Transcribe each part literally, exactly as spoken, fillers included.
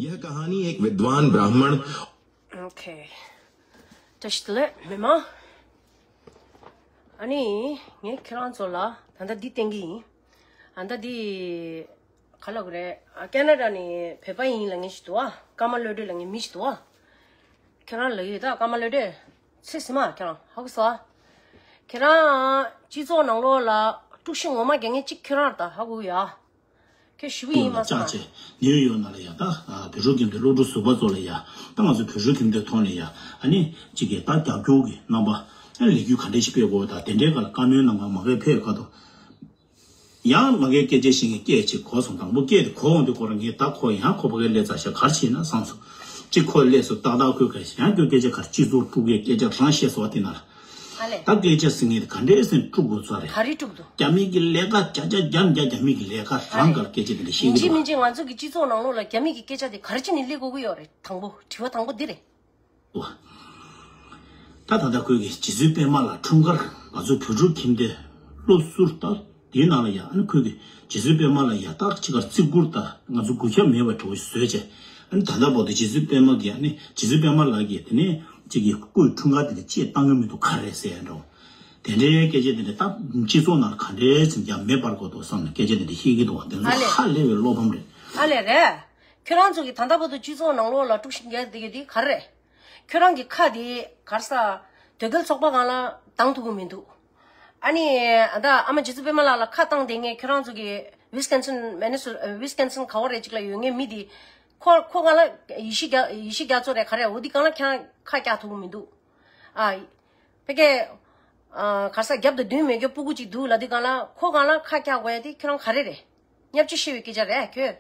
यह कहानी एक विद्वान ब्राह्मण Okay. བཀྲ་ཤིས་བདེ་ལེགས་མི་མང་། ཨ་ནི་ངས་ཁྱེད་རང་ཚོ་ལ་ད་ལྟ་འདི་བསྟན་གྱི་ཡིན། ཨ་ད་འདི་ག་ལབ་དགོས་རེད། ཨ་ཀེ་ན་ཌ་ནས་བོད་པ་ཡིན་ལབ་མཁན་ཞིག་འདུག་ཨ། ཀརྨ་བློ་གྲོས་ལབ་མཁན་མི་ཞིག་འདུག་ཨ། ཁྱེད་རང་ལབ་ཡོད་ད། ཀརྨ་བློ་གྲོས། ཚེ་ཟིན་མ་ཁྱེད་རང་ཧ་གོ་སོང་ཨ། ཁྱེད་རང་སྤྱི་ཚོགས་ནང་ལོགས་ལ་དཀྲུག་ཤིང་ངོ་མ་རྒྱག་མཁན་གཅིག་ཁྱེད་རང་རེད་ད། ཧ་གོ་གི་ཡོད་ཨ། ཁྱོད་ཞི་བུ་ཡིན་མ་སོང་ཨ། ནིའུ་ཡོག་ནང་ལ་ཡ་ད་བོད་ཕྲུག་ཁྱིམ་སྡེ་སློབ་ཕྲུག་ཟུར་པ་ཚོ་ལ་ཡ་ད་ང་ཚོ་བོད་ཕྲུག་ཁྱིམ་སྡེའི་ཐོག་ནས་ཡ་ཨ་ནི་གཅིག་གིས་ད་རྒྱབ་སྐྱོར་གྱི་རྣམ་པ་ཨ་ནི་ལས་འགུལ་ག་འདྲས་ཤིག་སྤེལ་དགོས་ད་དེ་འདྲའི་སྐབས་ལ་བཀའ་མོལ་གནང་ག་མ་གི་ཕེབས་ག་དོ། ཡང་མ་གིའི་སྐད་ཆ་བཤད་མཁན་སྐད་ཅིག་གོ་སོང་། དང་པོ་སྐད་དེ་གོ་འོང་དུས་ཁོ་རང་ངས་ད་ཁོ་ཡང་ཁོ་ཕ་གིར་སླེབས་ཚར་ཤག་ག་རེ་བྱས་ན་བསམ་སོང་། གཅིག་ཁོ་སླེབས་སོང་ཏག་ཏག་ཁོས་ག་ཡང་ཁྱོད་སྐད་ཆ་ག་རེ་སྤྱི་ཚོགས་དཀྲུག་གི་སྐད་ཆ་རང་བཤད་སོང་བ་དེ་ན་ལ། ཨ་ལས། ད་སྐད་ཆ་ཟེར་མཁན་དེ་ག་འདྲས་ཟེར་དཀྲུག་དགོས་ཚོད་རེད། ག་རེ་དཀྲུག་འདུག་རྒྱ་མི་གི་ལས་ཀ་བརྒྱ་ཆ་བརྒྱ་བརྒྱ་རྒྱ་མི་གི་ལས་ཀ་རང་གར་སྐད་ཆ་དེ་འདྲ་བཤད་ཡིན་གི་གཅིག་འདུག་མིན་གཅིག་ང་ཚོ་གི་སྤྱི་ཚོགས་ནང་ལོགས་ལ་རྒྱ་མི་གི་སྐད་ཆ་དེ་ག་རེ་བྱས་ནས་སླེབས་དགོས་ཀྱི་ཡོད་རེད། དང་པོ་དྲི་བ་དང་པོ་འདི་རེད། ད་ད་ལྟ་ཁོས་ཀྱི་རྗེ་བཙུན་པད་མ་ལགས་འཁྲུངས་སྐར་ང་ཚོ་བོད་ཕྲུག་ཁྱིམ་སྡེ་སློབ་ཟུར་ད་དེའི་ནང་ལ་ཡ་ཨ་ནི་ཁོས་ཀྱི་རྗེ་བཙུན་པད་མ་ལགས་ཡ་ཏག་ཅིག་གར་བརྩི་བཀུར་ད་ང་ཚོ་འགུལ་སྐྱོད་མེད་པ་འགྲོ་བཟོས་བྱས་ཨ་ནི་ད་ལྟ་བར་དུ་རྗེ་བཙུན་པད་མ་གི་ཨ་ནི་རྗེ་བཙུན་པད་མ་ལགས་ཀྱི་དེ་ནས་ཅིག་གི་སྐུའི་འཁྲུངས་སྐར་དེ་ལ་ཅེས་བཏང་གི་མི་འདུག་ག་རེ་ཟེར་ཡ་འགྲོ། དེ་འདྲའི་སྐད་ཆ་དེ་འདྲ་ད་སྤྱི་ཚོགས་ནང་ལ་ག་འདྲའི་ཙམ་ཀྱང་མེད་པར་གོ་འདུག་བསམ་ནས་སྐད་ཆ་དེ་འདྲ་བཤད་ཀྱི་འདུག་བ། དེ་ཚོ་ཧ་ལས་པའི་བློ་ཕམ་རེད། ཨ་ལས་རེད། ཁྱོད་རང་ཚོ་གི་ད་ལྟ་བར་དུ་སྤྱི་ཚོགས་ནང་ལོགས་ལ་དཀྲུག་ཤིང་རྒྱག་བསྡད་ཀྱི་དེ་ག་རེ་རེད། ཁྱོད་རང་གི་ཁ་དེ་གར་ས་དོལ་རྒྱལ་ཚོགས་པ་སྒང་ལ་བཏང་ཐུབ་ཀྱི་མི་འདུག་ཨ་ནི་ད་ཨ་མ་རྗེ་བཙུན་པད་མ་ལགས་ལ་ཁ་བཏང་བསྡད་མཁན་ཁྱོད་རང་ཚོ་གི་ཝི་སི་ཀོན་སིན་མི་ནི་སི་ཝི་སི་ཀོན་སིན་ག་བ་རེད་ཅིག་ལ་ཡོད་མཁན་མི་དེ་ཁོ་ཁོ་སྒང་ལ་ཡེ་ཤེས་རྒྱ་ཡེ་ཤེས་རྒྱ་མཚོ་རེད་ག་རེ་འོ་དེ་སྒང་ལ་ཁྱེད་རང་ཁ་བཀྱག་ཐུབ་ཀྱི་མི་འདུག་ཨ། ཕ་གི། ཨ། ག་རེ་ཟ་རྒྱབ་དང་མདུན་མེད་རྒྱུ་སྤུ་གུ་གཅིག་འདུག་ལབ་དུས་སྒང་ལ་ཁོ་སྒང་ལ་ཁ་བཀྱག་དགོས་ཡ་དེ་ཁྱོད་རང་ག་རེ་རེད། བརྙས་བཅོས་ཤེས་པའི་སྐད་ཆ་རེད་ཁྱོད།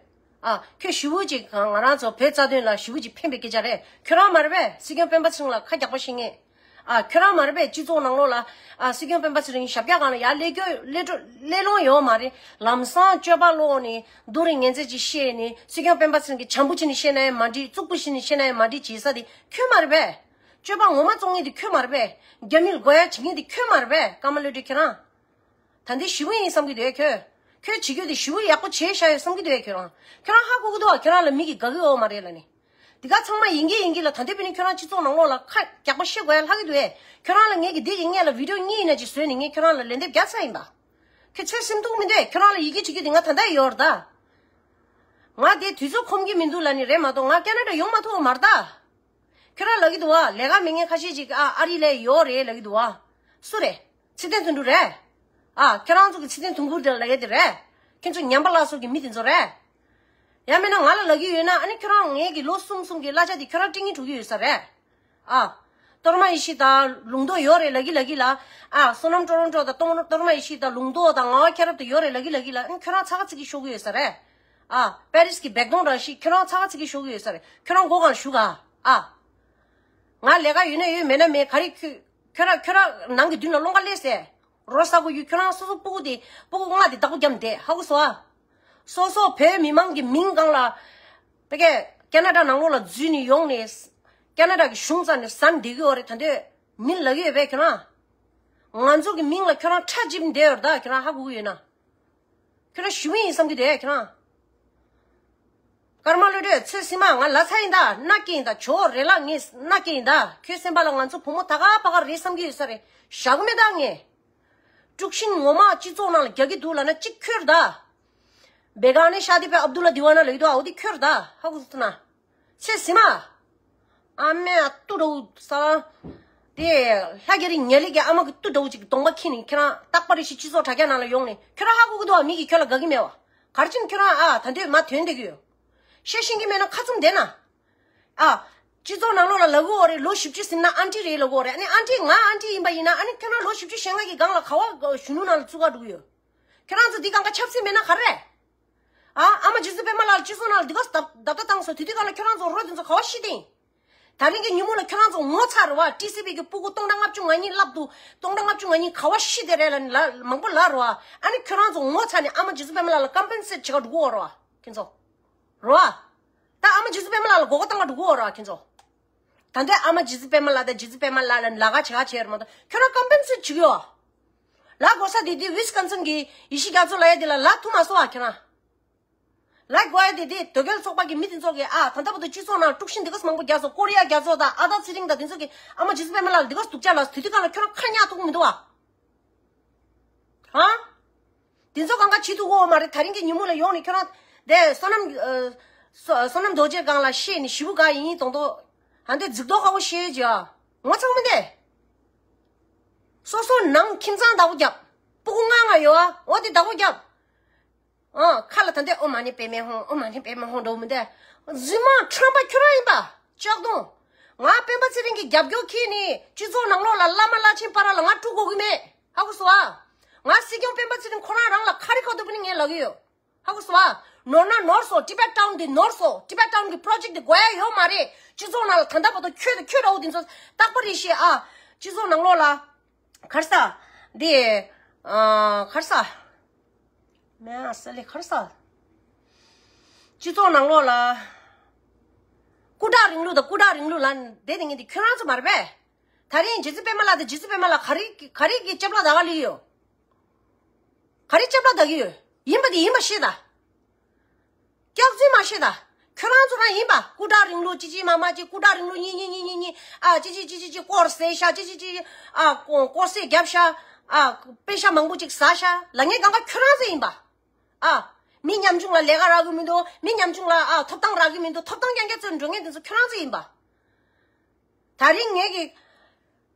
ཨ། ཁྱོད་ཞི་བོ་གཅིག་ང་རང་ཚོ་བོད་རྩ་དོན་ལ་ཞི་བོ་གཅིག་ཕན་པའི་སྐད་ཆ་རེད། ཁྱོད་རང་མ་རེད་པས། སྲིད་སྐྱོང་སྤེན་པ་ཚེ་རིང་ལ་ཁ་རྒྱག་པ་བཤད་མཁན། ཨ། ཁྱོད་རང་མ་རེད་པས། སྤྱི་ཚོགས་ནང་ལོགས་ལ། ཨ། སྲིད་སྐྱོང་སྤེན་པ་ཚེ་རིང་ཞབས་བཀྱག་སྒང་ལ་ཡར་སླེབས་རྒྱུ་སླེབས་འགྲོ་སླེབས་ལོང་ཡོད་མ་རེད། ལམ་སང་སྤྱོད་པ་ལོག་ནས་རྡོ་རིང་ངན་ཚད་ཅིག་བཤད་ནས་སྲིད་སྐྱོང་སྤེན་པ་ཚེ་རིང་གི་བྱམས་པོ་བྱས་ནས་བཤད་ན་ཡང་མ་འགྲིག་རྩུབ་པོ་བྱས་ནས་བཤད་ན་ཡང་མ་འགྲིག་བྱེད་ས་དེ་ཁྱོད་མ་རེད་པས། སྤྱོད་པ་ངོ་མ་བཙོང་མཁན་དེ་ཁྱོད་མ་རེད་པས། རྒྱ་མིར་དགོས་ཡ་བྱེད་མཁན་དེ་ཁྱོད་མ་རེད་པས། ཀརྨ་བློ་གྲོས་ཁྱེད་རང་། ད་འདི་ཞི་བོ་ཡིན་བསམ་གྱི་འདུག་ཁྱོད། ཁྱོད་བྱེད་རྒྱུ་དེ་ཞི་བོ་ཡག་པོ་བྱས་བཞག་ཡོད་བསམ་གྱི་འདུག་ཁྱོད་རང་། ཁྱོད་རང་ཧ་གོ་གི་འདུག་བ། ཁྱོད་རང་ལ་མི་གིས་དགའ་གི་ཡོད་མ་རེད་ལབ་ནས། འདི་ག་ཚང་མ་ཡིན་གྱི་ཡིན་གྱི་ལ་ད་འདོད་པ་ནི་ཁྱོད་རང་སྤྱི་ཚོགས་ནང་ལོགས་ལ་ཁ་རྒྱག་པ་བཤད་དགོས་ཡ་ལྷག་གི་འདུག་ཨེ། ཁྱོད་རང་ལ་ངས་ཀྱི་འདི་ཡིན་ངས་ལ་བི་ཌིའོ་གཉིས་ཡིན་ན་ཅིག་བཟོས་ནས་ངས་ཁྱོད་རང་ལ་ལན་འདེབས་རྒྱག་ཚར་ཡིན་པ། ཁྱོད་ཚོད་སེམས་སྡུག་མི་འདུག་ཨེ། ཁྱོད་རང་ལ་ཡི་གེ་བྲིས་རྒྱུ་དེ་ང་ད་ལྟ་ཡོད་རེད་ད། ང་དེ་དུས་ཚོད་ཁོམ་གྱི་མི་འདུག་ལབ་ནི་རེད་མ་གཏོགས་ང་ཀེ་ན་ཌ་ཡོང་མ་ཐུབ་པ་མ་རེད་ད། ཁྱོད་རང་ལབ་ཀྱི་འདུག་བ། ལས་ཀ་མེད་མཁན་ཁ་ཤས་ཅིག་ཨ་ཨ་རི་ལ་ཡོད་རེད་ལབ་ཀྱི་འདུག་བ། སུ་རེད། ཚེ་བརྟན་དོན་གྲུབ་རེད། ཨ། ཁྱོད་རང་ཚོ་གི་ཚེ་བརྟན་དུང་ཕུར་དེ་ལ་ལབ་ཡ་དེ་རེད། ཁྱོད་ཚོ་ཉམས་པ་སླར་གསོ་གི་མི་དེ་ཚོ་རེད། ཡང་མིན་ན་ང་ལ་ལབ་ཀྱི་ཡོད་ན་ཨ་ནི་ཁྱོད་རང་ངེད་ཀྱི་ལོ་གསུམ་གསུམ་གྱི་གླ་ཆ་དེ་ཁྱོད་རང་སྤྲད་སྙིང་བྲོ་གི་ཡོད་ས་རེད། ཨ། གཏོར་མ་ཡེ་ཤེས་དང་ལུང་རྟོགས་ཡོད་རེད་ལབ་ཀྱི་ལབ་ཀྱི་ལ། ཨ། བསོད་ནམས་ཀྲོ་རོན་ཀྲོ་དང་གཏོར་མ་ཡེ་ཤེས་དང་ལུང་རྟོགས་དང་ངག་དབང་མཁྱེན་རབ་དང་ཡོད་རེད་ལབ་ཀྱི་ལབ་ཀྱི་ལ། ཨ་ནི་ཁྱོད་རང་ཚ་ཁ་ཚིག་གི་ཤོར་གི་ཡོད་ས་རེད། ཨ། པེ་རིས་ཀྱི་བེག་དོང་རང་ཤི་ཁྱོད་རང་ཚ་ཁ་ཚིག་གི་ཤོར་གི་ཡོད་ས་རེད། ཁྱོད་རང་མགོ་སྒང་ལ་བཞུགས་ག་ཨ། ང་ལས་ཀ་ཡོད་ན་ཡོད་མེད་ན་མེད་ག་རེ་ཁྱོད། ཁྱོད་རང་ཁྱོད་རང་ནང་གི་མདུན་ལ་སློང་ག་སླེབས་ཟེར། རོ་ས་གོ་ཡུལ་ཁྱོད་རང་སོ་སོ་སྤུ་གུ་དེ་སྤུ་གུ་ལྔ་དེ་བདག་པོ་བརྒྱབ་བསྡད་ཧ་གོ་སོང་ཨ། སོ་སོ་བོད་མི་མང་གི་མིང་སྒང་ལ། ཕ་གིའི་ཀེ་ན་ཌ་ནང་ལོགས་ལ་འཛུལ་ནས་ཡོང་ནས། ཀེ་ན་ཌ་གི་གཞུང་རྩ་ནས་ཟ་ནས་བསྡད་ཀྱི་ཡོད་རེད་ད་འདོད། མིན་ལབ་ཀྱི་ཡོད་པས་ཁྱོད་རང་། ང་ཚོ་གི་མིང་ལ་ཁྱོད་རང་ཁྲ་འཇིབ་བསྡད་ཡོད་རེད་ད་ཁྱོད་རང་ཧ་གོ་གི་ཡོད་ན། ཁྱོད་རང་ཞི་བ་ཡིན་བསམ་གྱི་འདུག་ཨེ་ཁྱོད་རང་། ཀརྨ་བློ་གྲོས་ཚེ་སྲིད་མ་ང་ལ་ཚ་ཡིན་ད་མནའ་སྐྱེལ་ཡིན་ད་ཇོ་བོ་རེ་ལགས་ངས་མནའ་སྐྱེལ་ཡིན་ད་ཁྱོད་སེམས་པ་ལ་ང་ཚོ་བུ་མོ་ད་ག་ཕ་ག་རེད་བསམ་གྱི་ཡོད་ས་རེད་བཞག་གི་མེད་ད་ངས། དཀྲུག་ཤིང་ངོ་མ་སྤྱི་ཚོགས་ནང་ལ་རྒྱག་གི་འདུག་ལབ་ན་གཅིག་ཁྱོད་རེད་ད། བེ་ག་ནས་ཤ་དི་པའི་ཨབ་དུ་ལ་དི་ཝ་ན་ལ་ཡོད་དོ་ཨའོ་དི་ཁྱོད་རེད་ད་ཧ་གོ་སོང་ཐུ་ན། ཚེ་སྲིད་མ། ཨ་མའི་ཨ་ཏུ་འདྲ་བོ་ས། དེ་ལྷ་རྒྱ་རི་ཉལ་ལི་གི་ཨ་མ་གི་ཏུ་འདྲ་བོ་ཅིག་གདོང་པ་ཁྱེར་ནས་ཁྱེད་རང་རྟག་པ་རེ་ཞིག་སྤྱི་ཚོགས་དྲ་རྒྱ་ནང་ལ་ཡོང་ནས་ཁྱོད་རང་ཧ་གོ་གི་འདུག་བ། མི་གིས་ཁྱོད་ལ་དགའ་གི་མེད་བ། ག་རེ་བྱས་ནས་ཁྱོད་རང་ཨ་ད་འདོད་མ་ཐོན་བསྡད་ཀྱི་ཡོད། བཤད་ཤེས་ཀྱི་མེད་ན་ཁ་བཙུམ་བསྡད་ན། ཨ། སྤྱི་ཚོགས་ནང་ལོགས་ལ་ལབ་གི་ཡོད་རེད། ལོ་བཞི་བཅུ་ཟིན་ན་ཨན་ཊི་རེད་ལབ་གི་ཡོད་རེད། ཨ་ནི་ཨན་ཊི་ང་ཨན་ཊི་ཡིན་པ་ཡིན་ན་ཨ་ནི་ཁྱོད་རང་ལོ་བཞི་བཅུ་ཞེ་ལྔ་གི་སྒང་ལ་ག་བ་གཞོན་ནུ་ནང་ལ་བཙུགས་ག་འགྲོ་གི་ཡོད། ཁྱོད་རང་ཚོ་འདི་སྒང་ག་ཆབ་སྲིད་མེད་ན་ག་རེ་རེད། ཨ། ཨ་མ་རྗེ་བཙུན་པད་མ་ལགས་ལ་སྤྱི་ཚོགས་ནང་ལ་འདི་ག་བརྡབ་བརྡབ་ལྟ་བཏང་སོང་། དེ་དུས་སྒང་ལ་ཁྱོད་རང་ཚོ་རོ་དེ་ཚོ་ག་བ་ཤི་དེ། ད་རིང་གི་ཉིན་མོ་ལ་ཁྱོད་རང་ཚོ་ངོ་ཚ་རེད་བ། ཊི་སི་ཝི་གི་སྤུ་གུ་སྟོང་ཕྲག་ལྔ་བཅུ་ང་གཉིས་ལབ་འདུག་སྟོང་ཕྲག་ལྔ་བཅུ་ང་གཉིས་ག་བ་ཤི་དེ་རེད་ལབ་ནས་ལབ་མང་པོ་ལབ་རེད་བ། ཨ་ནི་ཁྱོད་རང་ཚོ་ངོ་ཚ་ནས་ཨ་མ་རྗེ་བཙུན་པད་མ་ལགས་ལ་ཀམ་པན་སེཊ་བྱེད་ག་འགྲོ་གི་ཡོད་རེད་བ་ཁྱོད་ཚོ། རེད་བ། ད་ཨ་མ་རྗེ་བཙུན་པད་མ་ལགས་ལ་མགོ་སྐོར་བཏང་ག་འགྲོ་གི་ཡོད་རེད་བ་ཁྱོད་ཚོ། ད་ལྟའི་ཨ་མ་རྗེ་བཙུན་པད་མ་ལགས་དང་རྗེ་བཙུན་པད་མ་ལགས་ལ་ལ་ཁ་བྱེད་ཁ་བྱེད་རེད་མ་གཏོགས་ཁྱོད་རང་ཀམ་པན་སེཊ་བྱེད་ཀྱི་ཡོད། ལ་གོ་ས་དེ་དེ་ཝི་སི་ཀོན་སིན་གི་ཡེ་ཤེས་རྒྱ་མཚོ་ལབ་ཡ་དེ་ལ་ལ་ཐུག་མ་སོང་བ་ཁྱོད་རང་། ལ་དགོས་ཡ་དེ་དེ་དོལ་རྒྱལ་ཚོགས་པ་གི་མི་དེ་ཚོ་གི་ཨ་ད་ལྟ་བར་དུ་སྤྱི་ཚོགས་ནང་དཀྲུག་ཤིང་འདི་ག་ཙམ་མང་པོ་རྒྱག་སོང་། ཀོ་རི་ཡ་རྒྱ་མཚོ་དང་ཨ་ད་ཚེ་རིང་དང་དེ་ཚོ་གི་ཨ་མ་རྗེ་བཙུན་པད་མ་ལགས་ལ་འདི་ག་ཙམ་སྡུག་ཅག་ལ་དེ་དུས་གང་ལ་ཁྱོད་རང་ཁ་ཉག་ཐུག་མི་འདུག་བ། ཧ། དེ་ཚོ་གང་ག་བྱེད་ཐུབ་ཀྱི་ཡོད་མ་རེད། ད་རིང་གི་ཉིན་མོ་ལ་ཡོང་ནས་ཁྱོད་རང་དེ་བསོད་ནམས་ཨ་བསོད་བསོད་ནམས་རྡོ་རྗེ་སྒང་ལ་བཤད་ནས་ཞེ་པོ་དགའ་ཡིན་དོང་དོ། ཨ་འདི་རྫིག་མདོག་ཁ་པོ་བཤད་ཀྱི་ཨ། ངོ་ཚ་གི་མི་འདུག་སོ་སོ་ནང་ཁྱིམ་ཚང་བདག་པོ་རྒྱབ། སྤུ་གུ་ལྔ་ལྔ་ཡོད་ཨ། འོ་དེ་བདག་པོ་རྒྱབ། ཨ་ཁ་ལ་ད་འདི་ཨོཾ་མ་ཎི་པདྨེ་ཧཱུྃ། ཨོཾ་མ་ཎི་པདྨེ་ཧཱུྃ་འགྲོ་མི་འདུག་རྫུན་མ་ཁྲམ་པ་ཁྱོད་རང་ཡིན་པ། ལྕགས་གདོང་། ང་སྤེན་པ་ཚེ་རིང་གི་རྒྱབ་སྐྱོར་ཁྱེར་ནས་སྤྱི་ཚོགས་ནང་ལོགས་ལ་བླ་མ་བླ་ཆེན་བར་ལ་ང་དཀྲུག་དགོས་ཀྱི་མེད། ཧ་གོ་སོང་ཨ། ང་སྲིད་སྐྱོང་སྤེན་པ་ཚེ་རིང་ཁོ་རང་རང་ལ་ཁ་རི་ཁ་ཐུག་པ་ནི་ངས་ལབ་ཀྱི་ཡོད། ཧ་གོ་སོང་ཨ། ནོར་ན་ནོར་སོང་། ཏི་བེད་ཊའུན་འདི་ནོར་སོང་། ཏི་བེད་ཊའུན་གི་པྲོ་ཇེཀ་འདི་དགོས་ཡ་ཡོད་མ་རེད། སྤྱི་ཚོགས་ནང་ལ་ད་ལྟ་བར་དུ་ཁྱོད་དང་ཁྱོད་འདྲ་བོ་འདི་ཚོ་རྟག་པར་རེ་བཤད་ཨ། སྤྱི་ཚོགས་ནང་ལོགས་ལ། ག་རེ་ཟ། འདི། ཨ། ག་རེ་ཟ། མེ་ཨ་ས་ལེ་ག་རེ་ཟ། སྤྱི་ཚོགས་ནང་ལོགས་ལ། སྐུ་དྲག་རིང་ལུགས་དང་སྐུ་དྲག་རིང་ལུགས་ལ་བསྡད་དེ་ངས་འདི་ཁྱོད་རང་ཚོ་མ་རེད་པས། ད་རིང་རྗེ་བཙུན་པད་མ་ལགས་དང་རྗེ་བཙུན་པད་མ་ལགས་ག་རེ་ག་རེ་གི་ལྕེབ་ལ་ད་ག་ལི་ཡོད། ག་རེ་ལྕེབ་ལ་ད་གི་ཡོད། ཡིན་པ་དེ་ཡིན་པ་ཤེས་ད། སྐྱག་རྫུན་མ་བཤད་ད། ཁྱོད་རང་ཚོ་རང་ཡིན་པ། སྐུ་དྲག་རིང་ལུགས་ཅི་ཅི་མ་མ་ཅི། སྐུ་དྲག་རིང་ལུགས་གཉིས་གཉིས་གཉིས་གཉིས་གཉིས། ཨ་ཅི་ཅི་ཅི་ཅི་ཅི་སྐོར་ཟས་ཤ། ཅི་ཅི་ཅི་ཅི། ཨ་སྐོར་ཟས་རྒྱབ་ཤ། ཨ་པེ་ཤ་མང་པོ་ཅིག་ཟ་ཤ་ལ་ངས་གང་ག་ཁྱོད་རང་ཚོ་ཡིན་པ། ཨ་མི་ཉམ་ཆུང་ལ་ལས་ཀ་རག་གི་མི་འདུག་མི་ཉམ་ཆུང་ལ་ཨ་ཐོབ་ཐང་རག་གི་མི་འདུག་ཐོབ་ཐང་རྐྱང་རྐྱང་བཙལ་འགྲོ་མཁན་དེ་ཚོ་ཁྱོད་རང་ཚོ་ཡིན་པ། ད་རིང་ངས་ཀྱི།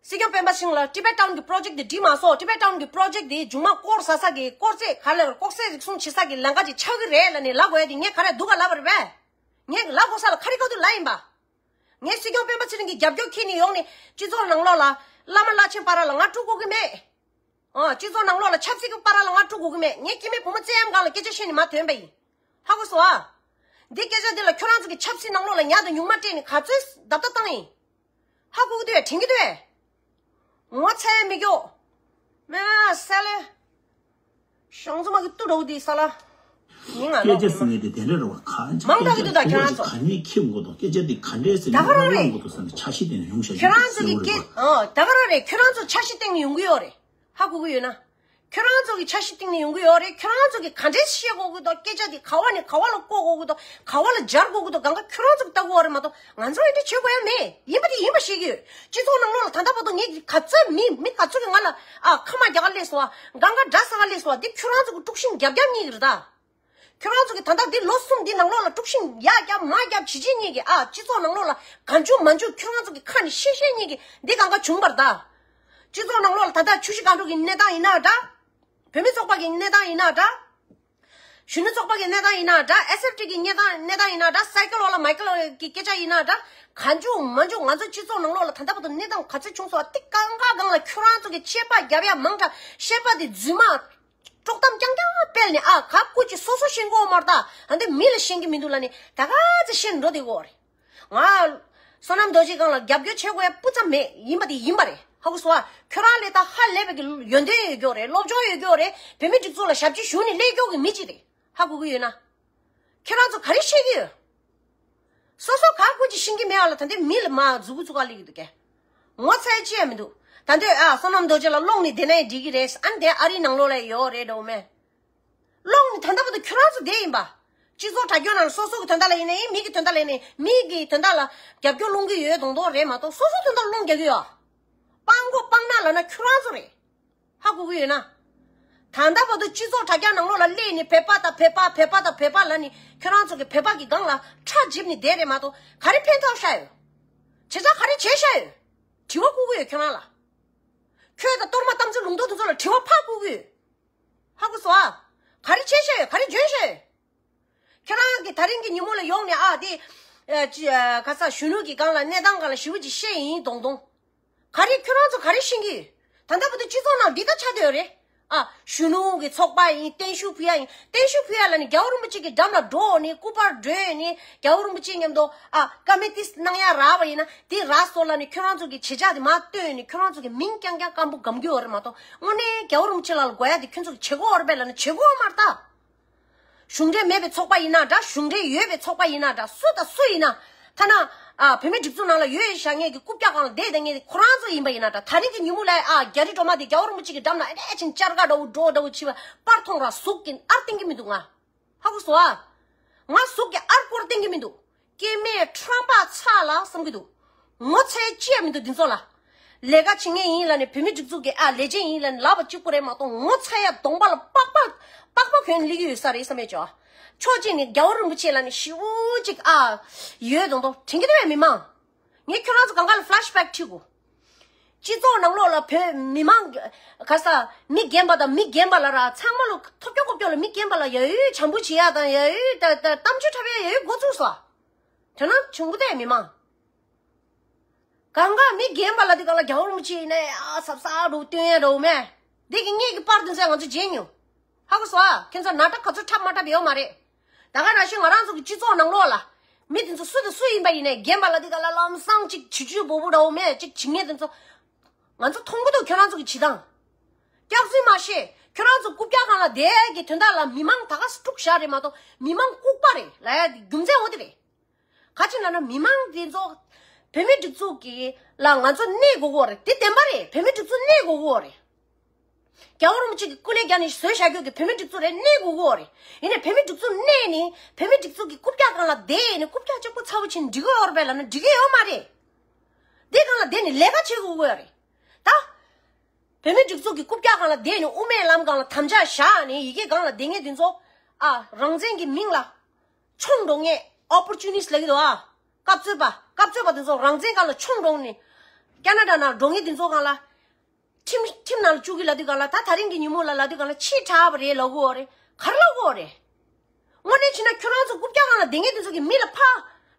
སྲིད་སྐྱོང་སྤེན་པ་ཚེ་རིང་ལ་ཏི་བེད་ཊའུན་གྱི་པྲོ་ཇེཀ་དེ་འགྲིག་མ་སོང་། ཏི་བེད་ཊའུན་གྱི་པྲོ་ཇེཀ་དེ་མཇུག་མ་སྐོར་ཟ་ས་གི་སྐོར་རྩེད་ག་ལ་ལྐོག་ཟས་རིག་སྲུང་བྱེད་ས་གི་ལམ་ཁ་ཅིག་ཆགས་ཀྱི་རེད་ལབ་ནས་ལབ་དགོས་ཡ་དེ་ངས་ག་རེ་སྡུག་ག་ལབ་པ་རེད་པས། ངས་ལབ་དགོས་ས་ལ་ཁ་རི་ཁ་ཐུག་ལབ་ཡིན་པ། ངས་སྲིད་སྐྱོང་སྤེན་པ་ཚེ་རིང་གི་རྒྱབ་སྐྱོར་ཁྱེར་ནས་ཡོང་ནས་སྤྱི་ཚོགས་ནང་ལོགས་ལ་བླ་མ་བླ་ཆེན་བར་ལ་ང་དཀྲུག་དགོས་ཀྱི་མེད། ཨ་སྤྱི་ཚོགས་ནང་ལོགས་ལ་ཆབ་སྲིད་ཀྱི་བར་ལ་ང་དཀྲུག་དགོས་ཀྱི་མེད། ངས་སྐྱེ་དམན་བུ་མོ་བཙན་གཡམ་སྒང་ལ་སྐད་ཆ་བཤད་ནས་མ་ཐོན་པ་ཡིན། ཧ་གོ་སོང་ཨ། འདི་སྐད་ཆ་འདི་ལ་ཁྱོད་རང་ཚོ་གི་ཆབ་སྲིད་ནང་ལོགས་ལ་ཉག་དང་ཉུང་མ་སྤྲད་ནས་ག་ཚོད་བརྡབ་ལྟ་བཏང་ཡིན། ཧ་གོ་གི་འདུག་བས། དྲན་གི་འདུག་བས། ངོ་ཚ་ཡ་མི་སྐྱོ། མེ་ས་ལེ། ཤང་ཚོ་མ་གི་ཏུ་རོ་དི་ས་ལ། མི་ང་ལོ། སྐད་ཆ་ཟེར་མཁན་དེ་དེ་འདྲ་རེད་བ། གང་ཅི་མང་དག་གི་འདུག་ད་ཁྱོད་རང་ཚོ། ག་ནས་ཁྱེར་དགོས་དང་སྐད་ཆ་དེ་ག་འདྲས་ཟེར་ད་ག་རང་རེད། གླེང་དགོས་དང་ཟེར་ནས་འཆར་གཞི་དེ་ནས་ཡོང་བཞག་ཁྱོད་རང་ཚོ་གི་སྐད་ཨ་ད་ག་རང་རེད། ཁྱོད་རང་ཚོ་འཆར་གཞི་སྟེང་ནས་ཡོང་གི་ཡོད་རེད། ཧ་གོ་གི་ཡོད་ན། ཁྱོད་རང་ཚོ་གི་འཆར་གཞི་སྟེང་ནས་ཡོང་གི་ཡོད་རེད། ཁྱོད་རང་ཚོ་གི་ག་འདྲས་བཤད་དགོས་གི་དང་སྐད་ཆ་དེ་ག་བ་ནས་ག་བ་ལ་བཀོག་དགོས་གི་དང་ག་བ་ལ་སྦྱར་དགོས་གི་དང་གང་ག་ཁྱོད་རང་ཚོ་གི་ལྟ་དགོས་རེད་མ་གཏོགས་ང་ཚོ་ཨེ་འདྲ་བྱེད་དགོས་ཡ་མེད། ཡིན་པ་དེ་ཡིན་པ་བཤད་གི་ཡོད། སྤྱི་ཚོགས་ནང་ལོགས་ལ་ད་ལྟ་བར་དུ་ངས་ག་ཚོད་མི་མི་ག་ཚོད་གི་ང་ལ་ཨ་ཁ་མ་རྒྱག་ག་སླེབས་སོང་བ། གང་ག་འདྲ་ས་ག་སླེབས་སོང་བ། འདི་ཁྱོད་རང་ཚོ་གི་དཀྲུག་ཤིང་རྒྱབ་རྒྱབ་གཉིས་གི་རེད་ད། ཁྱོད་རང་ཚོ་གི་ད་ལྟ་འདི་ལོ་གསུམ་འདི་ནང་ལོགས་ལ་དཀྲུག་ཤིང་ཡ་རྒྱབ་མ་རྒྱབ་བྱེད་བྱེད་གཉིས་གི་ཨ་སྤྱི་ཚོགས་ནང་ལོགས་ལ་གང་བྱུང་མ་བྱུང་ཁྱོད་རང་ཚོ་གི་ཁ་ནས་བཤད་བཤད་གཉིས་གི་འདི་གང་ག་བྱུང་བ་རེད་ད། སྤྱི་ཚོགས་ནང་ལོགས་ལ་ད་ལྟ་ཆུ་བཞི་སྒང་དྲུག་གི་གནས་སྟངས་ཡིན་ན་འདྲ། བོད་མི་ཚོགས་པ་གི་གནས་སྟངས་ཡིན་ན་འདྲ། གཞོན་ནུ་ཚོགས་པ་གི་གནས་སྟངས་ཡིན་ན་འདྲ། ཨེས་ཨེཕ་ཊི་གི་གནས་སྟངས་གནས་སྟངས་ཡིན་ན་འདྲ། སའི་ཀལ་ལ་མའི་ཀལ་གི་སྐད་ཆ་ཡིན་ན་འདྲ། གང་བྱུང་མ་བྱུང་ང་ཚོ་སྤྱི་ཚོགས་ནང་ལོགས་ལ་ད་ལྟ་བར་དུ་གནས་སྟངས་ག་ཚོད་བྱུང་སོང་བ་དེ་གང་ག་སྒང་ལ་ཁྱོད་རང་ཚོ་གི་དཔྱད་པ་རྒྱབ་ཡ་མང་དྲགས། བཤད་པ་དེ་རྫུན་མ། དཀྲོག་གཏམ་རྐྱང་རྐྱང་སྤེལ་ནས་ཨ་ག་སྐུ་ཅི་སོ་སོ་ཤེས་དགོས་མ་རེད་ད། ཨ་འདི་མི་ལ་ཤེས་ཀྱི་མི་འདུག་ལབ་ནས་ད་ག་ཚོད་ཤེས་འགྲོ་དེ་གོ་རེད། ང་བསོད་ནམས་རྡོ་རྗེ་སྒང་ལ་རྒྱབ་སྐྱོར་བྱེད་དགོས་ཡ་སྤུ་ཙམ་མེད། ཡིན་པ་དེ་ཡིན་པ་རེད། ཧ་གོ་སོང་ཨ། ཁྱོད་རང་ལས་ད་ཧ་ལས་པའི་གི་ཡོན་ཏན་ཡོད་རྒྱུ་རེད། སློབ་སྦྱོང་ཡོད་རྒྱུ་རེད། བོད་མི་སྒྲིག་འཛུགས་ལ་ཞབས་ཕྱི་ཞུ་ནས་སླེབས་རྒྱུ་གི་མི་ཅིག་རེད། ཧ་གོ་གི་ཡོད་ན། ཁྱོད་རང་ཚོ་ག་རེ་ཤེས་ཀྱི་ཡོད། སོ་སོ་ག་སྐུ་ཅི་ཤེས་ཀྱི་མེད་པ་ལ་ད་འདི་མི་ལ་མ་མཛུ་གུ་བཙུགས་ག་སླེབས་ཀྱི་འདུག་གས། ངོ་ཚ་ཡ་ཅི་ཡང་མི་འདུག་ད་འདོད་ཨ་བསོད་ནམས་རྡོ་རྗེ་ལ་སློང་ནས་བསྡད་ན་ཡང་འགྲིག་གི་རེད། ཨ་ནི་དེ་ཨ་རིའི་ནང་ལོགས་ལ་ཡོད་རེད་འགྲོ་མེད། སློང་ནས་ད་ལྟ་བར་དུ་ཁྱོད་རང་ཚོ་བསྡད་ཡིན་པ། སྤྱི་ཚོགས་དྲ་རྒྱ་ནང་ལ་སོ་སོ་གི་དོན་དག་ལ་ཡིན་ན་ཡིན། མི་གི་དོན་དག་ལ་ཡིན་ན་ཡིན། མི་གི་དོན་དག་ལ་རྒྱབ་སྐྱོར་སློང་གི་ཡོད་མདོག་མདོག་རེད་མ་གཏོགས་སོ་སོ་དོན་དག་སློང་རྒྱག་གི་ཡོད། སྤང་གོ་སྤང་ན་ལབ་ན་ཁྱོད་རང་ཚོ་རེད། ཧ་གོ་གི་ཡོད་ན། ད་ལྟ་བར་དུ་སྤྱི་ཚོགས་དྲ་རྒྱ་ནང་ལོགས་ལ་སླེབས་ནས་བོད་པ་དང་བོད་པ་བོད་པ་དང་བོད་པ་ལབ་ནས་ཁྱོད་རང་ཚོ་གི་བོད་པ་གི་སྒང་ལ་ཁྲག་འཇིབ་ནས་བསྡད་རེད་མ་གཏོགས་ག་རེ་ཕན་ཐོགས་ཤག་ཡོད། བྱས་ཙང་ག་རེ་བྱས་ཤག་ཡོད། དྲི་བ་བསྐུར་གི་ཡོད་ཁྱོད་རང་ལ། ཁྱོད་དང་གཏོར་མ་གཏམ་ཚོད་ལུང་རྟོགས་དེ་ཚོ་ལ་དྲི་བ་ཕར་བསྐུར་གི་ཡོད། ཧ་གོ་སོང་ཨ། ག་རེ་བྱས་ཤག་ཡོད། ག་རེ་འཇོན་ཤག་ཡོད། ཁྱེད་རང་གིས་ད་རིང་གི་ཉིན་མོ་ལ་ཡོང་ནས་ཨ་དེ། ཨ་ཅི་ཨ་ག་ས་གཞོན་ནུ་གི་སྒང་ལ་གནས་སྟངས་སྒང་ལ་ཞེ་པོ་ཅིག་བཤད་ཡིན་མདོག་མདོག་ག་རེ་ཁྱོད་རང་ཚོ་ག་རེ་ཤེས་ཀྱི་ཡོད། ད་ལྟ་བར་དུ་སྤྱི་ཚོགས་ནང་འདི་ལྟར་ཆགས་བསྡད་ཡོད་རེད། ཨ་གཞོན་ནུ་གི་ཚོགས་པ་ཡིན། བརྟན་བཞུགས་ཕུལ་ཡ་ཡིན། བརྟན་བཞུགས་ཕུལ་ཡ་ལ་ནི་རྒྱལ་བ་རིན་པོ་ཆེ་གི་འགྲམ་ལ་འགྲོ་ནི་སྐུ་པར་སྒྲོན་ནི་རྒྱལ་བ་རིན་པོ་ཆེ་མཉམ་དུ་ཨ་བཀའ་མོལ་ཏིས་གནང་ཡ་རག་པ་ཡིན་ན་དེ་རག་སོང་ལབ་ནི་ཁྱོད་རང་ཚོ་གི་བྱེད་བྱ་དེ་མར་བཏོན་ནི་ཁྱོད་རང་ཚོ་གི་མིང་རྐྱང་རྐྱང་སྐམ་པོ་སྒམ་རྒྱུ་ཡོད་རེད་མ་གཏོགས་དངོས་གནས་རྒྱལ་བ་རིན་པོ་ཆེ་ལ་དགོས་ཡ་དེ་ཁྱོད་ཚོ་གི་བྱེད་དགོས་ཡོད་རེད་པས་ལབ་ན་བྱེད་དགོས་ཡོད་མ་རེད་ད། གཞུང་འབྲེལ་མེད་པའི་ཚོགས་པ་ཡིན་ན་འདྲ། གཞུང་འབྲེལ་ཡོད་པའི་ཚོགས་པ་ཡིན་ན་འདྲ། སུ་དང་སུ་ཡིན་ན། ཐ་ན་ཨ་བོད་མི་སྒྲིག་འཛུགས་ནང་ལ་ཡོད་བཞག་མཁན་གྱི་རྐུབ་བཀྱག་སྒང་ལ་བསྡད་བསྡད་མཁན་དེ་ཁོ་རང་ཚོ་ཡིན་པ་ཡིན་ན་འདྲ། ད་རིང་གི་ཉིན་མོ་ལ་ཨ་རྒྱ་རི་སྒྲོལ་མ་དེ་རྒྱལ་བ་རིན་པོ་ཆེ་གི་འགྲམ་ལ་ཨེ་འདྲ་ཅིག་བཅར་ག་འདྲ་བོ་འགྲོ་འདྲ་བོ་བྱས་པ་པར་མཐོང་ར་གཟུགས་ཀྱི་ཨར་བསྟན་གྱི་མི་འདུག་ང་། ཧ་གོ་སོང་ཨ། ང་གཟུགས་ཀྱི་ཨར་སྐོར་བསྟན་གྱི་མི་འདུག་སྐྱེ་དམན་ཁྲམ་པ་ཚ་ལ་བསམ་གྱི་འདུག་ངོ་ཚ་ཅི་ཡང་མི་འདུག་འདི་ཚོ་ལ། ལས་ཀ་བྱེད་མཁན་ཡིན་ལབ་ནས་བུད་མེད་སྒྲིག་འཛུགས་ཀྱི་ཨ་ལས་བྱེད་ཡིན་ལབ་ནས་ལབ་པ་གཅིག་པུ་རེད་མ་གཏོགས། ངོ་ཚ་ཡ་གདོང་པ་ལ་པགས་པ་པགས་པ་གྱོན་སླེབས་ཀྱི་ཡོད་ས་རེད་བསམ་ཡས་ཅོ། ཕྱོགས་གཅིག་ནས་རྒྱལ་བ་རིན་པོ་ཆེ་ལབ་ནས་ཞེ་པོ་ཅིག་ཨ་ཡོད་མདོག་མདོག་དྲན་གྱི་འདུག་བས་མི་མང་། ངས་ཁྱོད་རང་ཚོ་གང་ག་ལ་ཕ་ལེ་ཤི་བེག་ཁྲིད་དགོས། སྤྱི་ཚོགས་ནང་ལོགས་ལ་བོད་མི་མང་ག་ས་མི་རྒན་པ་དང་མི་རྒན་པ་ལ་ར་ཚང་མ་ལ་ཐོབ་སྐྱོ་ཁོབ་སྐྱོ་ལ་མི་རྒན་པ་ལ་ཡ་ཡོད་བྱམས་པོ་བྱེད་ཡ་དང་ཡ་ཡོད་ད་ད་གཏམ་བརྗོད་འཁྲབ་ཡ་ཡ་ཡོད་འགོ་ཚུགས་སོ། དེ་ན་བྱུང་གི་དེ་མི་མང་། གང་ག་མི་རྒན་པ་ལ་དེ་ག་ལ་རྒྱལ་བ་རིན་པོ་ཆེ་ཡིན་ན་ཡ་ཟབ་ཟབ་འགྲོ་སྟོན་ཡ་འགྲོ་མེད། འདི་གི་ངེད་ཀྱི་པར་དུ་ཟེར་ང་ཚོ་བརྗེད་མྱོང་། ཧ་གོ་སོང་ཨ། ཁྱེད་ཚོ་ན་ཁྲ་ག་ཚོད་འཁྲབ་མ་འཁྲབ་ཡོད་མ་རེད། ད་ག་ནང་བཞིན་ང་རང་ཚོ་གི་སྤྱི་ཚོགས་ནང་ལོགས་ལ་མི་དེ་ཚོ་སུ་དང་སུ་ཡིན་པ་ཡིན་ནའི་རྒན་པ་ལ་དེ་ག་ལ་ལམ་སང་ཅིག་བྱི་ཅུ་བོ་བོ་འདྲ་བོ་མེད་ཅིག་བྱེད་མཁན་དེ་ཚོ། ང་ཚོ་མཐོང་གི་འདུག་ཁྱོད་རང་ཚོ་གི་བྱེད་སྟངས། སྐྱག་རྫུན་མ་བཤད། ཁྱོད་རང་ཚོ་རྐུབ་བཀྱག་སྒང་ལ་བསྡད་ཀྱི་དོན་དག་ལ་མི་མང་ད་ག་སེ་དཀྲུགས་བཞག་རེད་མ་གཏོགས་མི་མང་ལྐུགས་པ་རེད་ལབ་ཡ་དེ་རྒྱུ་མཚན་འོ་དེ་རེད། ག་ཅི་ལབ་ན་མི་མང་དེ་ཚོ་བོད་མི་སྒྲིག་འཛུགས་ཀྱི་ལ་ང་ཚོ་གནས་དགོས་ཀྱི་ཡོད་རེད། དེ་བདེན་པ་རེད། བོད་མི་སྒྲིག་འཛུགས་གནས་དགོས་ཀྱི་ཡོད་རེད། རྒྱལ་བ་རིན་པོ་ཆེ་གི་སྐུ་ལས་བརྒྱབ་ནས་བཟོས་བཞག་རྒྱུ་གི་བོད་མི་སྒྲིག་འཛུགས་རེད། གནས་དགོས་ཀྱི་ཡོད་རེད། ཡིན་ནའི་བོད་མི་སྒྲིག་འཛུགས་གནས་ནས་བོད་མི་སྒྲིག་འཛུགས་ཀྱི་རྐུབ་བཀྱག་སྒང་ལ་བསྡད་ནས་རྐུབ་བཀྱག་གཅིག་པོ་ཚ་བོ་བྱས་ནས་འགྲིག་གི་ཡོད་རེད་པས་ལབ་ན་འགྲིག་གི་ཡོད་མ་རེད། དེ་སྒང་ལ་བསྡད་ནས་ལས་ཀ་བྱེད་དགོས་ཀྱི་ཡོད་རེད། ད་བོད་མི་སྒྲིག་འཛུགས་ཀྱི་རྐུབ་བཀྱག་སྒང་ལ་བསྡད་ནས་དབུ་མའི་ལམ་སྒང་ལ་དམ་བཅའ་བཞག་ནས་ཡི་གེ་སྒང་ལ་བསྡད་མཁན་དེ་ཚོ་ཨ་རང་བཙན་གྱི་མིང་ལ་མཆོང་འགྲོ་མཁན་ཨོ་པོར་ཅུ་ནིསི་ལབ་ཀྱི་འདུག་ཨ། སྐབས་བཙོན་པ་སྐབས་བཙོན་པ་དེ་ཚོ་རང་བཙན་སྒང་ལ་མཆོང་འགྲོ་ནས་ཁེ་ན་ཌ་ནང་འགྲོ་མཁན་དེ་ཚོ་སྒང་ལ་ཁྲིམས་ཁྲིམས་ནང་ལ་བཅུག་གི་ལབ་དུས་སྒང་ལ་ད་ད་རིང་གི་ཉིན་མོ་ལ་ལབ་དུས་སྒང་ལ་ཕྱི་དྲགས་པ་རེད་ལབ་ཀྱི་ཡོད་རེད། ག་རེ་ལབ་ཀྱི་ཡོད་རེད། དངོས་གནས་བྱས་ན་ཁྱོད་རང་ཚོ་རྐུབ་བཀྱག་སྒང་ལ་བསྡད་མཁན་དེ་ཚོ་གིས་མི་ལ་ཕར་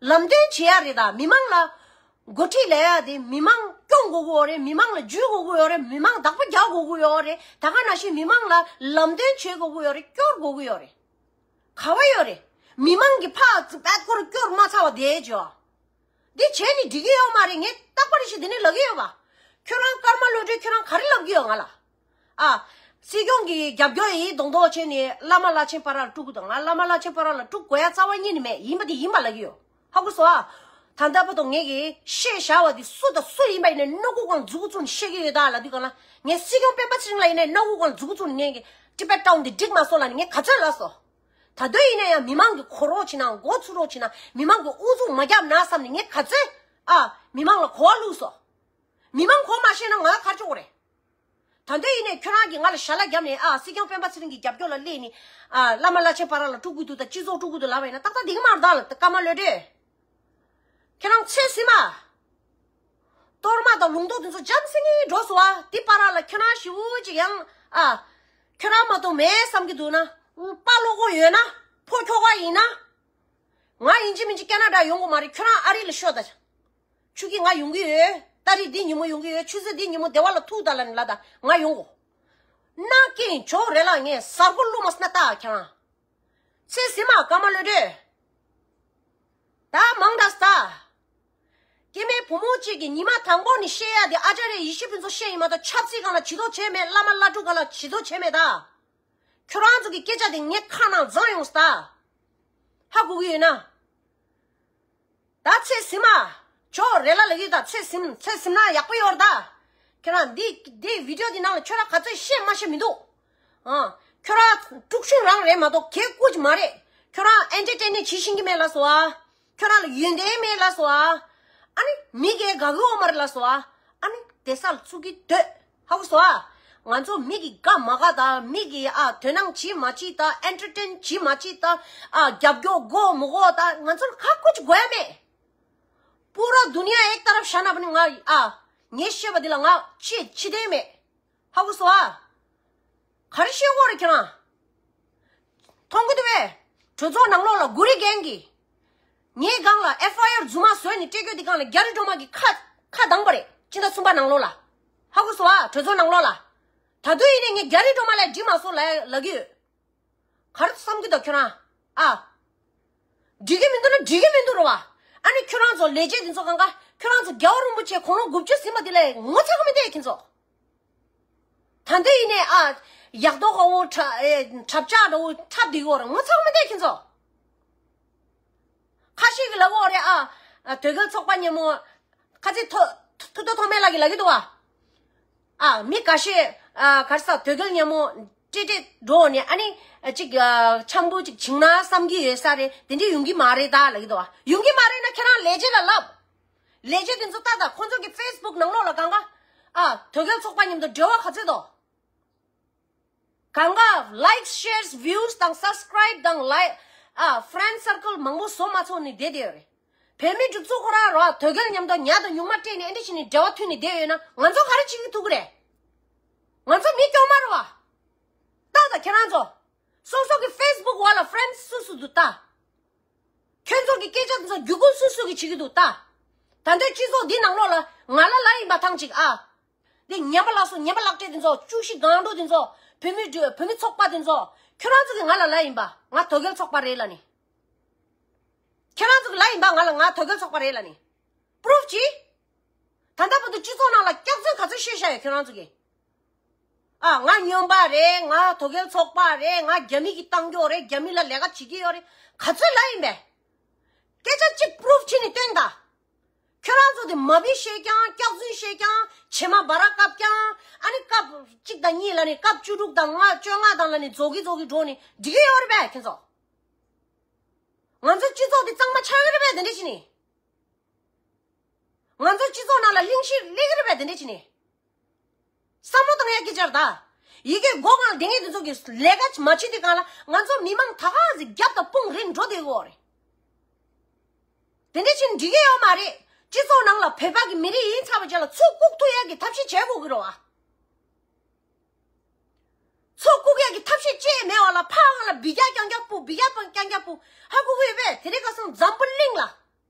ལམ་སྟོན་བྱེད་ཡ་རེད། ད་མི་མང་ལ་འགོ་ཁྲིད་ལས་ཡ་དེ་མི་མང་སྐྱོང་དགོས་ཀྱི་ཡོད་རེད། མི་མང་ལ་འཇུས་དགོས་ཀྱི་ཡོད་རེད། མི་མང་བདག་པོ་རྒྱག་དགོས་ཀྱི་ཡོད་རེད། ད་ག་ནང་བཞིན་མི་མང་ལ་ལམ་སྟོན་བྱེད་དགོས་ཀྱི་ཡོད་རེད། སྐྱོར་དགོས་ཀྱི་ཡོད་རེད། ག་བ་ཡོད་རེད། མི་མང་གི་ཕར་བད་ཁོར་སྐྱོར་མ་ཚར་བ་དེ་ཇོ། འདི་བྱས་ནས་འགྲིག་གི་ཡོད་མ་རེད། ངས་རྟག་པར་ཞིག་འདི་ནས་ལབ་ཀྱི་ཡོད་པ། ཁྱོད་རང་ཀརྨ་བློ་གྲོས་ཁྱོད་རང་ག་རེ་ལབ་ཀྱི་ཡོད་ང་ལ། ཨ། སྲིད་སྐྱོང་གི་རྒྱབ་སྐྱོར་ཡིན་མདོག་མདོག་བྱས་ནས་བླ་མ་བླ་ཆེན་ཕར་ར་ལ་དཀྲུག་གི་འདུག་ང་བླ་མ་བླ་ཆེན་ཕར་ར་ལ་དཀྲུག་དགོས་ཡ་རྩ་བ་ཉིད་ནས་མེད། ཡིན་པ་དེ་ཡིན་པ་ལབ་ཀྱི་ཡོད། ཧ་གོ་སོང་ཨ། ད་ལྟ་བར་དུ་ངས་ཀྱི་བཤད་བཞག་པ་དེ་སུ་དང་སུ་ཡིན་པ་ཡིན་ནའི་སྣ་ཁུག་སྒང་མཛུ་གུ་བཙུགས་ནས་བཤད་ཀྱི་ཡོད་ད་ལབ་དུས་སྒང་ལ། ངས་སྲིད་སྐྱོང་སྤེན་པ་ཚེ་རིང་ལ་ཡིན་ནའི་སྣ་ཁུག་སྒང་མཛུ་གུ་བཙུགས་ནས་ངས་ཀྱི་ཊི་བེཊ་ཊའོན་འདི་འགྲིག་མ་སོང་ལབ་ནས་ངས་ག་ཚོད་ལབ་སོང་། ད་དུང་ཡིན་ན་ཡང་མི་མང་གི་གོ་རོགས་བྱེད་ན་མགོ་ཚུགས་རོགས་བྱེད་ན་མི་མང་གི་ཨུ་ཚུགས་མ་བརྒྱབ་ན་བསམ་ནས་ངས་ག་ཚོད་ཨ་མི་མང་ལ་གོ་བ་བླུགས་སོང་། མི་མང་གོ་མ་ཤེས་ན་ང་ལ་ག་རེ་ཆོག་གི་རེད། ད་དུང་ཡིན་ནའི་ཁྱོད་རང་གིས་ང་ལ་ཞལ་ལག་བརྒྱབ་ནས་ཨ་སྲིད་སྐྱོང་སྤེན་པ་ཚེ་རིང་གི་རྒྱབ་སྐྱོར་ལ་སླེབས་ནས་ཨ་བླ་མ་བླ་ཆེན་ཕར་ར་ལ་དཀྲུག་གི་འདུག་ད་སྤྱི་ཚོགས་དཀྲུག་གི་འདུག་ལབ་པ་ཡིན་ན་ཏག་ཏག་འགྲིག་གི་མ་རེད་ད་ཀརྨ་བློ་གྲོས། ཁྱེད་རང་ཚེ་ཟིན་མ། གཏོར་མ་དང་ལུང་རྟོགས་དེ་ཚོ་འཇམ་སེང་གེ་འགྲོ་སོང་བ། དེ་བར་ལ་ཁྱོད་རང་ཞེ་པོ་ཅིག་ཡང་ཨ། ཁྱོད་རང་མ་གཏོགས་མེད་བསམ་གྱི་འདུག་ན། དཔའ་བློ་ཁོག་ཡོད་ན། ཕོ་ཁྱོ་ག་ཡིན་ན། ང་ཡིན་གཅིག་མིན་གཅིག་ཁེ་ན་ཌ་ཡོང་གི་མ་རེད། ཁྱོད་རང་ཨ་རི་ལ་ཤོག་ད། ཆུ་སྐྱིད་ང་ཡོང་གི་ཡོད། ཏ་རིག་འདི་ཉིན་མོ་ཡོང་གི་ཡོད། ཆུ་ཚོད་འདི་ཉིན་མོ་སྡེ་བ་ལ་ཐུག་ད་ལབ་ནས་ལབ་ད་ང་ཡོང་གོ། ན་སྐྱིད་ཇོ་རེ་ལ་ངས་གཟར་མགོ་བླུགས་མ་སོང་ན་ད་ཁྱེད་རང་། ཚེ་ཟིན་མ་ཀརྨ་བློ་གྲོས། ད་མང་དྲགས་ད། སྐྱེ་དམན་བུ་མོ་གཅིག་གིས་ཉི་མ་དང་པོ་ནས་བཤད་ཡ་དེ་ཨ་ཅཱརྱ་ཡེ་ཤེས་ཕུན་ཚོགས་བཤད་ཡིན་མ་གཏོགས་ཆབ་སྲིད་སྒང་ལ་བྱེད་དོགས་བྱས་མེད། བླ་མ་བླ་སྤྲུལ་སྒང་ལ་བྱེད་དོགས་བྱས་མེད་ད། ཁྱོད་རང་ཚོ་གི་སྐད་ཆ་དེ་ངའི་ཁ་ནང་འཛིན་ཡོང་སོང་ད། ཧ་གོ་གི་ཡོད་ན། ད་ཚེ་ཟིན་མ། ཇོ་རེ་ལ་ལབ་ཡོད་ད། ཚེ་ཟིན་ཚེ་ཟིན་ན་ཡག་པོ་ཡོད་རེད་ད། ཁྱོད་རང་འདི་འདི་བི་ཌི་ཡོ་འདི་ནང་ལ་ཁྱོད་རང་ག་ཚོད་བཤད་མ་བཤད་མི་འདུག་ཨ། ཁྱོད་རང་དཀྲུག་ཤིང་རང་རེད་མ་གཏོགས་གལ་ཀུ་ཅི་མ་རེད། ཁྱོད་རང་ཨེན་ཊར་ཊེན་ནི་བྱེད་ཤེས་ཀྱི་མེད་ལབ་སོང་ཨ། ཁྱོད་རང་ལ་ཡོན་ཏན་མེད་ལབ་སོང་ཨ། ཨ་ནི་མི་སྒེར་དགའ་གི་ཡོད་མ་རེད་ལབ་སོང་ཨ། ཨ་ནི་བསྡད་ས་ལ་ཚུགས་ཀྱི་སྡོད། ཧ་གོ་སོང་ཨ། ང་ཚོ་མི་གི་དགའ་མ་དགའ་དང་མི་གི་ཨ་དོ་སྣང་བྱེད་མ་བྱེད་དང་ཨེན་ཊར་ཊེན་བྱེད་མ་བྱེད་དང་ཨ་རྒྱབ་སྐྱོར་དགོས་མི་དགོས་དང་ང་ཚོར་ག་ཀུ་ཅི་དགོས་ཡ་མེད། پورا دنیا ایک طرف شانہ بنی ང་ཨ། ངས་བཤད་པ་འདི་ལ་ང་ཅི་ཅི་བདེན་མེད། ཧ་གོ་སོང་ཨ། ག་རེ་བཤད་དགོས་རེད་ཁྱེད་རང་། མཐོང་གི་འདུག་པས། གྲོས་ཚོགས་ནང་ལོགས་ལ་གུ་རི་རྒན་གྱིས། ངའི་སྒང་ལ་ཨེཕ་ཨའི་ཨར་རྫུན་མ་བཟོས་ནས་སྤྲད་རྒྱུ་འདི་སྒང་ལ་རྒྱ་རི་སྒྲོལ་མ་གི་ཁ་ཁ་གདངས་པ་རེད། སྤྱི་ཟླ་གསུམ་པ་ནང་ལོགས་ལ། ཧ་གོ་སོང་ཨ། གྲོས་ཚོགས་ནང་ལོགས་ལ། ད་དུང་ཡིན་ནའི་ངས་རྒྱ་རི་སྒྲོལ་མ་ལ་འགྲིག་མ་སོང་ལབ་ལབ་ཀྱི་ཡོད། ག་རེ་བསམ་གྱི་འདུག་ཁྱོད་རང་། ཨ། འགྲིག་གི་མི་འདུག་ན་འགྲིག་གི་མི་འདུག་རེད་བ། ཨ་ནི་ཁྱོད་རང་ཚོ་ལས་བྱེད་འདི་ཚོ་གང་ག་ཁྱོད་རང་ཚོ་རྒྱལ་བ་རིན་པོ་ཆེ་དགུང་ལོ་དགུ་བཅུ་ཟིན་པ་འདི་ལས་ངོ་ཚ་གི་མི་འདུག་ཁྱེད་ཚོ། ད་འདི་ཡིན་ནའི་ཨ། ཡག་མདོག་ཁ་བོ་ཁྲ་ཨེ་ཁྲབ་ལྕག་འདྲ་བོ་འཁྲབ་བསྡད་ཡོད་རེད། ངོ་ཚ་གི་མི་འདུག་ཁྱེད་ཚོ། ཁ་ཤས་ཀྱིས་ལབ་ཀྱི་ཡོད་རེད་ཨ། ཨ་དོལ་རྒྱལ་ཚོགས་པ་སྙན་མོ། ཁ་ཚིག་ཐོ་ཐུ་ཐོ་ཐོགས་མེད་ལགས་ཀྱིས་ལབ་ཀྱི་འདུག་བ། ཨ་མི་འགའ་ཤས་ཨ་ག་རེ་ཟ་དོལ་རྒྱལ་སྙན་མོ། སྤྲད་སྤྲད་འགྲོ་ནས་ཨ་ནི་ཅིག་ཨ་འཆམ་པོ་ཅིག་བྱིང་ན་བསམ་གྱི་ཡོད་ས་རེད། དེ་འདྲས་ཡོང་གི་མ་རེད་ད་ལབ་ཀྱི་འདུག་བ། ཡོང་གི་མ་རེད་ན་ཁྱེད་རང་ལས་བྱེད་ལ་ལབ། ལས་བྱེད་དེ་ཚོ་ལྟ་ད། ཁོང་ཚོ་གི་ཕེ་སི་བུག་ནང་ལོགས་ལ་གང་ག་ཨ་དོལ་རྒྱལ་ཚོགས་པ་མཉམ་དུ་འབྲེལ་བ་ག་ཚོད་འདུག་གང་ག་likes, shares, views དང་subscribe དང་like ཨ་friend circle མང་པོ་བཟོ་མ་ཚོགས་ནས་བསྡད་བསྡད་ཡོད་རེད། བོད་མི་སྒྲིག་འཛུགས་ཁོ་རང་རོ་དོལ་རྒྱལ་མཉམ་དུ་ཉ་དང་ཉུང་མ་སྤྲད་ནས་ཨེ་འདྲ་བྱས་ནས་འབྲེལ་བ་མཐུད་ནས་བསྡད་ཡོད་ན་ང་ཚོ་ག་རེ་བྱེད་ཀྱི་ཐུག་གི་རེད། ང་ཚོ་མི་སྐྱོ་མ་རེད་བ། ལྟ་ད་ཁྱེད་རང་ཚོ། སོ་སོ་གི་ཕེ་སི་བུག་བར་ལ་ཕེ་རེན་ཌི་སུ་སུ་འདུག་ལྟ། ཁྱོད་ཚོ་གི་སྐད་ཆ་དེ་ཚོ་བརྒྱུད་སྐུལ་སུ་སུ་གི་བྱེད་ཀྱི་འདུག་ལྟ། ད་ལྟའི་སྤྱི་ཚོགས་འདི་ནང་ལོགས་ལ་ང་ལ་ལབ་ཡིན་པ་ཐང་ཅིག་ཨ། འདི་ངན་པ་ལགས་སོ། ངན་པ་ལག་སྤྲད་དེ་ཚོ། བཅུ་བཞི་སྒང་དྲུག་དེ་ཚོ། བོད་མི་བོད་མི་ཚོགས་པ་དེ་ཚོ། ཁྱོད་རང་ཚོ་གི་ང་ལ་ལབ་ཡིན་པ། ང་དོལ་རྒྱལ་ཚོགས་པ་རེད་ལབ་ནི། ཁྱེད་རང་ཚོ་གི་ལབ་ཡིན་པ། ང་ལ་ང་དོལ་རྒྱལ་ཚོགས་པ་རེད་ལབ་ནི། པུ་རུབ་ཅི། ད་ལྟ་བར་དུ་སྤྱི་ཚོགས་ནང་ལ་སྐྱག་རྫུན་ག་ཚོད་བཤད་བཞག་ཡོད་ཁྱོད་རང་ཚོ་གི། ཨ་ང་སྨྱོན་པ་རེད། ང་དོལ་རྒྱལ་ཚོགས་པ་རེད། ང་རྒྱ་མི་གི་བཏང་རྒྱུ་རེད། རྒྱ་མི་ལ་ལས་ཀ་བྱེད་ཀྱི་ཡོད་རེད། ག་ཚོད་ལབ་ཡིན་པས། སྐད་ཆ་གཅིག་པུ་རུབ་བྱས་ནས་སྟོན་ད། ཁྱོད་རང་ཚོ་དེ་མ་བི་བཤད་ཀྱང་། སྐྱག་རྫུན་བཤད་ཀྱང་། བྱེ་མ་སྦར་ར་བཀབ་ཀྱང་། ཨ་ནི་སྐབས་གཅིག་དང་གཉིས་ལ་ནི་སྐབས་བཅུ་དྲུག་དང་ལྔ་བཅོ་ལྔ་དང་ལ་ནི་རྫོགས་ཀྱི་རྫོགས་ཀྱི་འགྲོ་ནི་འགྲིག་གི་ཡོད་རེད་པས་ཁྱེད་ཚོ། ང་ཚོ་སྤྱི་ཚོགས་དེ་གཙང་མ་ཆགས་ཀྱི་རེད་པས་དེ་འདྲ་བྱས་ནི། ང་ཚོ་སྤྱི་ཚོགས་ནང་ལ་གླེང་གཞི་སླེབས་ཀྱི་རེད་པས་དེ་འདྲ་བྱས་ནི། བསམ་བློ་བཏང་ཡག་གི་ཆར་ད། ཡི་གེ་མགོ་སྒང་ལ་དེ་ངས་དེ་ཚོ་གི་ལས་ཀ་མ་བྱེད་དུས་སྒང་ལ་ང་ཚོ་མི་མང་ད་ག་ཟིག་རྒྱབ་དང་དཔུང་རེད་འགྲོ་བསྡད་ཡོད་རེད། དེ་འདྲ་བྱས་ནས་འགྲིག་གི་ཡོད་མ་རེད། སྤྱི་ཚོགས་ནང་ལ་བོད་པ་གི་མི་རིགས་ཡིན་ཚར་བའི་རྗེས་ལ་ཚུར་བཀུག་ཐུབ་ཡག་གི་ཐབས་ཤེས་བྱེད་དགོས་ཀྱི་རེད་བ། ཚུར་བཀུག་ཡག་གི་ཐབས་ཤེས་ཅི་ཡང་མེད་པ་ལ་ཕར་སྒང་ལ་འབུད་རྒྱག་རྐྱང་རྐྱང་སྤུ། འབུད་རྒྱག་རྐྱང་རྐྱང་སྤུ། ཧ་གོ་གི་ཡོད་པས། དེ་རིང་ཁ་སང་འཛམ་བུ་གླིང་ལ།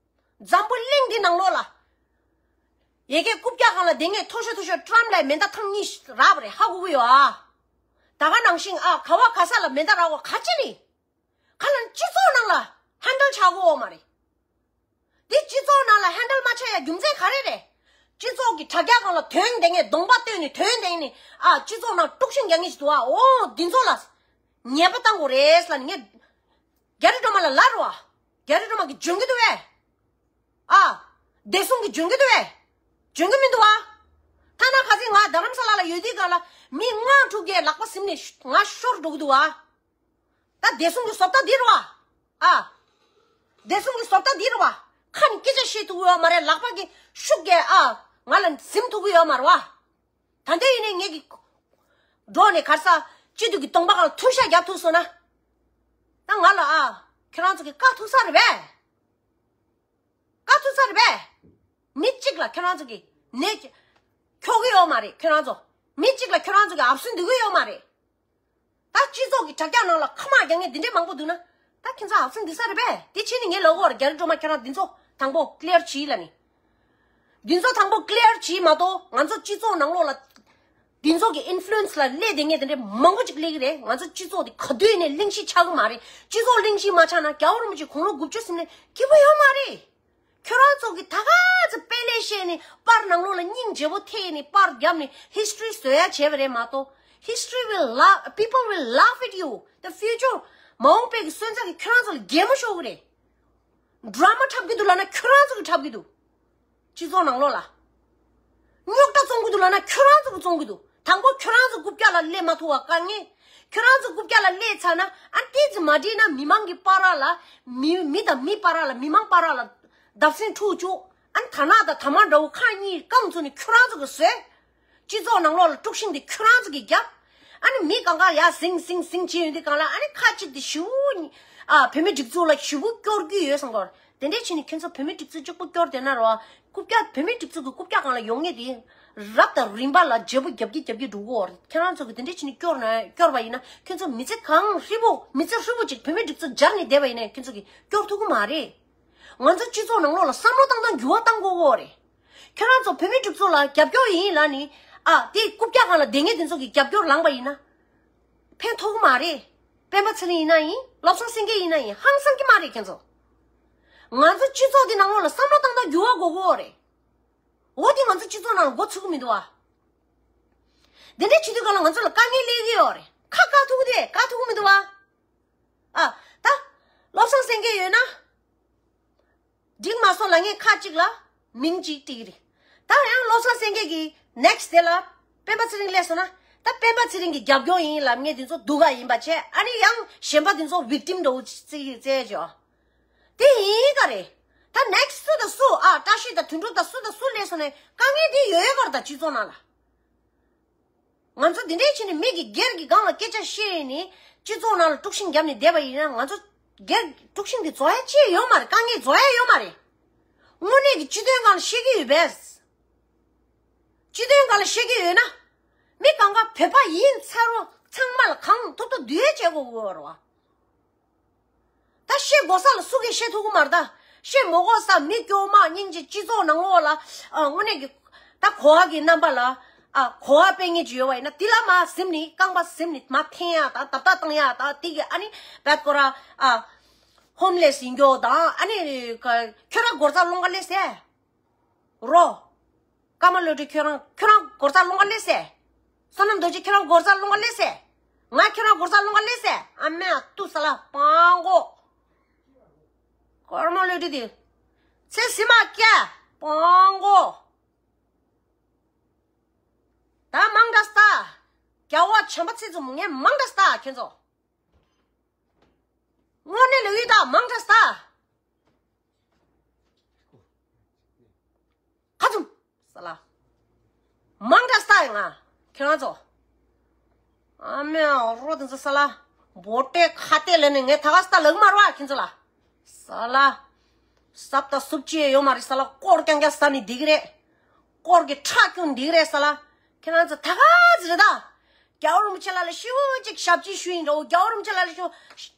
འཛམ་བུ་གླིང་འདི་ནང་ལོགས་ལ། ཡ་གི་རྐུབ་བཀྱག་སྒང་ལ་དེ་ངས་མཐོ་ཤོས་མཐོ་ཤོས་ཊམ་ལ་མེ་མདའ་ཐང་གཉིས་རག་པ་རེད། ཧ་གོ་གི་ཡོད་ཨ། ད་ག་ནང་བཞིན་ཨ་ག་བ་ག་ས་ལ་མེ་མདའ་རག་པ་ག་ཅི་ནི། ཁ་ལ་སྤྱི་ཚོགས་ནང་ལ་ཧན་ཌལ་ཆགས་གོ་མ་རེད། འདི་སྤྱི་ཚོགས་ནང་ལ་ཧན་ཌལ་མ་ཆགས་ཡ་རྒྱུ་མཚན་ག་རེ་རེད། སྤྱི་ཚོགས་ཀྱི་དྲ་རྒྱ་སྒང་ལ་དོན་དེ་ངས་གདོང་པ་སྟོན་ནས་དོན་དེ་ནས་ཨ་སྤྱི་ཚོགས་ནང་དཀྲུག་ཤིང་རྒྱག་མཁན་ཞིག་འདུག་ཨ། འོ་འདི་ཚོ་ལ་ཉེས་པ་བཏང་དགོས་རེད་ལབ་ནས་ངས་རྒྱ་རི་སྒྲོལ་མ་ལ་ལབ་རོགས་ཨ། རྒྱ་རི་སྒྲོལ་མ་གིས་འཇོན་གྱི་འདུག་བས། ཨ། བདེ་སྲུང་གིས་འཇོན་གྱི་འདུག་བས། འཇོན་གྱི་མི་འདུག་ཨ། ཐ་ན་ཁ་སང་ང་རྡ་རམ་ས་ལ་ལ་ཡོད་དུས་སྒང་ལ་མི་ལྔ་དྲུག་གིས་ལག་པ་ཟིན་ནས་ང་ཤོར་འགྲོ་གི་འདུག་ཨ། ད་བདེ་སྲུང་གི་བཟོ་ལྟ་འདི་རེད་བ། ཨ། བདེ་སྲུང་གི་བཟོ་ལྟ་འདི་རེད་བ། ཁ་ནས་སྐད་ཆ་བཤད་ཐུབ་ཀྱི་ཡོད་མ་རེད། ལག་པ་གི་ཤུགས་ཀྱིས་ཨ་ང་ལ་ཟིན་ཐུབ་ཀྱི་ཡོད་མ་རེད་བ། ད་འདི་ཡིན་ནའི་ངེད་ཀྱི་འགྲོ་ནས་གར་ས་སྤྱི་འཐུས་ཀྱི་གདོང་པ་སྒང་ལ་ཐུག་ཤ་རྒྱབ་ཐུབ་སོང་ན། ད་ང་ལ་ཨ་ཁྱོད་རང་ཚོ་གི་བཀག་ཐུབ་ས་རེད་པས། བཀག་ཐུབ་ས་རེད་པས། མི་གཅིག་ལ་ཁྱོད་རང་ཚོ་གི་ནད་འཁྱོག་གི་ཡོད་མ་རེད། ཁྱོད་རང་ཚོ་མི་གཅིག་ལ་ཁྱོད་རང་ཚོ་གི་ཨབ་སུན་འདུག་གི་ཡོད་མ་རེད། ད་སྤྱི་ཚོགས་ཀྱི་དྲ་རྒྱ་ནང་ལ་ཁ་མ་རྒྱག་མཁན་འདི་འདྲས་མང་པོ་འདུག་ན། ད་ཁྱེད་ཚོ་ཨབ་སུན་འདུག་ས་རེད་པས། དེ་ཕྱིན་ནས་ངས་ལབ་ཀྱི་ཡོད་རེད། རྒྱ་རི་སྒྲོལ་མ་ཁྱོད་རང་འདི་ཚོ་དང་པོ་ཀི་ལི་ཡར་བྱེད་ལབ་ནི། འདི་ཚོ་དང་པོ་ཀི་ལི་ཡར་བྱེད་མ་གཏོགས་ང་ཚོ་སྤྱི་ཚོགས་ནང་ལོགས་ལ་འདི་ཚོ་གི་ཨིན་ཕུ་ལུ་ཨེན་སི་ལ་སླེབས་བསྡད་མཁན་དེ་འདྲས་མང་པོ་ཅིག་སླེབས་ཀྱི་རེད། ང་ཚོ་སྤྱི་ཚོགས་འདི་ག་དུས་ནས་གླེང་གཞི་ཆགས་ཀྱི་མ་རེད། སྤྱི་ཚོགས་གླེང་གཞི་མ་ཆགས་ན་རྒྱལ་བ་རིན་པོ་ཆེ་དགུང་ལོ་དགུ་བཅུ་ཟིན་ནས་སྐྱིད་པོ་ཡོད་མ་རེད། ཁྱོད་རང་ཚོ་གིས་ད་ག་ཚོད་དཔེ་ལེགས་བཤད་ནས་པར་ནང་ལོགས་ལ་སྙིང་རྗེ་པོ་ཐེབས་ནས་པར་བརྒྱབ་ནས་ཧིས་ཊོ་རི་བཟོ་ཡ་བྱས་པ་རེད་མ་གཏོགས། History will laugh, people will laugh at you. The future མ་འོངས་པའི་གི་སོན་རྩ་གིས་ཁྱོད་རང་ཚོ་ལ་གད་མོ་ཤོར་གི་རེད། ཌ་ར་མ་འཁྲབ་ཀྱི་འདུག་ལབ་ན་ཁྱོད་རང་ཚོ་གིས་འཁྲབ་ཀྱི་འདུག་སྤྱི་ཚོགས་ནང་ལོགས་ལ། རྙོག་དྲ་བཙོང་གི་འདུག་ལབ་ན་ཁྱོད་རང་ཚོ་གིས་བཙོང་གི་འདུག་དང་པོ་ཁྱོད་རང་ཚོ་རྐུབ་བཀྱག་ལ་སླེབས་མ་ཐུབ་པ་དཀའ་ངལ། ཁྱོད་རང་ཚོ་རྐུབ་བཀྱག་ལ་སླེབས་ཚར་ན་ཨ་ཏི་ཙི་མ་འགྲིག་ན་མི་མང་གི་བར་ལ། མི་མི་དང་མི་བར་ལ། མི་མང་བར་ལ་བརྡབ་གསིག་འཁྲུག་བཅུག་ཨ་ནི་དར་ནག་དང་དར་དམར་འདྲ་བོ་ཁག་གཉིས་བཀང་བཙུགས་ནས་ཁྱོད་རང་ཚོ་གིས་བཟོས། སྤྱི་ཚོགས་ནང་ལོགས་ལ་དཀྲུག་ཤིང་དེ་ཁྱོད་རང་ཚོ་གིས་བརྒྱབ། ཨ་ནི་མི་གང་ག་ཡར་ཟིང་ཟིང་ཟིང་བྱེད་ཡོང་དུས་སྒང་ལ་ཨ་ནི་ཁ་ཅིག་དེ་ཞེ་པོ་ཨ་བོད་མི་སྒྲིག་འཛུགས་ལ་ཞེ་པོ་སྐྱོར་གྱི་ཡོད་བསམ་གི་རེད། དེ་འདྲས་བྱས་ནས་ཁྱོད་ཚོ་བོད་མི་སྒྲིག་འཛུགས་གཅིག་པོ་སྐྱོར་བསྡད་ན་རེད་བ། རྐུབ་བཀྱག་བོད་མི་སྒྲིག་འཛུགས་ཀྱི་རྐུབ་བཀྱག་སྒང་ལ་ཡོང་མཁན་དེ་རབ་དང་རིམ་པ་ལ་བརྗེ་པོ་རྒྱབ་ཀྱི་རྒྱབ་ཀྱི་འགྲོ་གི་ཡོད་རེད། ཁྱེད་རང་ཚོ་གིས་དེ་འདྲས་བྱས་ནས་སྐྱོར་ན་སྐྱོར་བ་ཡིན་ན་ཁྱོད་ཚོ་མི་ཚེ་གང་ཧྲིལ་པོ་མི་ཚེ་ཧྲིལ་པོ་ཅིག་བོད་མི་སྒྲིག་འཛུགས་སྦྱར་ནས་བསྡད་པ་ཡིན་ན་ཁྱོད་ཚོ་གིས་སྐྱོར་ཐུབ་ཀྱི་མ་རེད། ང་ཚོ་སྤྱི་ཚོགས་ནང་ལོགས་ལ་བསམ་བློ་བཏང་སྟངས་འགྱུར་བ་གཏང་དགོས་ཀྱི་ཡོད་རེད། ཁྱོད་རང་ཚོ་བོད་མི་སྒྲིག་འཛུགས་ལ་རྒྱབ་སྐྱོར་ཡིན་ལབ་ནི། ཨ་དེ་རྐུབ་བཀྱག་སྒང་ལ་བསྡད་མཁན་དེ་ཚོ་གིས་རྒྱབ་སྐྱོར་ལངས་པ་ཡིན་ན། ཕན་ཐོགས་ཀྱི་མ་རེད། སྤེན་པ་ཚེ་རིང་ཡིན་ན་ཡིན། བློ་བཟང་སེང་གེ་ཡིན་ན་ཡིན། ཧང་སང་གི་མ་རེད་ཁྱེད་ཚོ། ང་ཚོ་སྤྱི་ཚོགས་འདི་ནང་ལོགས་ལ་བསམ་བློ་བཏང་སྟངས་འགྱུར་བ་དགོས་ཀྱི་ཡོད་རེད། འོ་དེ་ང་ཚོ་སྤྱི་ཚོགས་ནང་ལ་འགོ་ཚུགས་ཀྱི་མི་འདུག་བ། དེ་འདྲས་བྱེད་དུས་སྒང་ལ་ང་ཚོ་ལ་དཀའ་ངལ་སླེབས་ཀྱི་ཡོད་རེད། ཁ་བཀག་ཐུབ་ཀྱི་རེད། བཀག་ཐུབ་ཀྱི་མི་འདུག་བ། ཨ་ད་བློ་བཟང་སེང་གེ་ཡོད་ན། འགྲིག་མ་སོང་ལབ་མཁན་ཁ་ཅིག་ལ་མིང་ཅིག་བྲིས་ཀྱི་རེད། ད་ཡང་བློ་བཟང་སེང་གེ་གི་ནེག་སི་དེ་ལ་སྤེན་པ་ཚེ་རིང་སླེབས་སོང་ན་ ད་སྤེན་པ་ཚེ་རིང་གི་རྒྱབ་སྐྱོར་ཡིན་ལབ་མཁན་དེ་ཚོ་སྡུག་ག་ཡིན་པ་བྱས། ཨ་ནི་ཡང་གཞན་པ་དེ་ཚོ་victim་འདྲ་བོ་བརྩི་བརྩི་བྱས། དེ་ཡིན་ག་རེད། ད་next སུ་དང་སུ། ཨ། བཀྲ་ཤིས་དང་དོན་གྲུབ་དང་སུ་དང་སུ་སླེབས་སོང་ནས་དཀའ་ངལ་དེ་ཡོད་ཡོད་པར། ད་སྤྱི་ཚོགས་ནང་ལ། ང་ཚོ་འདི་འདྲའི་བྱས་ནས་མི་གི་སྒེར་གྱི་སྒང་ལ་སྐད་ཆ་བཤད་ནས་སྤྱི་ཚོགས་ནང་ལ་དཀྲུག་ཤིང་བརྒྱབ་ནས་བསྡད་པ་ཡིན་ན། ང་ཚོ་སྒེར་དཀྲུག་ཤིང་དེ་རྫོགས་ཡ་ཅི་ཡོད་མ་རེད། དཀའ་ངལ་རྫོགས་ཡ་ཡོད་མ་རེད། དངོས་གནས་ཀྱི་སྤྱི་དོན་སྒང་ལ་བཤད་ཀྱི་ཡོད་པས། སྤྱི་དོན་སྒང་ལ་བཤད་ཀྱི་ཡོད་ན། མི་གང་ག་བོད་པ་ཡིན་ཚར་བ་ཚང་མ་ལ་གང་ཐུབ་ཐུབ་འདུལ་བྱེད་དགོས་དགོས་རེད་བ། ད་བཤད་དགོས་ས་ལ་སུ་གིས་བཤད་ཐུབ་ཀྱི་མ་རེད། ད་བཤད་མ་དགོས་ས། མི་སྐྱོ་མ་སྙིང་རྗེ། སྤྱི་ཚོགས་ནང་ལོགས་ལ། ཨ། དངོས་གནས་ཀྱི་ད་གོ་བ་གི་རྣམ་པ་ལ། ཨ། གོ་བ་སྤེལ་མཁན་ཅིག་ཡོད་པ་ཡིན་ན། དེ་ལ་མར་གཟིམ་ནས། རྐང་པ་གཟིམ་ནས་མར་འཐེན་ཡ་དང་། རྡབ་རྡབ་བཏང་ཡ་དང་། དེ་གི་ཨ་ནི་བད་ཀོ་ར། ཨ། ཧོམ་ལེས་ཡིན་རྒྱུ་དང་། ཨ་ནི་ཁྱོད་རང་སྒོར་རྩ་སློང་ག་སླེབས་ཟེར། རོ། ཀརྨ་བློ་གྲོས། ཁྱོད་རང་ཁྱོད་རང་སྒོར་རྩ་སློང་ག་སླེབས་ཟེར། བསོད་ནམས་རྡོ་རྗེ། ཁྱོད་རང་སྒོར་རྩ་སློང་ག་སླེབས་ཟེར། ང་ཁྱོད་རང་སྒོར་རྩ་སློང་ག་སླེབས་ཟེར། ཨ་མའི་ཏུ་ས་ལ་སྤྲང་པོ། ཀརྨ་བློ་གྲོས་དེ། ཚེ་ཟི་མ་སྐྱ་སྤྲང་པོ། ད་མང་དྲགས་ད། རྒྱལ་བ་བྱམས་པ་ཚེ་རིང་ངས་མང་དྲགས་ད་ཁྱེད་ཚོ། དངོས་གནས་ལ་ཡོད་ད། མང་དྲགས་ད། ཁ་ཚུམ། ས་ལ། མང་དྲགས་ད་ཡིན་ང་། ཁྱེད་རང་ཚོ། ཨ་མའི་རོ་དེ་ཚོ་ས་ལ། བོ་ཏེ་ཁ་ཏེ་ལ་ནི་ངས་ད་ག་ས་ལག་མ་ར་བ་ཁྱེད་ཚོ་ལ། ས་ལ། སབ་ད་སུབ་ཅི་ཡོད་མ་རེད། ས་ལ་སྐོར་རྐྱང་རྐྱང་ས་ནི་འདི་གི་རེད། སྐོར་གི་ཁྲག་སྐྱོན་འདི་གི་རེད། ས་ལ། ཁྱེད་རང་ཚོ་ད་ག་ཚོད་རེད་ད། རྒྱལ་བ་རིན་པོ་ཆེ་ལགས་ལ་ཞེ་པོ་ཅིག་ཞབས་ཕྱི་ཞུ་ཡིན་འགྲོ། རྒྱལ་བ་རིན་པོ་ཆེ་ལགས་ལ་ཞུ།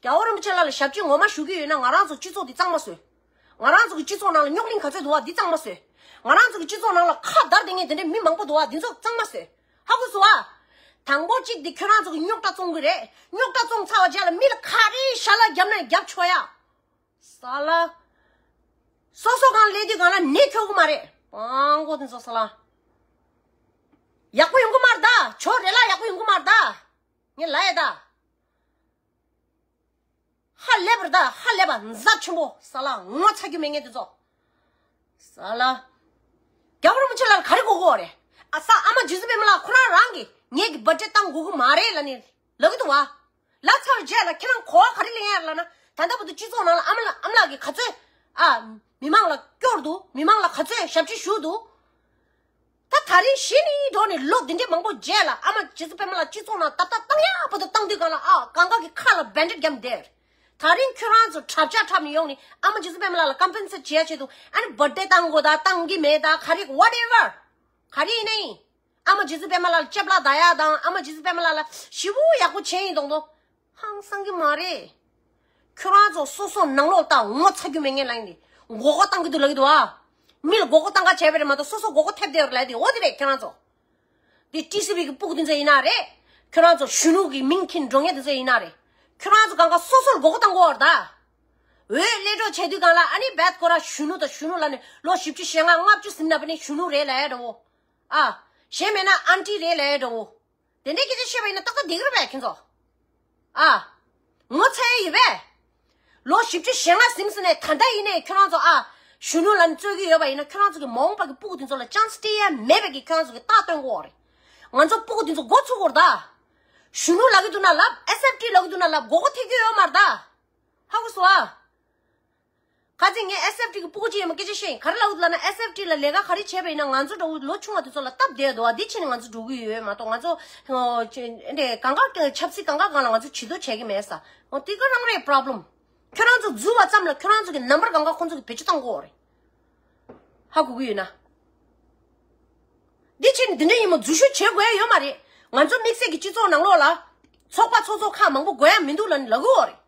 རྒྱལ་བ་རིན་པོ་ཆེ་ལགས་ལ་ཞབས་ཕྱི་ངོ་མ་ཞུ་གི་ཡོད་ན། ང་རང་ཚོ་སྤྱི་ཚོགས་འདི་གཙང་མ་བཟོས། ང་རང་ཚོ་གི་སྤྱི་ཚོགས་ནང་ལ་རྙོག་གླེང་ག་ཚོད་འདུག་བ། འདི་གཙང་མ་བཟོས། ང་རང་ཚོ་གི་སྤྱི་ཚོགས་ནང་ལ་ཁ་བརྡར་བསྡད་མཁན་དེ་འདྲའི་མི་མང་པོ་འདུག་བ། འདི་ཚོ་གཙང་མ་བཟོས། ཧ་གོ་སོང་ཨ། དང་པོ་གཅིག་འདི་ཁྱོད་རང་ཚོ་གི་རྙོག་དྲ་བཙོང་གི་རེད། རྙོག་དྲ་བཙོང་ཚར་བ་རྗེས་ལ་མི་ལ་ག་རེ་ཞལ་ལག་བརྒྱབ་ན་རྒྱབ་ཆོག་ཡ། ས་ལ། སོ་སོ་གང་སླེབས་དུས་གང་ལ་ནད་ཁྱོག་གི་མ་རེད། སྤྲང་པོ་དེ་ཚོ་ས་ལ། ཡག་པོ་ཡོང་གི་མ་རེད་ད། ཆོ་རེ་ལ་ཡག་པོ་ཡོང་གི་མ་རེད་ད། ངས་ལབ་ཡ་ད། ཧ་ལས་པ་རེད་ད། ཧ་ལས་པ། མཛའ་ཆེན་པོ་ས་ལ་ངོ་ཚ་རྒྱུ་མེད་མཁན་དེ་ཚོ། ས་ལ། རྒྱལ་བ་རིན་པོ་ཆེ་ལགས་ལ་ག་རེ་དགོས་དགོས་རེད། ཨ་ས། ཨ་མ་རྗེ་བཙུན་པད་མ་ལགས་ཁོ་རང་རང་གིས་ངེད་ཀྱི་བར་ཐི་ཌེ་བཏང་དགོས་ཀྱི་མ་རེད་ལབ་ནས་ལབ་ཀྱི་འདུག་བ། ལབ་ཚར་རྗེས་ལ་ཁྱེད་རང་གོ་བ་ག་རེ་ལེན་ཡ་ལབ་ན། ད་ལྟ་བར་དུ་སྤྱི་ཚོགས་ནང་ལ་ཨ་མ་ལགས། ཨ་མ་ལགས་ཀྱིས་ག་ཚོད། ཨ། མི་མང་ལ་སྐྱོར་འདུག་མི་མང་ལ་ག་ཚོད་ཞབས་ཕྱི་ཞུས་འདུག་ད་ད་རིང་གཞི་ནས་འགྲོ་ནས་ལོ་འདི་འདྲའི་མང་པོ་རྗེས་ལ་ཨ་མ་རྗེ་བཙུན་པད་མ་ལགས་སྤྱི་ཚོགས་ནང་ཏག་ཏག་བཏང་ཡག་པོ་དང་བཏང་དུས་གང་ལ། ཨ། གང་ག་གི་ཁ་ལ་བེན་ཌེཌ་བརྒྱབ་བསྡད། ད་རིང་ཁྱོད་རང་ཚོ་གྲབས་ཆག་འཁྲབ་ནས་ཡོང་ནས་ཨ་མ་རྗེ་བཙུན་པད་མ་ལགས་ལ་ཀམ་པེན་སེཊ་བྱེད་ཡ་ཆེད་དུ། ཨ་ནི་བར་ཐི་ཌེ་བཏང་དགོས་ད་བཏང་གི་མེད་ད། ག་རེ་ཝ་ཊེ་ཝར་ག་རེ་ཡིན་ན་ཡིན། ཨ་མ་རྗེ་བཙུན་པད་མ་ལགས་ལ་ལྕེ་ལ་བལྡག་ཡ་དང་། ཨ་མ་རྗེ་བཙུན་པད་མ་ལགས་ལ་ཞེ་པོ་ཡག་པོ་བྱས་ཡིན་མདོག་མདོག་ཧང་སང་གི་མ་རེད། ཁྱོད་རང་ཚོ་སོ་སོ་ནང་ལོགས་ལྟ། ངོ་ཚ་རྒྱུ་མེད་མཁན་ལབ་ཡིན་ཏེ། མགོ་སྐོར་བཏང་གི་འདུག་ལབ་ཀྱི་འདུག་ཨ། མི་ལ་མགོ་སྐོར་བཏང་ག་བྱས་པ་རེད་མ་གཏོགས་སོ་སོ་མགོ་སྐོར་ཐེབས་བསྡད་ཡོད་རེད་ལབ་ཡིན་ཏེ། འོ་དེ་རེད། ཁྱོད་རང་ཚོ། དེ་ཊི་སི་ཝི་གི་སྤུ་གུ་དེ་ཚོ་ཡིན་ན་རེད། ཁྱོད་རང་ཚོ་གཞོན་ནུ་གི་མིང་འཁྱེར་འགྲོ་མཁན་དེ་ཚོ་ཡིན་ན་རེད། ཁྱོད་རང་ཚོ་གང་ག་སོ་སོར་མགོ་སྐོར་བཏང་གི་ཡོད་རེད་ད། འོས་སླེབས་འགྲོ་བྱས་དུས་གང་ལ་ཨ་ནི་བད་ཀོ་ར་གཞོན་ནུ་དང་། གཞོན་ནུ་ལབ་ནས་ལོ་བཞི་བཅུ་ཞེ་ལྔ་ལྔ་བཅུ་ཟིན་ན་པ་ནི་གཞོན་ནུ་རེད་ལབ་ཡ་འདྲ་བོ། ཨ། གཞན་མེད་ན་ཨན་ཊི་རེད་ལབ་ཡ་འདྲ་བོ། དེ་འདྲའི་སྐད་ཆ་བཤད་པ་ཡིན་ན་ཏག་ཏག་བསྡད་ཀྱི་རེད་པས་ཁྱེད་ཚོ། ཨ། ངོ་ཚ་ཡ་ཡོད་པས། ལོ་བཞི་བཅུ་ཞེ་ལྔ་ཟིན་ཟིན་ནས་ད་ལྟ་ཡིན་ནའི་ཁྱོད་རང་ཚོ། ཨ། གཞོན་ནུ་ལབ་ནས་རྩོད་ཀྱི་ཡོད་པ་ཡིན་ན། ཁྱོད་རང་ཚོ་གི་མ་འོངས་པ་གི་སྤུ་གུ་དེ་ཚོ་ལ་ཅན་སི་སྤྲད་ཡ་མེད་པའི་གི་ཁྱོད་རང་ཚོ་གི་རྟགས་སྟོན་དགོས་རེད། ང་ཚོ་སྤུ་གུ་དེ་ཚོ་མགོ་ཚུགས་དགོས་རེད་ད། གཞོན་ནུ་ལབ་ཀྱི་འདུག་ན་ལབ། ཨེས་ཨེཕ་ཊི་ལབ་ཀྱི་འདུག་ན་ལབ། མགོ་སྐོར་ཐེབས་ཀྱི་ཡོད་མ་རེད་ད། ཧ་གོ་སོང་ཨ། ཁ་ཚིག་ངས་ཨེས་ཨེཕ་ཊི་གི་སྤུ་གུ་ཅིག་ཡིན་པ་སྐད་ཆ་བཤད་ཡིན། ག་རེ་ལབ་ཀྱི་འདུག་ལབ་ན། ཨེས་ཨེཕ་ཊི་ལ་ལས་ཀ་ག་རེ་བྱས་པ་ཡིན་ན་ང་ཚོ་འདྲ་བོ་ལོ་ཆུང་བ་དེ་ཚོ་ལ་སྟབས་བདེ་འདུག་བ། འདི་བྱས་ནས་ང་ཚོ་འགྲོ་གི་ཡོད་མ་གཏོགས། ང་ཚོ་ཨོ་ཅེ་འདྲ་གང་ག་ཆབ་སྲིད་གང་ག་སྒང་ལ་ང་ཚོ་བྱེད་འདོད་བྱེད་ཀྱི་མེད་ས། འོ་དེ་ག་རང་རེད་པོ་རོ་བྷི་ལེམ། ཁྱོད་རང་ཚོ་འཛུལ་བ་ཙམ་ལ་ཁྱོད་རང་ཚོ་གི་ནམ་བར་གང་ག་ཁོང་ཚོ་གི་བེད་སྤྱོད་བཏང་དགོས་རེད། ཧ་གོ་གི་ཡོད་ན། འདི་བྱས་ནས་འདི་འདྲ་ཡིན་མོ་འཛུལ་ཞུགས་བྱེད་དགོས་ཡ་ཡོད་མ་རེད། ང་ཚོ་དམིགས་བསལ་གྱི་སྤྱི་ཚོགས་ནང་ལོགས་ལ་ཚོགས་པ་ཚོགས་ཚོགས་ཁག་མང་པོ་དགོས་ཡ་མི་འདུག་ལབ་ནས་ལབ་ཀྱི་ཡོད་རེད།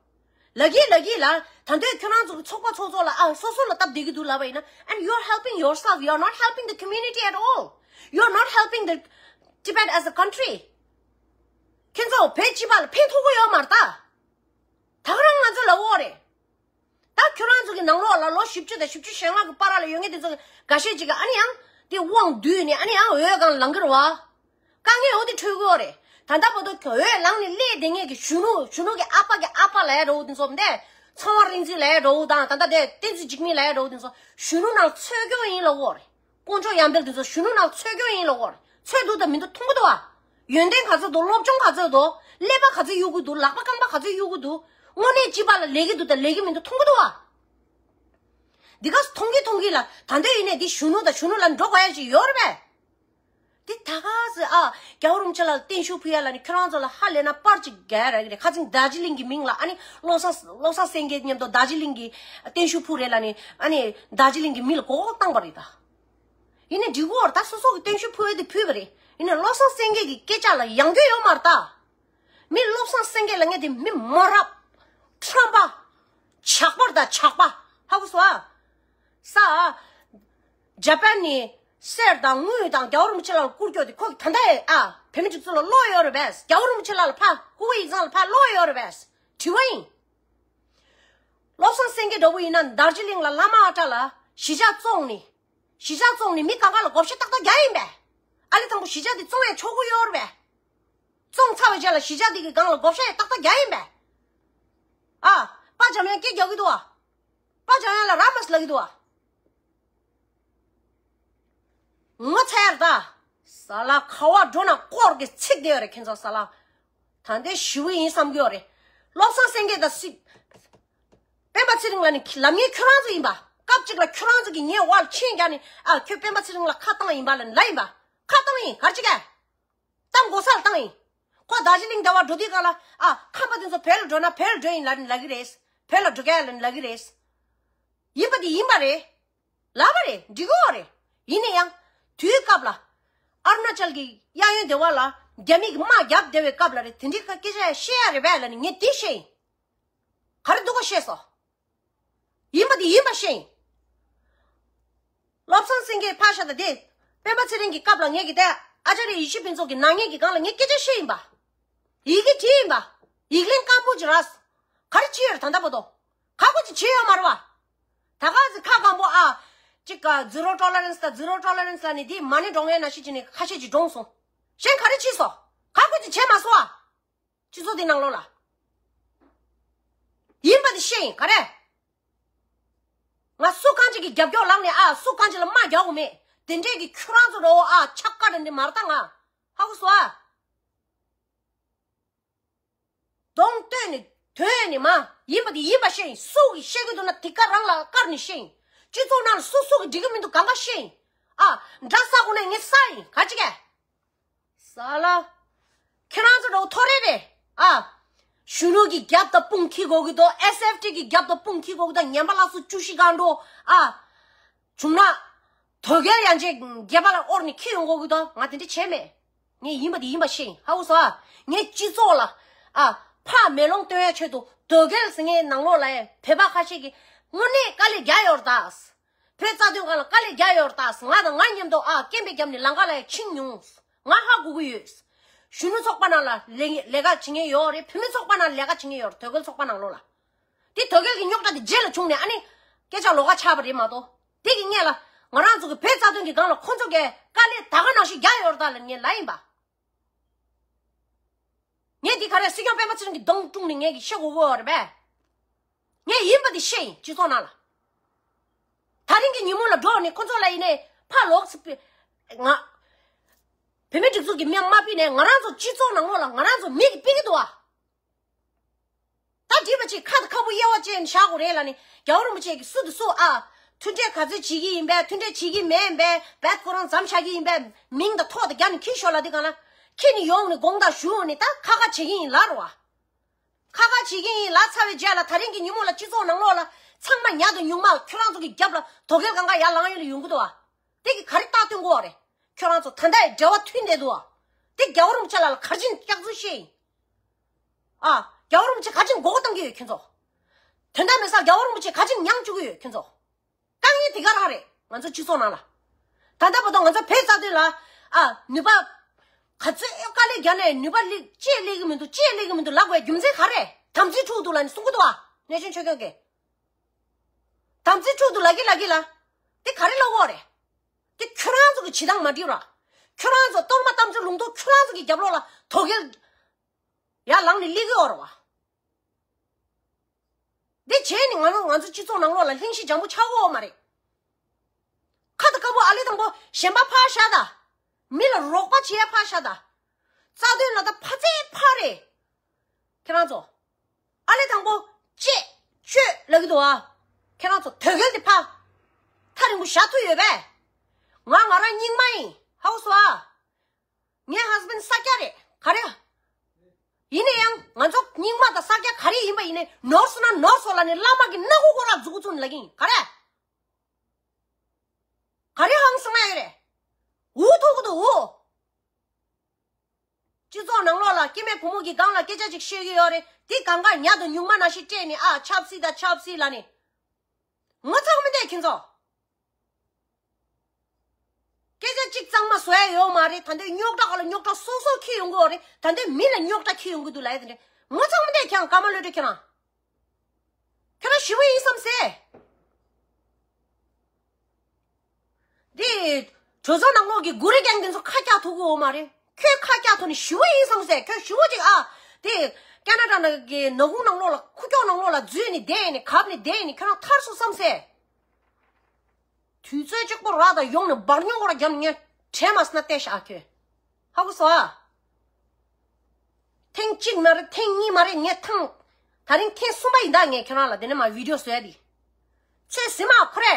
ལབ་ཀྱི་ལབ་ཀྱི་ལ། ད་དུང་ཁྱོད་རང་ཚོ་གི་ཚོགས་པ་ཚོགས་ཚོགས་ལ། ཨ། སོ་སོ་ལ་སྟབས་བདེ་གི་འདུག་ལབ་པ་ཡིན་ན། And you are helping yourself, you are not helping the community at all. You are not helping the Tibet as a country. ཁྱེད་ཚོ་བོད་སྤྱི་པ་ལ་ཕན་ཐོགས་ཀྱི་ཡོད་མ་རེད་ད། ད་ག་རང་ང་ཚོ་ལབ་ཀྱི་ཡོད་རེད། ད་ཁྱོད་རང་ཚོ་གི་ནང་ལོགས་ལ་ལོ་བཞི་བཅུ་དང་བཞི་བཅུ་ཞེ་ལྔ་གི་བར་ལ་ཡོད་མཁན་དེ་ཚོ་འགའ་ཤས་ཅིག་གིས་ཨ་ནི་ཡང་དེ་དབང་བསྡུས་ནས་ཨ་ནི་ཡང་འོས་སྒང་ལངས་ཀྱི་རེད་བ། དཀའ་ངལ་འོ་དེ་འཕྲད་ཀྱི་ཡོད་རེད། ད་ལྟ་བར་དུ་འོས་ལངས་ནས་སླེབས་བསྡད་མཁན་གྱི་གཞོན་ནུ། གཞོན་ནུ་གི་ཨ་ཕ་གི་ཨ་ཕ་ལབ་ཡ་འདྲ་བོ་དེ་ཚོ་འདི། ཚངས་དབང་རིག་འཛིན་ལབ་ཡ་འདྲ་བོ་དང་། ད་ལྟ་དེ་བསྟན་འཛིན་འཇིགས་མེད་ལབ་ཡ་འདྲ་བོ་དེ་ཚོ་གཞོན་ནུ་ནང་འཚོལ་སྐྱོན་ཡིན་ལབ་ཀྱི་ཡོད་རེད། དཀོན་མཆོག་ཡང་འདྲེན་དེ་ཚོ་གཞོན་ནུ་ནང་འཚོལ་སྐྱོན་ཡིན་ལབ་ཀྱི་ཡོད་རེད། འཚོལ་འདུག་དང་མི་འདུག་མཐོང་གི་འདུག་བ། ཡོན་ཏན་ག་ཚོད་འདུག་སློབ་སྦྱོང་ག་ཚོད་འདུག་ཀླད་པ་ག་ཚོད་གཡུག་གི་འདུག་ལག་པ་རྐང་པ་ག་ཚོད་གཡུག་གི་འདུག་དངོས་གནས་སྤྱི་པ་ལ་ལས་ཀྱི་འདུག་དང་ལས་ཀྱི་མི་འདུག་མཐོང་གི་འདུག་བ། འདི་ག་མཐོང་གི་མཐོང་གི་ལ་ད་འདོད་ཡིན་ནས་འདི་གཞོན་ནུ་དང་གཞོན་ནུ་ལ་འགྲོ་དགོས་ཡ་ཅིག་ཡོད་རེད་པས། འདི་ད་ག་ཟེ་ཨ་རྒྱལ་བ་རིན་པོ་ཆེ་ལ་བརྟན་བཞུགས་ཕུལ་ཡ་ལ་ནི་ཁྱོད་རང་ཚོ་ལ་ཧ་ལས་ན་པར་ཅིག་རྒྱག་ཡ་རག་གི་རེད། ཁ་ཚིག་རྡོ་རྗེ་གླིང་གི་མིང་ལ་ཨ་ནི་བློ་བཟང་བློ་བཟང་སེང་གེ་མཉམ་དུ་རྡོ་རྗེ་གླིང་གི་བརྟན་བཞུགས་ཕུལ་རེད་ལ་ནི་ཨ་ནི་རྡོ་རྗེ་གླིང་གི་མི་ལ་མགོ་སྐོར་བཏང་པ་རེད་ད། ཡིན་ནའི་འགྲིག་གོ་ད་སོ་སོ་གི་བརྟན་བཞུགས་ཕུལ་ཡ་དེ་ཕུལ་བ་རེད། ཡིན་ནའི་བློ་བཟང་སེང་གེ་གི་སྐད་ཆ་ལ་ཡང་རྒྱུ་ཡོད་མ་རེད་ད། མི་བློ་བཟང་སེང་གེ་ལ་ངས་དེ་མི་མ་རབས། ཁྲམ་པ། ཇག་པ་རེད་ད་ཇག་པ། ཧ་གོ་སོང་ཨ། ས། ཇ་པན་ནི་གསེར་དང་དངུལ་དང་རྒྱལ་བ་རིན་པོ་ཆེ་ལ་བསྐུར་རྒྱུ་དེ་ཁོ་གི་ད་ལྟ་ཨ་བོད་མི་སྒྲིག་འཛུགས་ལ་བློ་ཡོད་རེད་པས། རྒྱལ་བ་རིན་པོ་ཆེ་ལ་ལ་ཕ་ཁུ་བ་ཡིག་ཚང་ལ་ཕ་བློ་ཡོད་རེད་པས། དྲི་བ་ཡིན། བློ་བཟང་སེང་གེ་འདྲ་བོ་ཡིན་ན་རྡོ་རྗེ་གླིང་ལ་བླ་མ་ཨ་ཏྲ་ལ་གཞིས་ཆགས་བཙོང་ནི། གཞིས་ཆགས་བཙོང་ནི་མི་གང་ག་ལ་བགོ་བཤའ་ཏག་ཏག་རྒྱག་ཡིན་པས། ཨ་ལེ་དང་པོ་གཞིས་ཆགས་དེ་བཙོང་ཡ་ཆོག་གི་ཡོད་རེད་པས། བཙོང་ཚར་བའི་རྗེས་ལ་གཞིས་ཆགས་དེ་གི་སྒང་ལ་བགོ་བཤའ་ཡ་ཏག་ཏག་རྒྱག་ཡིན་པས། ཨ། པ་འཇམ་དབྱངས་སྐད་རྒྱག་གི་འདུག་ཨ། པ་འཇམ་དབྱངས་ལ་ར་མ་སི་ལབ་ཀྱི་འདུག་ཨ། ངོ་ཚ་ཡར་ད། ས་ལ་ཁ་བ་འགྲོ་ན་སྐོར་གི་ཚིག་དེ་ཡོད་རེད་ཁྱེད་ཚོ་ས་ལ། ད་འདི་ཞི་བོ་ཡིན་བསམ་གྱི་ཡོད་རེད། བློ་བཟང་སེང་གེ་དང་སྲིད། སྤེན་པ་ཚེ་རིང་ལ་ནི་ལབ་མཁན་ཁྱོད་རང་ཚོ་ཡིན་པ། སྐབས་གཅིག་ལ་ཁྱོད་རང་ཚོ་གིས་ངའི་འོག་ལ་མཆན་རྒྱག་ནས་ཨ་ཁྱོད་སྤེན་པ་ཚེ་རིང་ལ་ཁ་བཏང་ཡིན་པ་ལ་ལབ་ཡིན་པ། ཁ་བཏང་ཡིན་ག་རེ་བྱེད་ག་བཏང་དགོས་ས་ལ་བཏང་ཡིན། ཁོ་རྡོ་རྗེ་གླིང་ཟླ་བ་འགྲོ་དུས་སྒང་ལ་ཨ་ཁམས་པ་དེ་ཚོ་བོད་ལ་འགྲོ་ན་བོད་ལ་འགྲོ་ཡིན་ལབ་ལབ་ཀྱི་རེད། བོད་ལ་འགྲོ་ག་ལབ་ལབ་ཀྱི་རེད། ཡིན་པ་དེ་ཡིན་པ་རེད། ལབ་པ་རེད་འགྲིག་གི་ཡོད་རེད། ཡིན་ན་ཡང་། དུས་སྐབས་ལ། ཨ་རུ་ན་ཅལ་གྱི་གཡས་གཡོན་སྡེ་བ་ལ་རྒྱ་མི་གི་དམག་རྒྱབ་བསྡད་པའི་སྐབས་ལ་རེད་དེ་འདྲའི་སྐད་ཆ་བཤད་ཡ་རེད་པས་ལབ་ནས་ངས་དེ་བཤད་ཡིན། ག་རེ་སྡུག་པ་བཤད་སོང་། ཡིན་པ་དེ་ཡིན་པ་བཤད་ཡིན། བློ་བཟང་སེང་གེ་ཕར་བཞག་ད་དེ། སྤེན་པ་ཚེ་རིང་གི་སྐབས་ལ་ངས་ཀྱི་དེ། ཨ་ཅཱ་རི་ཡེ་ཤེས་ཕུན་ཚོགས་ཀྱི་ནག་ཉེས་ཀྱི་སྒང་ལ་ངས་སྐད་ཆ་བཤད་ཡིན་པ། ཡི་གེ་བྲིས་ཡིན་པ། ཡིག་ལན་སྐམ་པོ་ཅིག་རག་ག་རེ་བྱས་ཡོད་རེད་ད་ལྟ་བར་དུ། ཁག་པོ་ཅིག་བྱས་ཡོད་མ་རེད་བ། ད་ག་ཟེ་ཁ་སྐམ་པོ་ཨ། ཅིག་ག་zero tolerance དང་zero tolerance ལ་ནི་དེ་མ་ཎི་སྒྲོག་མཁན་ནང་བཞིན་བྱས་ནས་ཁ་ཤས་ཅིག་བགྲངས་སོང་། གཞན་ག་རེ་བྱས་སོང་། ཁག་པོ་ཅིག་བྱས་མ་སོང་ཨ། སྤྱི་ཚོགས་འདི་ནང་ལོགས་ལ། ཡིན་པ་དེ་བཤད་ཡིན་ག་རེ། ང་སུ་གང་ཅིག་གི་རྒྱབ་སྐྱོར་ལངས་ནས་ཨ་སུ་གང་ཅིག་ལ་དམག་རྒྱག་གོ་མེད། དེ་འདྲས་ཀྱི་ཁྱོད་རང་ཚོ་རོ་ཨ་ཆག་ཀ་ར་འདི་མར་ད་ང་། ཧ་གོ་སོང་ཨ། གདོང་སྟོན་ནས་དོན་ནས་མ་ཡིན་པ་དེ་ཡིན་པ་བཤད་ཡིན། སུ་གིས་བཤད་ཀྱི་འདུག་ན་དེ་ག་རང་ལ་བཀར་ནས་བཤད་ཡིན། སྤྱི་ཚོགས་ནང་ལ་སུ་སུ་གིས་འགྲིག་གི་མི་འདུག་གང་ག་བཤད་ཡིན། ཨ་འདྲ་ས་གོ་ནས་ངས་ས་ཡིན་ག་ཅི་གས། ས་ལ། ཁྱེད་རང་ཚོ་འདྲ་བོ་ཐོ་རེ་རེད་ཨ། གཞོན་ནུ་གི་རྒྱབ་དང་དཔུང་འཁྱེར་དགོས་ཀྱི་འདུག S F T གི་རྒྱབ་དང་དཔུང་འཁྱེར་དགོས་ཀྱི་འདུག་ངན་པ་ལ་སུ་བཅུ་བཞི་གང་འགྲོ་ཨ། བྱུང་ན། དོལ་རྒྱལ་ཡན་ཆད་རྒྱལ་པ་ལ་དབོར་ནས་འཁྱེར་ཡོང་དགོས་ཀྱི་འདུག་ང་དེ་འདྲ་བྱས་མེད། ངས་ཡིན་པ་དེ་ཡིན་པ་བཤད་ཡིན་ཧ་གོ་སོང་ཨ། ངས་སྤྱི་ཚོགས་ལ་ཨ། ཕར་མེ་ལོང་སྟོན་ཡ་ཆེད་དུ་དོལ་རྒྱལ་ཟེར་མཁན་ནང་ལོགས་ལ་ཡ་བོད་པ་ཁ་ཤས་ཀྱིས་དངོས་གནས་དཀའ་ལས་རྒྱག་ཡོད་རེད་ད། བོད་རྩ་དོན་སྒང་ལ་དཀའ་ལས་རྒྱག་ཡོད་རེད་ད། ང་དང་ང་མཉམ་དུ་ཨ་སྐད་འབོད་བརྒྱབ་ནས་ལམ་ཁ་ལ་ཡ་ཕྱིན་མྱོང་། ང་ཧ་གོ་གི་ཡོད། གཞོན་ནུ་ཚོགས་པ་ནང་ལ་ལས་ལས་ཀ་བྱེད་མཁན་ཡོད་རེད། བུད་མེད་ཚོགས་པ་ནང་ལས་ཀ་བྱེད་མཁན་ཡོད་རེད། དོལ་རྒྱལ་ཚོགས་པ་ནང་ལོགས་ལ། དེ་དོལ་རྒྱལ་གྱི་རྙོག་དྲ་དེ་རྗེས་ལ་བྱུང་ནས་ཨ་ནི། སྐད་ཆ་ལོགས་ཀ་ཆགས་པ་རེད་མ་གཏོགས། དེ་གི་སྔོན་ལ། ང་རང་ཚོ་གི་བོད་རྩ་དོན་གྱི་སྒང་ལ་ཁོང་ཚོ་གིས་དཀའ་ལས་ད་ག་ནང་བཞིན་རྒྱག་ཡོད་རེད་ད་ལབ་ངས་ལབ་ཡིན་པ། ངས་འདི་ག་རེ་སྲིད་སྐྱོང་སྤེན་པ་ཚེ་རིང་གི་གདོང་བཀྲུས་ནས་ངས་ཀྱི་བཤད་དགོས་ཀྱི་ཡོད་རེད་པས། ངས་ཡིན་པ་འདི་བཤད་ཡིན་སྤྱི་ཚོགས་ནང་ལ། ད་རིང་གི་ཉིན་མོ་ལ་འགྲོ་ནས་ཁོ་ཚོ་ལ་ཡིན་ནས་ཕར་ལོག་ཚེ་ང་། བུད་མེད་སྒྲིག་འཛུགས་ཀྱི་མི་མ་ཕུད་ནས་ང་རང་ཚོ་སྤྱི་ཚོགས་ནང་ལོགས་ལ་ང་རང་ཚོ་མི་གི་ཕུད་ཀྱི་འདུག་ཨ། ད་འདྲིས་པ་ཅིག་ཁ་དང་ཁ་སྤུ་དབྱེ་བ་ཕྱེ་ནས་བཞག་དགོས་རེད་ལབ་ནས་རྒྱལ་བ་རིན་པོ་ཆེ་གིས་སུ་དང་སུ་ཨ། མཐུན་འབྲེལ་ག་ཚོད་བྱེད་ཀྱི་ཡིན་པས་མཐུན་འབྲེལ་བྱེད་ཀྱི་མེད་པས་བད་ཁོ་རང་མཚམས་བཞག་གི་ཡིན་པས་མིང་དང་ཐོག་དང་རྒྱབ་ནས་འཁྱེར་ཤོག་ལབ་དུས་སྒང་ལ། འཁྱེར་ནས་ཡོང་ནས་དགོངས་དག་ཞུ་འོང་ནས་ད་ཁ་ཁ་བྱེད་ཀྱི་ཡིན་ལབ་རེད་བ། ཁ་ཁ་བྱེད་ཀྱི་ཡིན་ལབ་ཚར་བའི་རྗེས་ལ་ད་རིང་གི་ཉིན་མོ་ལ་སྤྱི་ཚོགས་ནང་ལོགས་ལ་ཚང་མ་ཉག་དང་ཉུང་མ་ཁྱོད་རང་ཚོ་གི་རྒྱབ་ལ་དོལ་རྒྱལ་གང་ག་ཡར་ལངས་ཡོད་ལ་ཡོང་གི་འདུག་བ། དེ་གི་ག་རེ་རྟགས་སྟོན་དགོས་བ་རེད། ཁྱོད་རང་ཚོ་ད་ལྟའི་འབྲེལ་བ་མཐུད་བསྡད་འདུག་བ། དེ་རྒྱལ་བ་རིན་པོ་ཆེ་ལགས་ལ་ག་རེ་བྱས་ནས་སྐྱག་རྫུན་བཤད་ཡིན། ཨ། རྒྱལ་བ་རིན་པོ་ཆེ་ག་ཅིག་མགོ་སྐོར་བཏང་གི་ཡོད་ཁྱོད་ཚོ། དོན་དག་མེད་སར་རྒྱལ་བ་རིན་པོ་ཆེ་ག་ཅིག་མྱངས་བཅུག་གི་ཡོད་ཁྱོད་ཚོ། དཀའ་ངལ་དེ་ག་རང་རེད་ང་ཚོ་སྤྱི་ཚོགས་ནང་ལ། ད་ལྟ་བར་དུ་ང་ཚོ་བོད་རྩ་དོན་ལ། ཨ། ནུས་པ། ག་ཚོད་དཀའ་ལས་བརྒྱབ་ནས་ནུས་པ་སླེབས་ཅི་སླེབས་ཀྱི་མི་འདུག་ཅི་སླེབས་ཀྱི་མི་འདུག་ལབ་དགོས་རྒྱུ་མཚན་ག་རེ། དམ་ཚིག་འཁྲུག་འདུག་ལབ་ནས་གསུང་གི་འདུག་ཨ། གནས་ཆེན་ཆོས་སྐྱོང་གིས། དམ་ཚིག་འཁྲུག་འདུག་ལབ་ཀྱི་ལབ་ཀྱི་ལ། དེ་ག་རེ་ལབ་དགོས་རེད། དེ་ཁྱོད་རང་ཚོ་གི་བྱེད་སྟངས་མ་འགྲིག་ར། ཁྱོད་རང་ཚོ་གཏོར་མ་གཏམ་བརྗོད་ལུང་རྟོགས་ཁྱོད་རང་ཚོ་གི་རྒྱབ་ལོགས་ལ་དོལ་རྒྱལ། ཡར་ལངས་ནས་སླེབས་ཀྱི་ཡོད་རེད་བ། འདི་བྱས་ནས་ང་རང་ང་ཚོ་སྤྱི་ཚོགས་ནང་ལོགས་ལ་ལྷིང་ཤིང་འཇམ་པོ་ཆགས་ཀྱི་ཡོད་མ་རེད། ཁ་དང་དཀར་པོ་ཨ་ལེ་དང་པོ་གཞན་པ་ཕར་བཞག་ད། མི་ལ་རོགས་པ་བྱེད་ཡ་ཕར་བཞག་ད། རྩ་དོན་ལ་ད་ཕ་ཚད་ཕ་རེད། ཁྱེད་རང་ཚོ། ཨ་ལེ་དང་པོ་ཅེས་ཅོས་ལབ་ཀྱི་འདུག་ཨ། ཁྱེད་རང་ཚོ་དོལ་རྒྱལ་དེ་ཕ། ཐག་རིང་པོ་བཞག་ཐུབ་ཡོད་པས། ང་ང་རང་རྙིང་མ་ཡིན། ཧ་གོ་སོང་ཨ། ངའི་ཧ་སི་བན་ས་སྐྱ་རེད། ག་རེ། ཡིན་ན་ཡང་ང་ཚོ་རྙིང་མ་དང་ས་སྐྱ་ག་རེ་ཡིན་པ་ཡིན་ནའི་ནོར་སོང་ན་ནོར་སོང་ལབ་ནས་བླ་མ་གི་སྣ་ཁུག་སྐོར་ལ་མཛུ་གུ་བཙུགས་ནས་ལབ་ཀྱི་ཡིན། ག་རེ། ག་རེ་ཧང་སང་ཡ་ཡོད་རེད། འུ་ཐུག་གི་འདུག་འུ། སྤྱི་ཚོགས་ནང་ལོགས་ལ་སྐྱེ་དམན་བུ་མོ་གི་སྒང་ལ་སྐད་ཆ་ཅིག་བཤད་ཀྱི་ཡོད་རེད། དེ་སྒང་ག་ཉ་དང་ཉུང་མ་ནང་བཞིན་སྤྲད་ནས་ཨ་ཆབ་སྲིད་དང་ཆབ་སྲིད་ལབ་ནས། ངོ་ཚ་གི་མི་འདུག་ཁྱེད་ཚོ། སྐད་ཆ་གཅིག་གཙང་མ་བཟོ་ཡ་ཡོད་མ་རེད། ད་འདོད་རྙོག་དྲ་ག་ལ་རྙོག་དྲ་སོ་སོ་འཁྱེར་ཡོང་གི་ཡོད་རེད། ད་འདོད་མི་ལ་རྙོག་དྲ་འཁྱེར་ཡོང་གི་འདུག་ལབ་ཡ་དེ་འདྲ། ངོ་ཚ་གི་མི་འདུག་ཁྱེད་རང་ཀརྨ་བློ་གྲོས་ཁྱེད་རང་། ཁྱེད་རང་ཞི་བ་ཡིན་བསམ་སེ། འདི། གྲོས་ཚོགས་ནང་ལོགས་ཀྱི་གུ་རེ་རྒྱག་མཁན་ཚོ་ཁ་རྒྱག་ཐུབ་ཀྱི་ཡོད་མ་རེད། ཁྱོད་ཁ་རྒྱག་ཐུབ་ནས་ཞི་བ་ཡིན་བསམ་སེ། ཁྱོད་ཞི་བ་ཅིག་ཨ། དེ། ཀ་ན་ཌ་ནང་གི་ནག་ཁུང་ནང་ལོགས་ལ་ཁུག་ཀྱོག་ནང་ལོགས་ལ་འཛུལ་ནས་བསྡད་ནས་གབ་ནས་བསྡད་ནས་ཁྱོད་རང་ཐར་སོང་བསམ་སེ། དུས་ཚོད་གཅིག་པོ་ར་དང་ཡོང་ནས་འབར་ཉོག་ར་རྒྱབ་ནས་ངས་དྲན་མ་སོང་ན་བལྟས་ཤག་ཁྱོད། ཧ་གོ་སོང་ཨ། ཐེངས་གཅིག་མ་རེད། ཐེངས་གཉིས་མ་རེད། ངས་ཐེངས། ད་རིང་ཐེངས་གསུམ་པ་ཡིན་ད་ངས་ཁྱོད་རང་ལ་དེ་ནས་མ་བི་ཌི་ཡོ་བཟོ་ཡ་དེ། ཚོད་ཟིན་མ་ཁོ་རེ།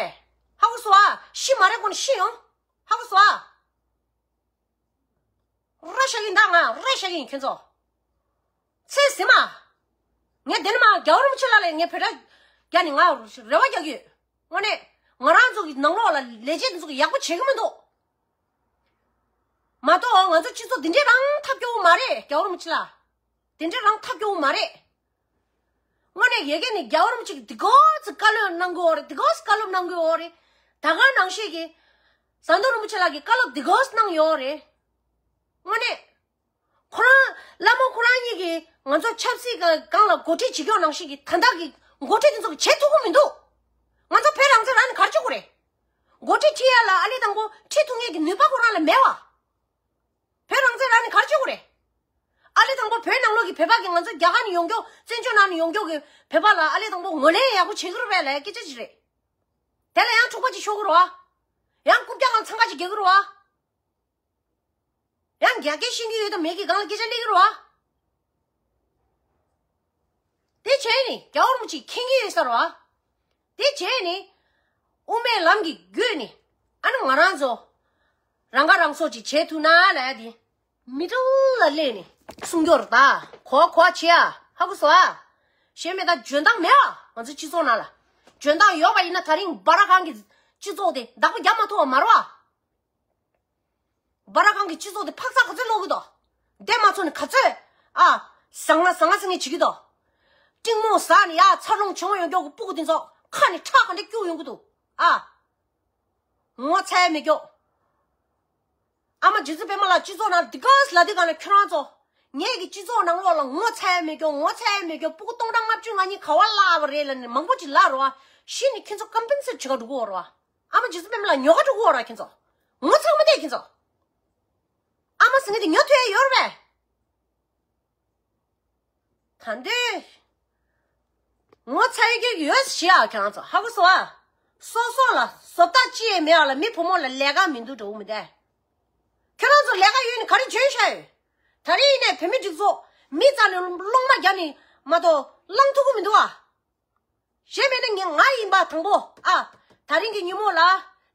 ཧ་གོ་སོང་ཨ། ཤི་མ་རེད་ཁོ་ནི་ཤི་ཡོང་། ཧ་གོ་སོང་ཨ། ར་ཤ་གི་འདུག་ང་ར་ཤ་གི་ཡིན་ཁྱོད་ཚོ། ཚེ་ཟིན་མ། ངས་དེ་ནི་མ་རྒྱལ་བ་རིན་པོ་ཆེ་ལགས་ལ་ངས་བོད་སྒྲ་རྒྱག་ནས་ང་རེ་བ་རྒྱག་གི་ཡོད། དངོས་གནས་ང་རང་ཚོ་གི་ནང་ལོགས་ལ་ལས་བྱེད་དེ་ཚོ་གི་ཡག་པོ་བྱེད་གི་མི་འདུག་མ་གཏོགས་ང་ཚོ་སྤྱི་ཚོགས་འདི་འདྲའི་རང་ཐབས་སྐྱོ་བོ་མ་རེད། རྒྱལ་བ་རིན་པོ་ཆེ་ལགས། དེ་འདྲའི་རང་ཐབས་སྐྱོ་བོ་མ་རེད། དངོས་གནས་ཡ་གི་ནས་རྒྱལ་བ་རིན་པོ་ཆེ་གིས་འདི་གོ་ཚོད་བཀའ་སློབ་གནང་གི་ཡོད་རེད། འདི་གོ་ཚོད་བཀའ་སློབ་གནང་གི་ཡོད་རེད། ད་ག་ནང་བཞིན་གྱི་ཟམ་གདོང་རིན་པོ་ཆེ་ལགས་ཀྱིས་བཀའ་སློབ་འདི་གོ་ཚོད་གནང་ཡོད་རེད། དངོས་གནས། ཁོ་རང་། བླ་མ་ཁོ་རང་གཉིས་ཀྱིས་ང་ཚོ་ཆབ་སྲིད་སྒང་ལ་འགོ་ཁྲིད་བྱེད་ཀྱོག་ནང་བཞིན་གྱི་ད་ལྟ་གི་འགོ་ཁྲིད་དེ་ཚོ་གིས་བྱེད་ཐུབ་ཀྱི་མི་འདུག་ང་ཚོ་བོད་རང་བཙན་རག་ནས་ག་རེ་བྱེད་དགོས་རེད། འགོ་ཁྲིད་ཁྲིད་ཡ་ལ་ཨ་ལེ་དང་པོ་ཁྲིད་ཐུབ་མཁན་གྱི་ནུས་པ་ཁོ་རང་ལ་མེད་བ། བོད་རང་བཙན་རག་ནས་ག་རེ་བྱེད་དགོས་རེད། ཨ་ལེ་དང་པོ་བོད་ནང་ལོགས་ཀྱི་བོད་པ་གི་ང་ཚོ་རྒྱ་གར་ནས་ཡོང་ཀྱོག་བཙན་བྱོལ་ནང་ནས་ཡོང་ཀྱོག་གི་བོད་པ་ལ་ཨ་ལེ་དང་པོ་ངོས་ལེན་ཡག་པོ་བྱེད་ཀྱི་རེད་པས་ལབ་ཡ་སྐད་ཆ་ཅིག་རེད། དེ་ལ་ཡང་འཁྲུག་པ་ཅིག་ཤོར་གྱི་རེད་བ། ཡང་རྐུབ་བཀྱག་ནང་འཚང་ཁ་ཅིག་རྒྱག་གི་རེད་བ། ཡང་རྒྱ་སྐད་ཤེས་ཀྱི་ཡོད་དང་མེད་ཀྱི་སྒང་ལ་སྐད་ཆ་སླེབས་ཀྱི་རེད་བ། དེ་བྱས་ནས་རྒྱལ་བ་རིན་པོ་ཆེས་མཁྱེན་གྱི་ཡོད་ས་རེད་བ། དེ་བྱས་ནས་དབུ་མའི་ལམ་གྱི་བརྒྱུད་ནས་ཨ་ནི་ང་རང་ཚོ་རང་ཁ་རང་གསོ་ཅིག་བྱེད་ཐུབ་ན་ལབ་ཡ་དེ་མི་ཌལ་ལ་སླེབས་ནས་གསུང་རྒྱུ་རེད་ད། གོ་གོ་བྱེད་ཨ། ཧ་གོ་སོང་ཨ། གཞན་མེད་ད་འཇོན་ཐང་མེད་བ། ང་ཚོ་སྤྱི་ཚོགས་ནང་ལ་འཇོན་ཐང་ཡོད་པ་ཡིན་ན་ད་རིང་སྦ་ར་ཁང་གི་སྤྱི་ཚོགས་དེ་བདག་པོ་རྒྱབ་མ་ཐུབ་པ་མ་རེད་བ། སྦ་ར་ཁང་གི་སྤྱི་ཚོགས་དེ་འཕག་འཚག་ག་ཚོད་ལོག་གི་འདུག་བསྡད་མ་ཚུགས་ནས་ག་ཚོད་ཨ། ཟང་ང་ཟང་ང་ཟེར་མཁན་བྱེད་ཀྱི་འདུག་སྤྲིང་མོ་ཟ་ནས་ཡ་འཚར་ལོངས་བྱུང་ཡོང་མགྱོགས་ཀྱི་སྤུ་གུ་དེ་ཚོ་ཁ་ནས་ཁྲག་ག་འདྲ་སྐྱུག་ཡོང་གི་འདུག་ཨ། ངོ་ཚ་ཡ་མེད་མགྱོགས། ཨ་མ་རྗེ་བཙུན་པད་མ་ལགས་སྤྱི་ཚོགས་ནང་དེ་ག་ལ་དེ་ག་ནས་ཁྱོད་རང་ཚོ། ངེད་ཀྱི་སྤྱི་ཚོགས་ནང་ལོགས་ལ་ངོ་ཚ་ཡ་མེད་མགྱོགས། ངོ་ཚ་ཡ་མེད་མགྱོགས། སྤུ་གུ་སྟོང་ཕྲག་ལྔ་བཅུ་ང་གཉིས་ག་བ་བརླག་པ་རེད་ལབ་ནས་མང་པོ་ཅིག་ལབ་རེད་བ། གཞི་ནས་ཁྱེད་ཚོ་ཀམ་པན་སེཊ་བྱེད་ག་འགྲོ་གི་ཡོད་རེད་བ། ཨ་མ་རྗེ་བཙུན་པད་མ་ལགས་ཉོ་ག་འགྲོ་གི་ཡོད་རེད་བ་ཁྱེད་ཚོ། ངོ་ཚ་གི་མི་འདུག་ཁྱེད་ཚོ། ཨ་མ་ཟེར་མཁན་དེ་ཉོ་ཐུབ་ཡ་ཡོད་རེད་པས། ད་འདོད། ངོ་ཚ་ཡི་གེ་ཡོད་ཞེས་ཨ་ཁྱེད་རང་ཚོ་ཧ་གོ་སོང་ཨ། སོ་སོ་ལ་བཟོ་ལྟ་ཅི་ཡང་མེད་ཨ་ལ་མི་བུ་མོ་ལ་ལས་ཀ་མི་འདུག་འགྲོ་གི་མི་འདུག་ཁྱེད་རང་ཚོ་ལས་ཀ་ཡོད་ནི་ག་རེ་བྱོས་ཤག་ཡོད། ད་རེས་ཡིན་ནའི་བོད་མི་སྒྲིག་འཛུགས་མི་རྩ་ནས་སློང་མ་བརྒྱབ་ནི་མ་གཏོགས་བླང་ཐུབ་གི་མི་འདུག་ཨ། གཞན་མེད་ན་ངས་ང་ཡིན་པ་དང་པོ་ཨ། ད་རིང་གི་ཉིན་མོ་ལ་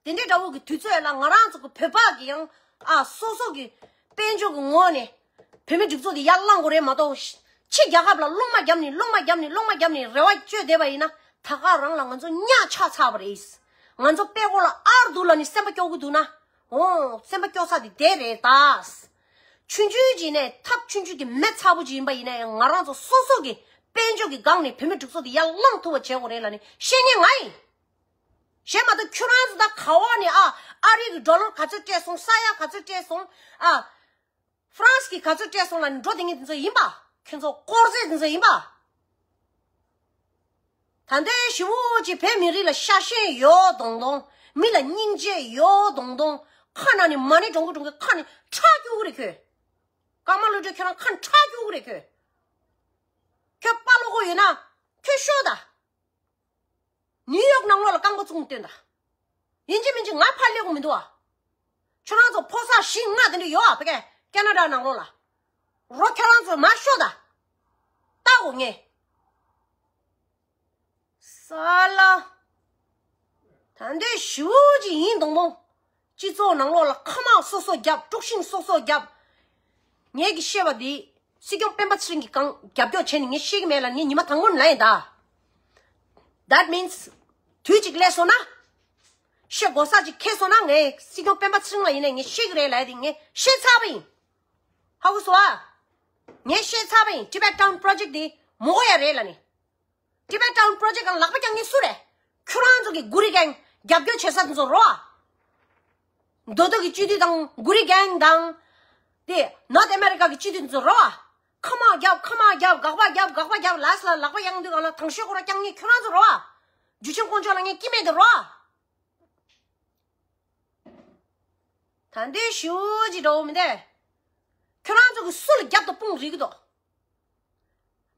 དེ་འདྲའི་འདྲ་བོ་གི་དུས་ཚོད་ལ་ང་རང་ཚོ་གི་བོད་པ་གི་ཡང་ཨ་སོ་སོ་གི་དཔལ་འབྱོར་གི་ངོས་ནས་བོད་མི་སྒྲིག་འཛུགས་དེ་ཡར་བླང་དགོས་རེད་མ་གཏོགས། ཕྱི་རྒྱལ་ཁབ་ལ་སློང་མ་བརྒྱབ་ནས་སློང་མ་བརྒྱབ་ནས་སློང་མ་བརྒྱབ་ནས་རེ་བ་བཅོལ་བསྡད་པ་ཡིན་ན་ད་ག་རང་ལ་ང་ཚོ་གཉའ་ཆག་ཚར་བ་རེད། ང་ཚོ་དཔྲལ་མགོ་ལ་ཨར་འདུག་ལབ་ནས་སེམས་པ་སྐྱོ་གི་འདུག་ན། འོ། སེམས་པ་སྐྱོ་ས་དེ་དེ་རེད་ད། ཆུང་ཆུང་ཅིག་ནས་ཐབས་ཆུང་ཆུང་གི་མེ་ཚ་པོ་ཅིག་ཡིན་པ་ཡིན་ན་ཡང་ང་རང་ཚོ་སོ་སོ་གི་དཔལ་འབྱོར་གྱི་སྒང་ནས་བོད་མི་སྒྲིག་འཛུགས་དེ་ཡར་བླངས་ཐུབ་པ་བྱེད་དགོས་རེད་ལབ་ནས་བཤད་མཁན་ང་ཡིན། གཞན་མ་གཏོགས་ཁྱོད་རང་ཚོ་ད་ག་བ་ནས་ཨ། ཨ་རི་གི་ཌོ་ལར་ག་ཚོད་སྤྲད་སོང་། ས་ཡ་ག་ཚོད་སྤྲད་སོང་། ཨ། ཧྥ་རན་སི་གིས་ག་ཚོད་སྤྲད་སོང་ལབ་ནས་འགྲོ་དེ་ངས་དེ་ཚོ་ཡིན་པ། ཁྱོད་ཚོ་དཀོར་ཟས་དེ་ཚོ་ཡིན་པ། ད་ལྟའི་ཞི་བོ་ཅིག་བོད་མི་རིགས་ལ་ཤ་ཞེན་ཡོད་དོང་དོང་། མི་ལ་སྙིང་རྗེ་ཡོད་དོང་དོང་། ཁ་ནང་ནས་མ་ཎི་སྒྲོང་གི་སྒྲོང་གི་ཁ་ནས་ཁྲག་སྐྱུག་གི་རེད་ཁྱོད། ཀརྨ་བློ་གྲོས་ཁྱོད་རང་ཁ་ནས་ཁྲག་སྐྱུག་གི་རེད་ཁྱོད། ཁྱོད་དཔའ་བློ་ཁོག་ཡོད་ན་ཁྱོད་ཤོད་ད། ནིའུ་ཡོག་ནང་ལོགས་ལ་རྐང་པ་བཙུགས་ནས་སྟོན་ད། ཡིན་གཅིག་མིན་གཅིག་ང་ཕར་སླེབས་དགོས་མི་འདུག་ཨ། ཁྱོད་རང་ཚོ་ཕོ་གསར་བཞི་ལྔ་དེ་འདྲ་ཡོད་ཨ་ཕ་གི་ཀ་ན་ཌ་ནང་ལོགས་ལ། རོ་ཁྱོད་རང་ཚོ་མ་ཤོད་ད། ལྟ་འོ་ངས། ས་ལ། ད་འདོད་ཞུ་ཅི་ཡིན་དུང་མོ། སྤྱི་ཚོགས་ནང་ལོགས་ལ་ཁ་མང་སོ་སོ་རྒྱབ། དཀྲུག་ཤིང་སོ་སོ་རྒྱབ། ངས་ཀྱི་བཤད་པ་འདི། སྲིད་སྐྱོང་སྤེན་པ་ཚེ་རིང་གི་གང་རྒྱབ་སྐྱོར་བྱས་ནས་ངས་བཤད་ཀྱི་མེད་ལ། ངས་ཉི་མ་དང་པོ་ནས་ལབ་ཡིན་ད། That means། དུས་གཅིག་སླེབས་སོང་ན། བཤད་དགོས་ས་ཅིག་འཁེལ་སོང་ན། ངས་སྲིད་སྐྱོང་སྤེན་པ་ཚེ་རིང་ལ་ཡིན་ནའི་ངས་བཤད་ཀྱི་རེད་ལབ་ཡ་དེ་ངས་བཤད་ཚར་བ་ཡིན། ཧ་གོ་སོང་ཨ། ངས་བཤད་ཚར་བ་ཡིན། Tibet Town Project དེ་མོ་གོ་ཡ་རེད་ལབ་ནས། Tibet Town Project གང་ལག་པ་རྒྱག་མཁན་སུ་རེད། ཁྱོད་རང་ཚོ་གི་གུ་རི་གེང་རྒྱབ་སྐྱོར་བྱེད་ས་དེ་ཚོ་རོ་ཨ། མདོ་སྟོད་ཀྱི་སྤྱི་འཐུས་དང་གུ་རི་གེང་དང་། དེ་North America གི་སྤྱི་འཐུས་དེ་ཚོ་རོ་ཨ། ཁ་མ་རྒྱབ། ཁ་མ་རྒྱབ། དགག་པ་རྒྱབ། དགག་པ་རྒྱབ། ལས་ལ་ལག་པ་རྒྱག་དུས་གང་ལ་དང་ཤོག་ཁོ་ར་རྐྱང་ངེས་ཁྱོད་རང་ཚོ་རོ་ཨ། འཇུ་ཆེན་དཀོན་མཆོག་ལ་ངས་སྐྱིད་མེད་དུ་རོ་ཨ། ད་འདོད་ཞུ་ཅི་འགྲོ་མི་འདས། ཁྱོད་རང་ཚོ་གི་སུ་ལ་རྒྱབ་དང་དཔུང་རིག་གི་འདུག་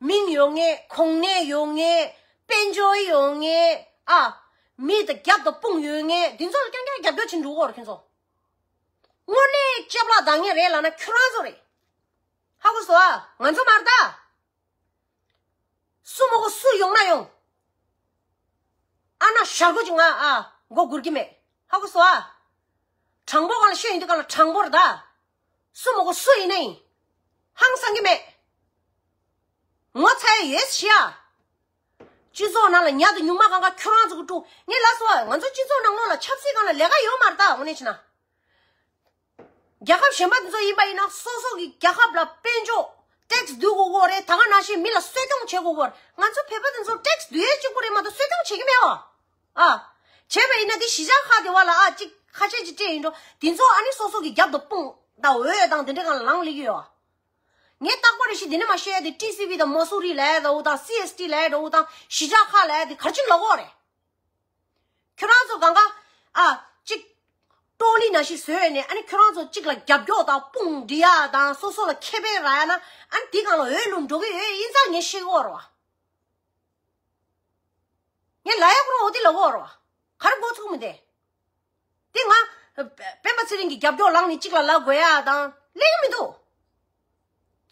མིང་ཡོད་ངེས། གོང་ནས་ཡོད་ངེས། དཔལ་འབྱོར་ཡོད་ངེས། ཨ། མི་དང་རྒྱབ་དང་དཔུང་ཡོད་ངེས། འདི་ཚོ་ལ་རྐྱང་རྐྱང་རྒྱབ་སྐྱོར་བྱེད་འགྲོ་གི་རེད་ཁྱོད་ཚོ། དངོས་གནས་ལྕེ་བླ་བདག་ངེས་རེད་ལབ་ན་ཁྱོད་རང་ཚོ་རེད། ཧ་གོ་སོང་ཨ། ང་ཚོ་མ་རེད་ད། སུ་མོ་གོ་སུ་ཡོང་ན་ཡོང་། ཨ་ན་ཞར་གོ་ཅིག་ང་ཨ་མགོ་སྒུར་གི་མེད། ཧ་གོ་སོང་ཨ། དྲང་པོ་གང་ལ་ཤོད་ཡིན་དུས་གང་ལ་དྲང་པོ་རེད་ད། སུ་མོ་གོ་སུ་ཡིན་ན་ཡིན། ཧང་སང་གི་མེད། ངོ་ཚ་ཡ་ཡོད་ཤི་ཨ། སྤྱི་ཚོགས་ནང་ལ་ཉ་དང་ཉུང་མ་གང་ག་ཁྱོད་རང་ཚོ་གི་དཀྲུག་ངས་ལབ་སོང་ཨ། ང་ཚོ་སྤྱི་ཚོགས་ནང་ལོགས་ལ་ཆབ་སྲིད་སྒང་ལ་ལས་ཀ་ཡོད་མ་རེད་ད། དངོས་གནས་བྱས་ན། རྒྱལ་ཁབ་གཞན་པ་དེ་ཚོ་ཡིན་པ་ཡིན་ན་སོ་སོ་གི་རྒྱལ་ཁབ་ལ་དཔལ་འབྱོར་ཏེག་སི་བསྡུ་དགོས་ཀྱི་རེད། ད་ག་ནང་བཞིན་མི་ལ་གསོ་སྐྱོང་བྱེད་དགོས་ཀྱི་རེད། ང་ཚོ་བོད་པ་དེ་ཚོ་ཏེག་སི་བསྡུ་ཡས་གཅིག་པུ་རེད་མ་གཏོགས་གསོ་སྐྱོང་བྱེད་ཀྱི་མེད་པ། ཨ། བྱས་པ་ཡིན་ན་དེ་གཞིས་ཆགས་ཁག་དེ་བ་ལ་ཨ་གཅིག་ཁ་ཤས་ཅིག་སྤྲད་ཡིན་འགྲོ། དེ་ཚོ་ཨ་ནི་སོ་སོ་གི་རྒྱབ་དང་དཔུང་དང་འོས་དང་དེ་འདྲ་གང་ལ་ལངས་ལེགས་ཡོད། ངས་རྟག་པར་རེ་ཞིག་འདི་ནས་མ་བཤད་དེ་ཊི་སི་ཝི་དང་མ་སུ་རི་ལབ་འདྲ་བོ་དང་སི་ཨེས་ཊི་ལབ་འདྲ་བོ་དང་གཞིས་ཆགས་ཁག་ལབ་དེ་ག་རེ་བྱེད་ལབ་ཀྱི་ཡོད་རེད། ཁྱོད་རང་ཚོ་གང་ག་ཨ་གཅིག་ཀྲོ་ལི་ནང་བཞིན་བཟོས་ནས་ཨ་ནི་ཁྱོད་རང་ཚོ་གཅིག་ལ་རྒྱབ་སྐྱོར་དང་དཔུང་སྒྲིག་ཡ་དང་སོ་སོ་ལ་ཁེ་ཕན་རག་ཡ་ན་ཨ་ནི་དེ་གང་ལ་འོས་བླུགས་འགྲོ་གི་ཡོད་ཡིན་ཙང་ངས་ཤེས་ཀྱི་ཡོད་རེད་བ། ངས་ལབ་ཡ་ཁོ་རང་འོ་དེ་ལབ་ཀྱི་ཡོད་རེད་བ། ག་རེ་མགོ་ཚོད་མི་འདུག་དེ་ང་སྤེན་པ་ཚེ་རིང་གི་རྒྱབ་སྐྱོར་ལངས་ནས་གཅིག་ལ་ལབ་དགོས་ཡ་དང་ལབ་ཀྱི་མི་འདུག་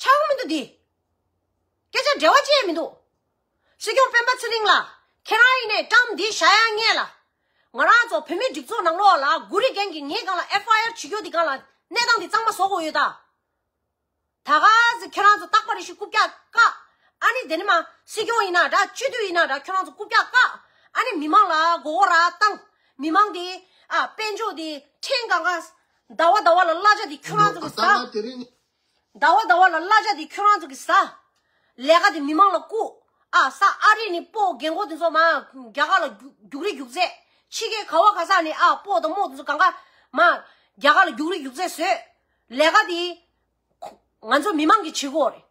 ཆགས་ཀྱི་མི་འདུག་དེ། སྐད་ཆ་འབྲེལ་བ་ཅི་ཡང་མི་འདུག་སྲིད་སྐྱོང་སྤེན་པ་ཚེ་རིང་ལགས། ཁྱེད་རང་ཡིན་ནའི་བཀྲམ་འདི་བཞག་ཡ་ངེས་ལ། ང་རང་ཚོ་བོད་མིའི་སྒྲིག་འཛུགས་ནང་ལོགས་ལ་གུ་རི་རྒན་གྱིས་ངའི་སྒང་ལ་ཨེཕ་ཨའི་ཨར་བྱེད་རྒྱུ་འདི་སྒང་ལ་གནས་སྟངས་འདི་གཙང་མ་བཟོ་དགོས་ཡོད་ད། ད་ག་ཟེ་ཁྱེད་རང་ཚོ་རྟག་པར་རེ་ཞིག་རྐུབ་བཀྱག་བཀག་ཨ་ནི་དེ་ནི་མ་སྲིད་སྐྱོང་ཡིན་ན་འདྲ། སྤྱི་འཐུས་ཡིན་ན་འདྲ། ཁྱེད་རང་ཚོ་རྐུབ་བཀྱག་བཀག་ཨ་ནི་མི་མང་ལ་མགོ་སྐོར་ར་བཏང་། མི་མང་དེ་ཨ་དཔལ་འབྱོར་དེ་ཕྲན་གང་ག་ཟླ་བ་ཟླ་བ་ལ་གླ་ཆ་དེ་ཁྱེད་རང་ཚོ་གི་ཟ། ཟླ་བ་ཟླ་བ་ལ་གླ་ཆ་དེ་ཁྱོད་རང་ཚོ་གི་ཟ། ལས་ཀ་དེ་མི་མང་ལ་བསྐུར། ཨ་ས་ཨ་རི་ནས་སྤོ་རྒན་གོག་དེ་ཚོ་མ་རྒྱ་གར་ལ་རྒྱུག་རྒྱུག་རེས་རྒྱུག་ཚད། ཕྱི་རྒྱལ་ག་བ་ག་ས་ནས་ཨ་སྤོ་དང་རྨོ་དེ་ཚོ་གང་ག་མ་རྒྱ་གར་ལ་རྒྱུག་རེས་རྒྱུག་ཚད་བཟོས། ལས་ཀ་དེ་ང་ཚོ་མི་མང་གི་བྱེད་དགོས་རེད།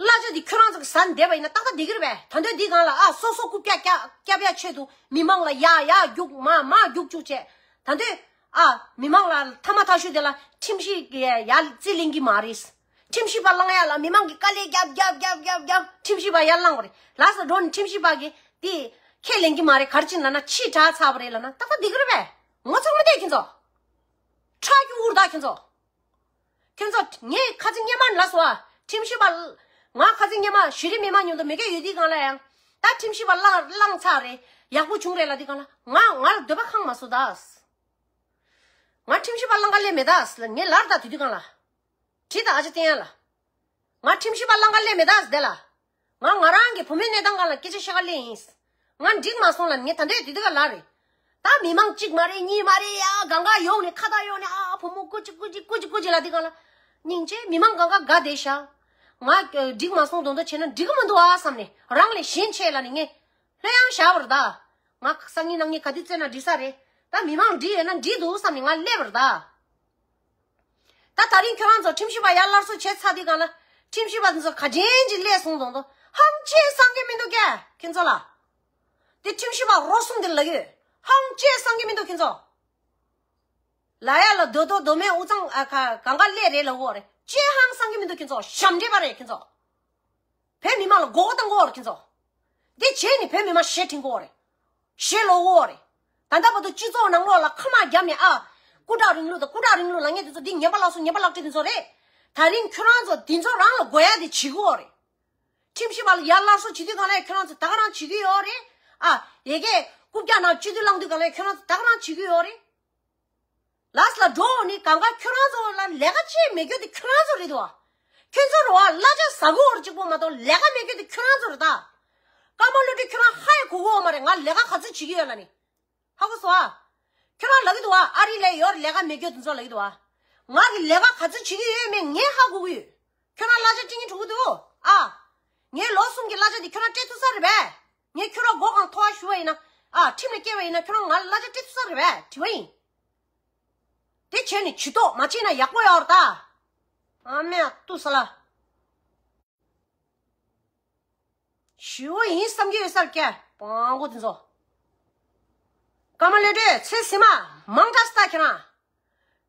གླ་ཆ་དེ་ཁྱོད་རང་ཚོ་གི་ཟ་ནས་བསྡད་པ་ཡིན་ན་ཏག་ཏག་བསྡད་ཀྱི་རེད་པས། ད་དུང་འདི་སྒང་ལ་ཨ་སོ་སོ་རྐུབ་བཀྱག་བཀྱག་བཀྱག་ཡ་ཆེད་དུ་མི་མང་ལ་ཡ་ཡ་རྒྱུག་མ་མ་རྒྱུག་བཅུག་བྱས། ད་དུང་ཨ་མི་མང་ལ་ཐ་མ་ཐ་ཤོས་དེ་ལ་ཁྲིམས་ཞིབ་ཀྱི་ཡ་རྩིས་ལེན་གྱི་མ་རེད། ཁྲིམས་ཞིབ་པ་བླང་ཡ་ལ་མི་མང་གི་དཀའ་ལས་རྒྱབ་རྒྱབ་རྒྱབ་རྒྱབ་རྒྱབ་ཁྲིམས་ཞིབ་པ་ཡར་བླངས་པ་རེད། ལགས་སོ་འགྲོ་ནས་ཁྲིམས་ཞིབ་པ་གིས་དེ་ཁས་ལེན་གྱི་མ་རེད། ག་རེ་བྱས་ལབ་ན་ཕྱིས་དྲག་ཚར་བ་རེད་ལབ་ན་ཏག་ཏག་བསྡད་ཀྱི་རེད་པས། ངོ་ཚ་མི་བསྡད་ཁྱེད་ཚོ། ཁྲག་རྒྱུག་འུར་ད་ཁྱེད་ཚོ། ཁྱོད་ཚོ་ངས་ཁ་ཚིག་སྙན་མ་ལབ་སོང་ཨ། ཁྲིམས་ཞིབ་པ། ང་ཁ་ཚིག་སྙན་མ་གཞི་རིམ་མི་མང་མཉམ་དུ་མི་སྒེར་ཡོད་དུས་སྒང་ལ་ཡང་། ད་ཁྲིམས་ཞིབ་པ་བླངས་བླངས་ཚར་རེད། ཡག་པོ་བྱུང་རེད་ལབ་དུས་སྒང་ལ། ང་ང་ལ་འདོད་པ་ཁེངས་མ་སོང་ད། ང་ཁྲིམས་ཞིབ་པ་བླང་ག་སླེབས་མེད་ད། ངས་ལབ་ད་དེ་དུས་སྒང་ལ། དྲིས་ད་ཨ་ཅག་བསྟན་ཡ་ལ། ང་ཁྲིམས་ཞིབ་པ་བླང་ག་སླེབས་མེད་ད་དེ་ལ། ང་ང་རང་གི་བུ་མོའི་གནས་སྟངས་སྒང་ལ་སྐད་ཆ་བཤད་ག་སླེབས་ཡིན། ང་འགྲིག་མ་སོང་ལབ་ངས་ད་འདོད་དེ་དུས་སྒང་ལ་རེད། ད་མི་མང་གཅིག་མ་རེད་གཉིས་མ་རེད་ཡ་གང་ག་ཡོང་ནས་ཁ་བཏགས་ཡོང་ནས་ཨ་བུ་མོ་སྐུ་མཁྱེན་སྐུ་མཁྱེན་སྐུ་མཁྱེན་སྐུ་མཁྱེན་ལབ་དུས་སྒང་ལ། སྙིང་རྗེ་མི་མང་གང་ག་དགའ་བསྡད་ཤག་ང་འགྲིག་མ་སོང་མདོག་མདོག་བྱས་ན་འགྲིག་གི་མི་འདུག་ཨ་བསམ་ནས་རང་ལས་གཞན་ཆེ་ལབ་ནས་ངས་ལྷོད་ཡངས་བཞག་པ་རེད་ད། ང་སང་ཉིན་གནངས་ཉིན་ག་དུས་བཙལ་ན་འགྲིག་ས་རེད། ད་མི་མང་འགྲིག་ཡོད་ན་འགྲིག་འདུག་བསམ་ནས་ང་སླེབས་པ་རེད་ད། ད་ད་རིང་ཁྱོད་རང་ཚོ་ཁྲིམས་ཞིབ་པ་ཡར་སླར་གསོ་བྱས་ཚར་དུས་སྒང་ལ། ཁྲིམས་ཞིབ་པ་འདི་ཚོ་ག་ཅན་ཅིག་སླེབས་སོང་དང་དོ། ཧང་ཅེ་སང་གི་མི་འདུག་གས་ཁྱེད་ཚོ་ལ། དེ་ཁྲིམས་ཞིབ་པ་རོ་གསུམ་དེ་ལ་ཡོད། ཧང་ཅེ་སང་གི་མི་འདུག་ཁྱེད་ཚོ། ལ་ཡ་ལ་རྡོ་རྡོ་རྡོ་མའི་དབུ་གཙང་ཨ་ཁ་གང་ག་སླེབས་རེད་ལ་འོ་རེད། ཅེ་ཧང་སང་གི་མི་འདུག་ཁྱེད་ཚོ། ཞབས་འདྲེན་པ་རེད་ཁྱེད་ཚོ། བོད་མི་མང་ལ་མགོ་སྐོར་བཏང་གི་ཡོད་རེད་ཁྱེད་ཚོ། འདི་བྱས་ནས་བོད་མི་མང་ཞེ་འཁྲིད་གི་ཡོད་རེད། ཞེ་ལོག་གི་ཡོད་རེད། ད་ལྟ་བར་དུ་སྤྱི་ཚོགས་ནང་ལོགས་ལ་ཁ་མ་བརྒྱབ་ནས་ཨ། སྐུ་དྲག་རིང་ལུགས་དང་སྐུ་དྲག་རིང་ལུགས་ལབ་མཁན་དེ་ཚོ་འདི་ངན་པ་ལག་སོ་ངན་པ་ལག་ཁྲིད་དེ་ཚོ་རེད། ད་རིང་ཁྱོད་རང་ཚོ་འདི་ཚོ་རང་ལ་དགོས་ཡ་དེ་བྱེད་དགོས་རེད། ཁྲིམས་ཞིབ་པ་ལ་ཡར་སླར་གསོ་བྱེད་དུས་གང་ལ་ཁྱོད་རང་ཚོ་ད་ག་རང་བྱེད་ཀྱི་ཡོད་རེད། ཨ། ཡ་གིའི་རྐུབ་བཀྱག་ནང་སྤྱི་འཐུས་ལངས་དུས་གང་ལ་ཁྱོད་རང་ཚོ་ད་ག་རང་བྱེད་ཀྱི་ཡོད་རེད། ལགས་ལ་འགྲོ་འོང་ནི་གང་ག་ཁྱོད་རང་ཚོ་ལ་ལས་ཀ་ཅིག་མེད་རྒྱུ་དེ་ཁྱོད་རང་ཚོ་རེད་དོ། ཁྱོད་ཚོ་རེད་བ། གླ་ཆ་ཟ་གི་ཡོད་རེད་གཅིག་པོ་མ་གཏོགས་ལས་ཀ་མེད་རྒྱུ་དེ་ཁྱོད་རང་ཚོ་རེད་ད། ཀརྨ་བློ་གྲོས་ཁྱོད་རང་ཧ་ཡ་གོ་གི་ཡོད་མ་རེད། ང་ལས་ཀ་ག་ཚོད་བྱེད་ཀྱི་ཡོད་ལབ་ནི། ཧ་གོ་སོང་ཨ། ཁྱོད་རང་ལབ་ཀྱི་འདུག་ཨ། ཨ་རི་ལ་ཡོད་ལས་ཀ་མེད་རྒྱུ་དེ་ཚོ་ལབ་ཀྱི་འདུག་ཨ། ང་གི་ལས་ཀ་ག་ཚོད་བྱེད་ཀྱི་ཡོད་མེད་ངས་ཧ་གོ་གི་ཡོད། ཁྱོད་རང་གླ་ཆ་སྤྲད་སྙིང་བྲོ་གི་འདུག་ཨ། ངའི་ལོ་གསུམ་གྱི་གླ་ཆ་དེ་ཁྱོད་རང་སྤྲད་ཐུབ་ས་རེད་པས། ངས་ཁྱོད་རང་མགོ་གང་མཐོ་བ་ཞུ་བ་ཡིན་ན། ཨ། ཁྲིམས་ལ་སྐྱེལ་བ་ཡིན་ན་ཁྱོད་རང་ང་ལ་གླ་ཆ་སྤྲད་ཐུབ་ས་རེད་པས་དྲི་བ་ཡིན། དེ་བྱས་ནས་ཇུས་གཏོགས་མ་བྱས་ན་ཡག་པོ་ཡོད་རེད་ད། ཨ་མའི་ཏུ་ས་ལ། ཞུ་བོ་ཡིན་བསམ་གྱི་ཡོད་ས་རེད་ཀྱ། སྤང་གོ་དེ་ཚོ། ཀརྨ་ལོས་དྲོད་ཚེ་ཟིན་མ་མང་དྲགས་སྟ་ཁྱེད་རང་།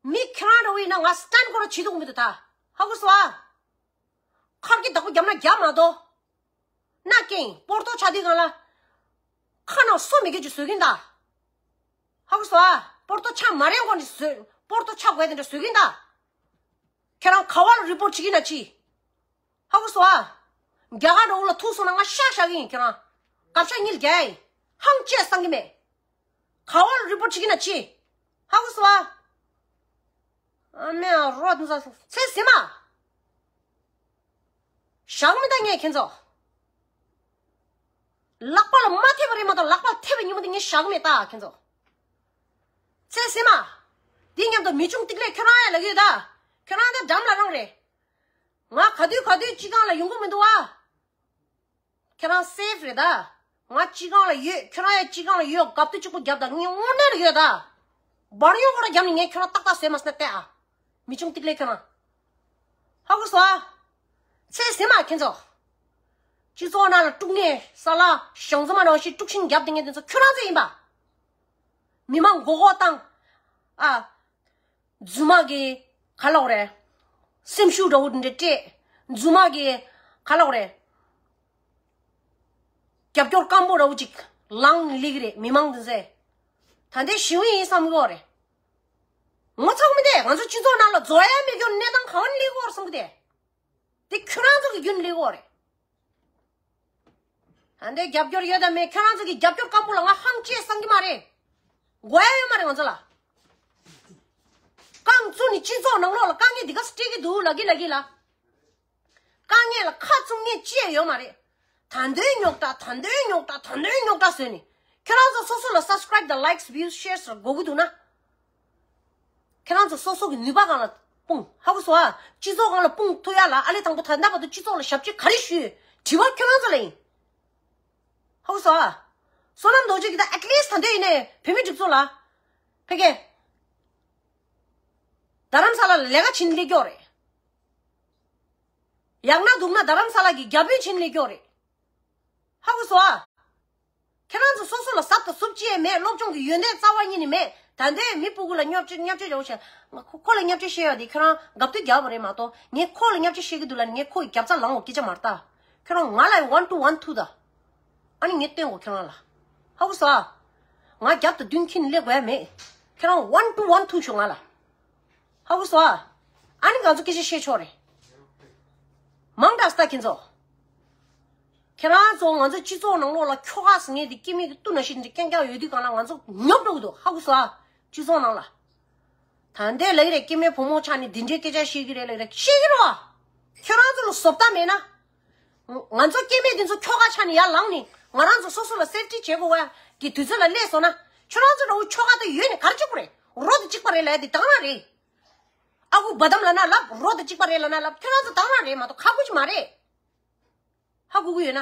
མི་ཁྱེད་རང་འདྲ་བོ་ཡིན་ན་ང་སྟན་སྐོར་བྱེད་ཐུབ་མི་འདུག་ད། ཧ་གོ་སོང་ཨ། ཁར་གྱི་བདག་པོ་བརྒྱབ་ན་བརྒྱབ་མ་གཏོགས། ན་ཀིང་པོར་ཏོ་ཆགས་དུས་གང་ལ། ཁ་ནང་སོ་མི་སྐད་ཅིག་བཟོས་ཀྱིན་ད། ཧ་གོ་སོང་ཨ། པོར་ཏོ་ཆགས་མ་རན་གོང་ནས་བཟོས། པོར་ཏོ་ཆགས་དགོས་དེ་འདྲ་བཟོས་ཀྱིན་ད། ཁྱེད་རང་ག་བ་ལ་རི་པོར་ཊི་བྱེད་ཀྱིན་ན་ཅི། ཧ་གོ་སོང་ཨ། རྒྱ་གར་འགྲོ་ལ་ཐུག་སོང་ན་ང་ཤག་ཤག་ཡིན་ཁྱེད་རང་། སྐབས་ཤག་གཉིས་རྒྱག་ཡིན། ཧང་ཅེས་བསམ་གྱི་མེད། ག་བ་ལ་རི་པོར་ཊི་བྱེད་ཀྱིན་ན་ཅི། ཧ་གོ་སོང་ཨ། ཨ་མའི་རོ་དེ་ཚོ་ཚེ་ཟིན་མ། བཞག་མི་ད་ངས་ཁྱེད་ཚོ། ལག་པ་ལ་མ་ཐེབས་པ་རེད་མ་གཏོགས་ལག་པ་ཐེབས་པའི་ཉིན་མོ་དེ་ངས་བཞག་མེད་ད་ཁྱེད་ཚོ། ཚེ་ཟིན་མ། དེ་མཉམ་དུ་མི་ཆུང་ཏིག་ལེ་ཁྱོད་རང་ཡ་ལ་ཡོད་ད། ཁྱོད་རང་ད་འགྲམ་ལ་རང་རེད། ང་ག་དུས་ག་དུས་སྤྱི་ཁང་ལ་ཡོང་གི་མི་འདུག་ཨ། ཁྱེད་རང་སེབ་རེད་ད། ང་སྤྱི་ཁང་ལ་ཡོད། ཁྱོད་རང་ཡང་སྤྱི་ཁང་ལ་ཡོད། གབ་ཏུ་གཅིག་པོ་རྒྱབ་དང་ངས་དངོས་གནས་ལ་ཡོད་ད། འབར་ཡོང་ཁོ་ར་རྒྱབ་ནས་ངས་ཁྱོད་རང་ཏག་ཏག་བཟོས་མ་སོང་ན་བལྟས་ཨ། མི་ཆུང་ཏིག་ལེ་ཁྱོད་རང་། ཧ་གོ་སོང་ཨ། ཚེ་ཟིན་མ་ཁྱེད་ཚོ། སྤྱི་ཚོགས་ནང་ལ་དཀྲུག་ནས་ས་ལ་ཞང་ཚོ་མ་འདྲ་བ་ཞིག་དཀྲུག་ཤིང་རྒྱབ་དེ་ངས་དེ་ཚོ་ཁྱོད་རང་ཚོ་ཡིན་པ། མི་མང་མགོ་སྐོར་བཏང་། ཨ། རྫུན་མ་གི་ག་ལོག་རེད། སེམས་ཤུགས་འདྲ་བོ་འདྲ་སྤྲད། རྫུན་མ་གི་ག་ལོག་རེད། རྒྱབ་སྐྱོར་སྐམ་པོ་འདྲ་བོ་ཅིག་ལངས་ནས་སླེབས་ཀྱི་རེད་མི་མང་འདི་ཚོས། ད་ལྟའི་ཞི་བ་ཡིན་བསམ་གི་ཡོད་རེད། ངོ་ཚ་གི་མི་འདུག་ང་ཚོ་སྤྱི་ཚོགས་ནང་ལ་རྫོགས་ཡ་མེད་རྒྱུ་གནས་སྟངས་ག་བ་ནས་སླེབས་ཀྱི་ཡོད་རེད་བསམ་གི་འདུག་དེ་ཁྱོད་རང་ཚོ་གི་རྒྱུན་སླེབས་ཀྱི་ཡོད་རེད། ད་ལྟའི་རྒྱབ་སྐྱོར་ཡོད་དམ་མེད་ཁྱོད་རང་ཚོ་གི་རྒྱབ་སྐྱོར་སྐམ་པོ་ལ་ང་ཧང་ཅེས་བསམ་གི་མ་རེད། དགོས་ཡ་ཡོད་མ་རེད་ང་ཚོ་ལ། རྐང་བཙུགས་ནས་སྤྱི་ཚོགས་ནང་ལོགས་ལ་དཀའ་ངལ་འདི་ག་སྤྲད་ཀྱི་འདུག་ལབ་ཀྱི་ལབ་ཀྱི་ལ། དཀའ་ངལ་ལ་ཁ་བཙུམ་མཁན་ཅི་ཡང་ཡོད་མ་རེད། ད་འདོད་རྙོག་དྲ་ད་འདོད་རྙོག་དྲ་ད་འདོད་རྙོག་དྲ་བཟོས་ནས་ཁྱོད་རང་ཚོ་སོ་སོ་ལ་subscribe་དང་likes views shares་དགོས་ཀྱི་འདུག་ན། ཁྱེད་རང་ཚོ་སོ་སོ་གི་ནུས་པ་སྒང་ལ་སྤུངས། ཧ་གོ་སོང་ཨ། སྤྱི་ཚོགས་སྒང་ལ་སྤུངས་ཐུབ་ཡ་ལ་ཨ་ལས་དང་པོ་ད་ལྟ་བར་དུ་སྤྱི་ཚོགས་ལ་ཞབས་ཕྱི་ག་རེ་ཞུས་ཡོད་དྲི་བ་ཁྱོད་རང་ཚོ་ལ་ཡིན། ཧ་གོ་སོང་ཨ། བསོད་ནམས་རྡོ་རྗེ་གིས་ད་at least་ད་འདོད་ཡིན་ནའི་བོད་མི་སྒྲིག་འཛུགས་ལ་ཕ་གི་རྡ་རམ་ས་ལ་ལ་ལས་ཀ་བྱེད་ནས་སླེབས་ཀྱི་ཡོད་རེད། ཡག་ན་སྡུག་ན་རྡ་རམ་ས་ལ་གི་རྒྱ་དཔོན་བྱེད་ནས་སླེབས་ཀྱི་ཡོད་རེད། ཧ་གོ་སོང་ཨ། ཁྱེད་རང་ཚོ་སོ་སོ་ལ་ཟབ་དང་ཟུབ་ཅི་ཡང་མེད། སློབ་སྦྱོང་གི་ཡོན་ཏན་རྩ་བ་ཉིད་ནས་མེད། ད་ལྟའི་མི་སྤུ་གུ་ལ་བརྙས་བཅོས་བརྙས་བཅོས་རྒྱག་བྱས། ང་ཁོ་ཁོ་ལ་བརྙས་བཅོས་བཤད་ཡ་དེ་ཁྱེད་རང་དགའ་བསུ་རྒྱག་པ་རེད་མ་གཏོགས་ངས་ཁོ་ལ་བརྙས་བཅོས་བཤད་ཀྱི་འདུག་ལབ་ནས་ངས་ཁོ་ཡི་རྒྱབ་རྩ་ལངས་དགོས་སྐད་ཆ་མ་རེད་ད། ཁྱེད་རང་ང་ལ་ཡང་one two one two ད། ཨ་ནི་ངས་སྟོན་དགོས་ཁྱེད་རང་ལ། ཧ་གོ་སོང་ཨ། ང་རྒྱབ་དང་མདུན་ཁྱེར་ནས་སླེབས་དགོས་ཡ་མེད། ཁྱེད་རང་one two one two ཤོག་ང་ལ། ཧ་གོ་སོང་ཨ། ཨ་ནི་ང་ཚོ་སྐད་ཆ་བཤད་ཆོག་རེད། མང་དྲགས་སྟ་ཁྱེད་ཚོ། ཁྱེད་རང་ཚོ་ང་ཚོ་སྤྱི་ཚོགས་ནང་ལོགས་ལ་ཁྱོ་ག་ཟེར་མཁན་དེ་སྐྱེ་དམན་གྱི་སྟུ་ན་ཤི་འདི་རྐྱང་རྐྱང་ཡོད་དུས་གང་ལ་ང་ཚོ་ཉོབ་འགྲོ་གི་འདུག་ཧ་གོ་སོང་ཨ། སྤྱི་ཚོགས་ནང་ལ། ད་འདས་ལགས་རེད་སྐྱེ་དམན་བུ་མོ་ཆགས་ནས་འདི་འདྲའི་སྐད་ཆ་བཤད་ཀྱི་རེད་ལགས་རེད་བཤད་ཀྱི་རོགས། ཁྱོད་རང་ཚོ་ལ་བཟོ་ལྟ་མེད་ན། ང་ཚོ་སྐྱེ་དམན་འདི་ཚོ་ཁྱོ་ག་ཆགས་ནས་ཡར་ལངས་ནས་ང་རང་ཚོ་སོ་སོ་ལ་སེབ་ཊི་བྱེད་དགོས་པ་གི་དུས་ཚོད་ལ་སླེབས་སོང་ན་ཁྱོད་རང་ཚོ་འདྲ་བོ་ཁྱོ་ག་དེ་ཡོད་ནས་ག་རེ་བྱེད་དགོས་རེད། རོ་དང་གཅིག་པ་རེད་ལབ་ཡ་དེ་དང་རང་རེད། ཨ་ཁུ་བ་དམ་ལབ་ན་ལབ། རོ་དང་གཅིག་པ་རེད་ལབ་ན་ལབ། ཁྱོད་རང་ཚོ་དང་རང་རེད་མ་གཏོགས་ཁག་པོ་ཅིག་མ་རེད། ཧ་གོ་གི་ཡོད་ན།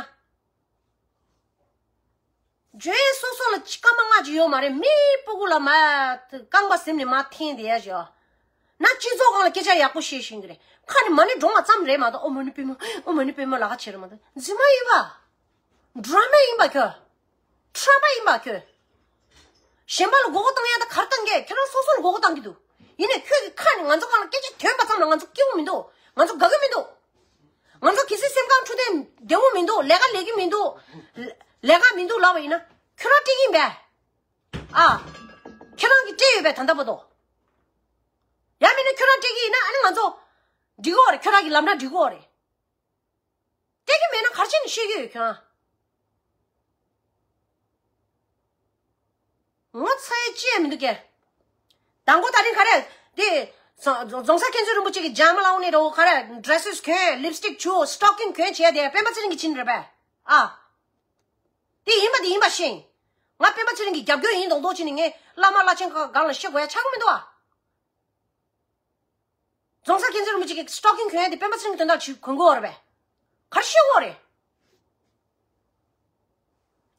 བརྗོད་སོ་སོ་ལ་སྐར་མ་ལྔ་ཅིག་ཡོད་མ་རེད། མི་སྤུ་གུ་ལ་མ་རྐང་པ་ཟིམ་ནས་མ་འཐེན་བསྡད་ཡ་ཞིག་ན་སྤྱི་ཚོགས་སྒང་ལ་སྐད་ཆ་ཡག་པོ་བཤད་ཤེས་ཀྱི་རེད། ཁ་ནས་མ་ཎི་སྒྲོག་མ་ཙམ་རེད་མ་གཏོགས་ཨོཾ་མ་ཎི་པདྨེ་ཨོཾ་མ་ཎི་པདྨེ་ལབ་ཁ་བྱེད་རེད་མ་གཏོགས་རྫུན་མ་ཡིན་པ། ཌ་ར་མ་ཡིན་པ་ཁྱོད། ཁྲམ་པ་ཡིན་པ་ཁྱོད། གཞན་པ་ལ་མགོ་སྐོར་བཏང་ཡ་ད་གར་བཏང་གས། ཁྱེད་རང་སོ་སོ་ལ་མགོ་སྐོར་བཏང་གི་འདུག་ཡིན་ནའི་ཁྱོད་ཀྱི་ཁ་ནས་ང་ཚོ་སྒང་ལ་སྐད་ཆ་ཐོན་པ་ཙམ་ལ་ང་ཚོ་སྐྱིད་པོ་མི་འདུག་ང་ཚོ་དགའ་གི་མི་འདུག་ང་ཚོ་གལ་སྲིད་སེམས་ཁམས་འཕྲོད་བསྟེན་བདེ་པོ་མི་འདུག་ལས་ཀ་ལས་ཀྱི་མི་འདུག་ལས་ཀ་མི་འདུག་ལབ་པ་ཡིན་ན་ཁྱོད་རང་སྤྲད་ཀྱི་ཡིན་པས། ཨ། ཁྱེད་རང་གིས་སྤྲད་ཡོད་པས་ད་ལྟ་བར་དུ། ཡང་མིན་ན་ཁྱོད་རང་སྤྲད་ཀྱི་ཡིན་ན་ཨ་ནི་ང་ཚོ། འགྲིག་གི་ཡོད་རེད། ཁྱོད་རང་གི་ལམ་སང་འགྲིག་གི་ཡོད་རེད། སྤྲད་ཀྱི་མེད་ན་ག་རེ་བྱས་ནས་བཤད་ཀྱི་ཡོད་ཁྱོད་རང་། ངོ་ཚ་ཡ་ཅི་ཡང་མི་འདུག་གས། དང་པོ་ད་རིང་ག་རེ་དེ་རྫོང་རྫོང་ས་མཁན་ཟུར་རིན་པོ་ཆེ་གི་རྒྱ་མ་ལ་འོང་ནས་རོ་ག་རེ་ཌི་རེ་སི་གོན་ལིབ་སི་ཊིག་བྱུག་སི་ཊོ་ཀིང་གོན་བྱས་དེ་སྤེན་པ་ཚེ་རིང་གི་བྱིན་རེད་པས། ཨ། དེ་ཡིན་པ་དེ་ཡིན་པ་ཤེས། ང་སྤེན་པ་ཚེ་རིང་གི་རྒྱབ་སྐྱོར་ཡིན་མདོག་མདོག་བྱས་ནས་ངས་བླ་མ་བླ་ཆེན་ཁག་སྒང་ལ་བཤད་དགོས་ཡ་ཆགས་ཀྱི་མི་འདུག་ཨ། རྫོང་ས་མཁན་ཟུར་རིན་པོ་ཆེ་གི་སི་ཊོ་ཀིང་གོན་ཡ་དེ་སྤེན་པ་ཚེ་རིང་གི་དོན་དག་ཅིག་གོན་དགོས་རེད་པས། ག་རེ་བཤད་དགོས་རེད།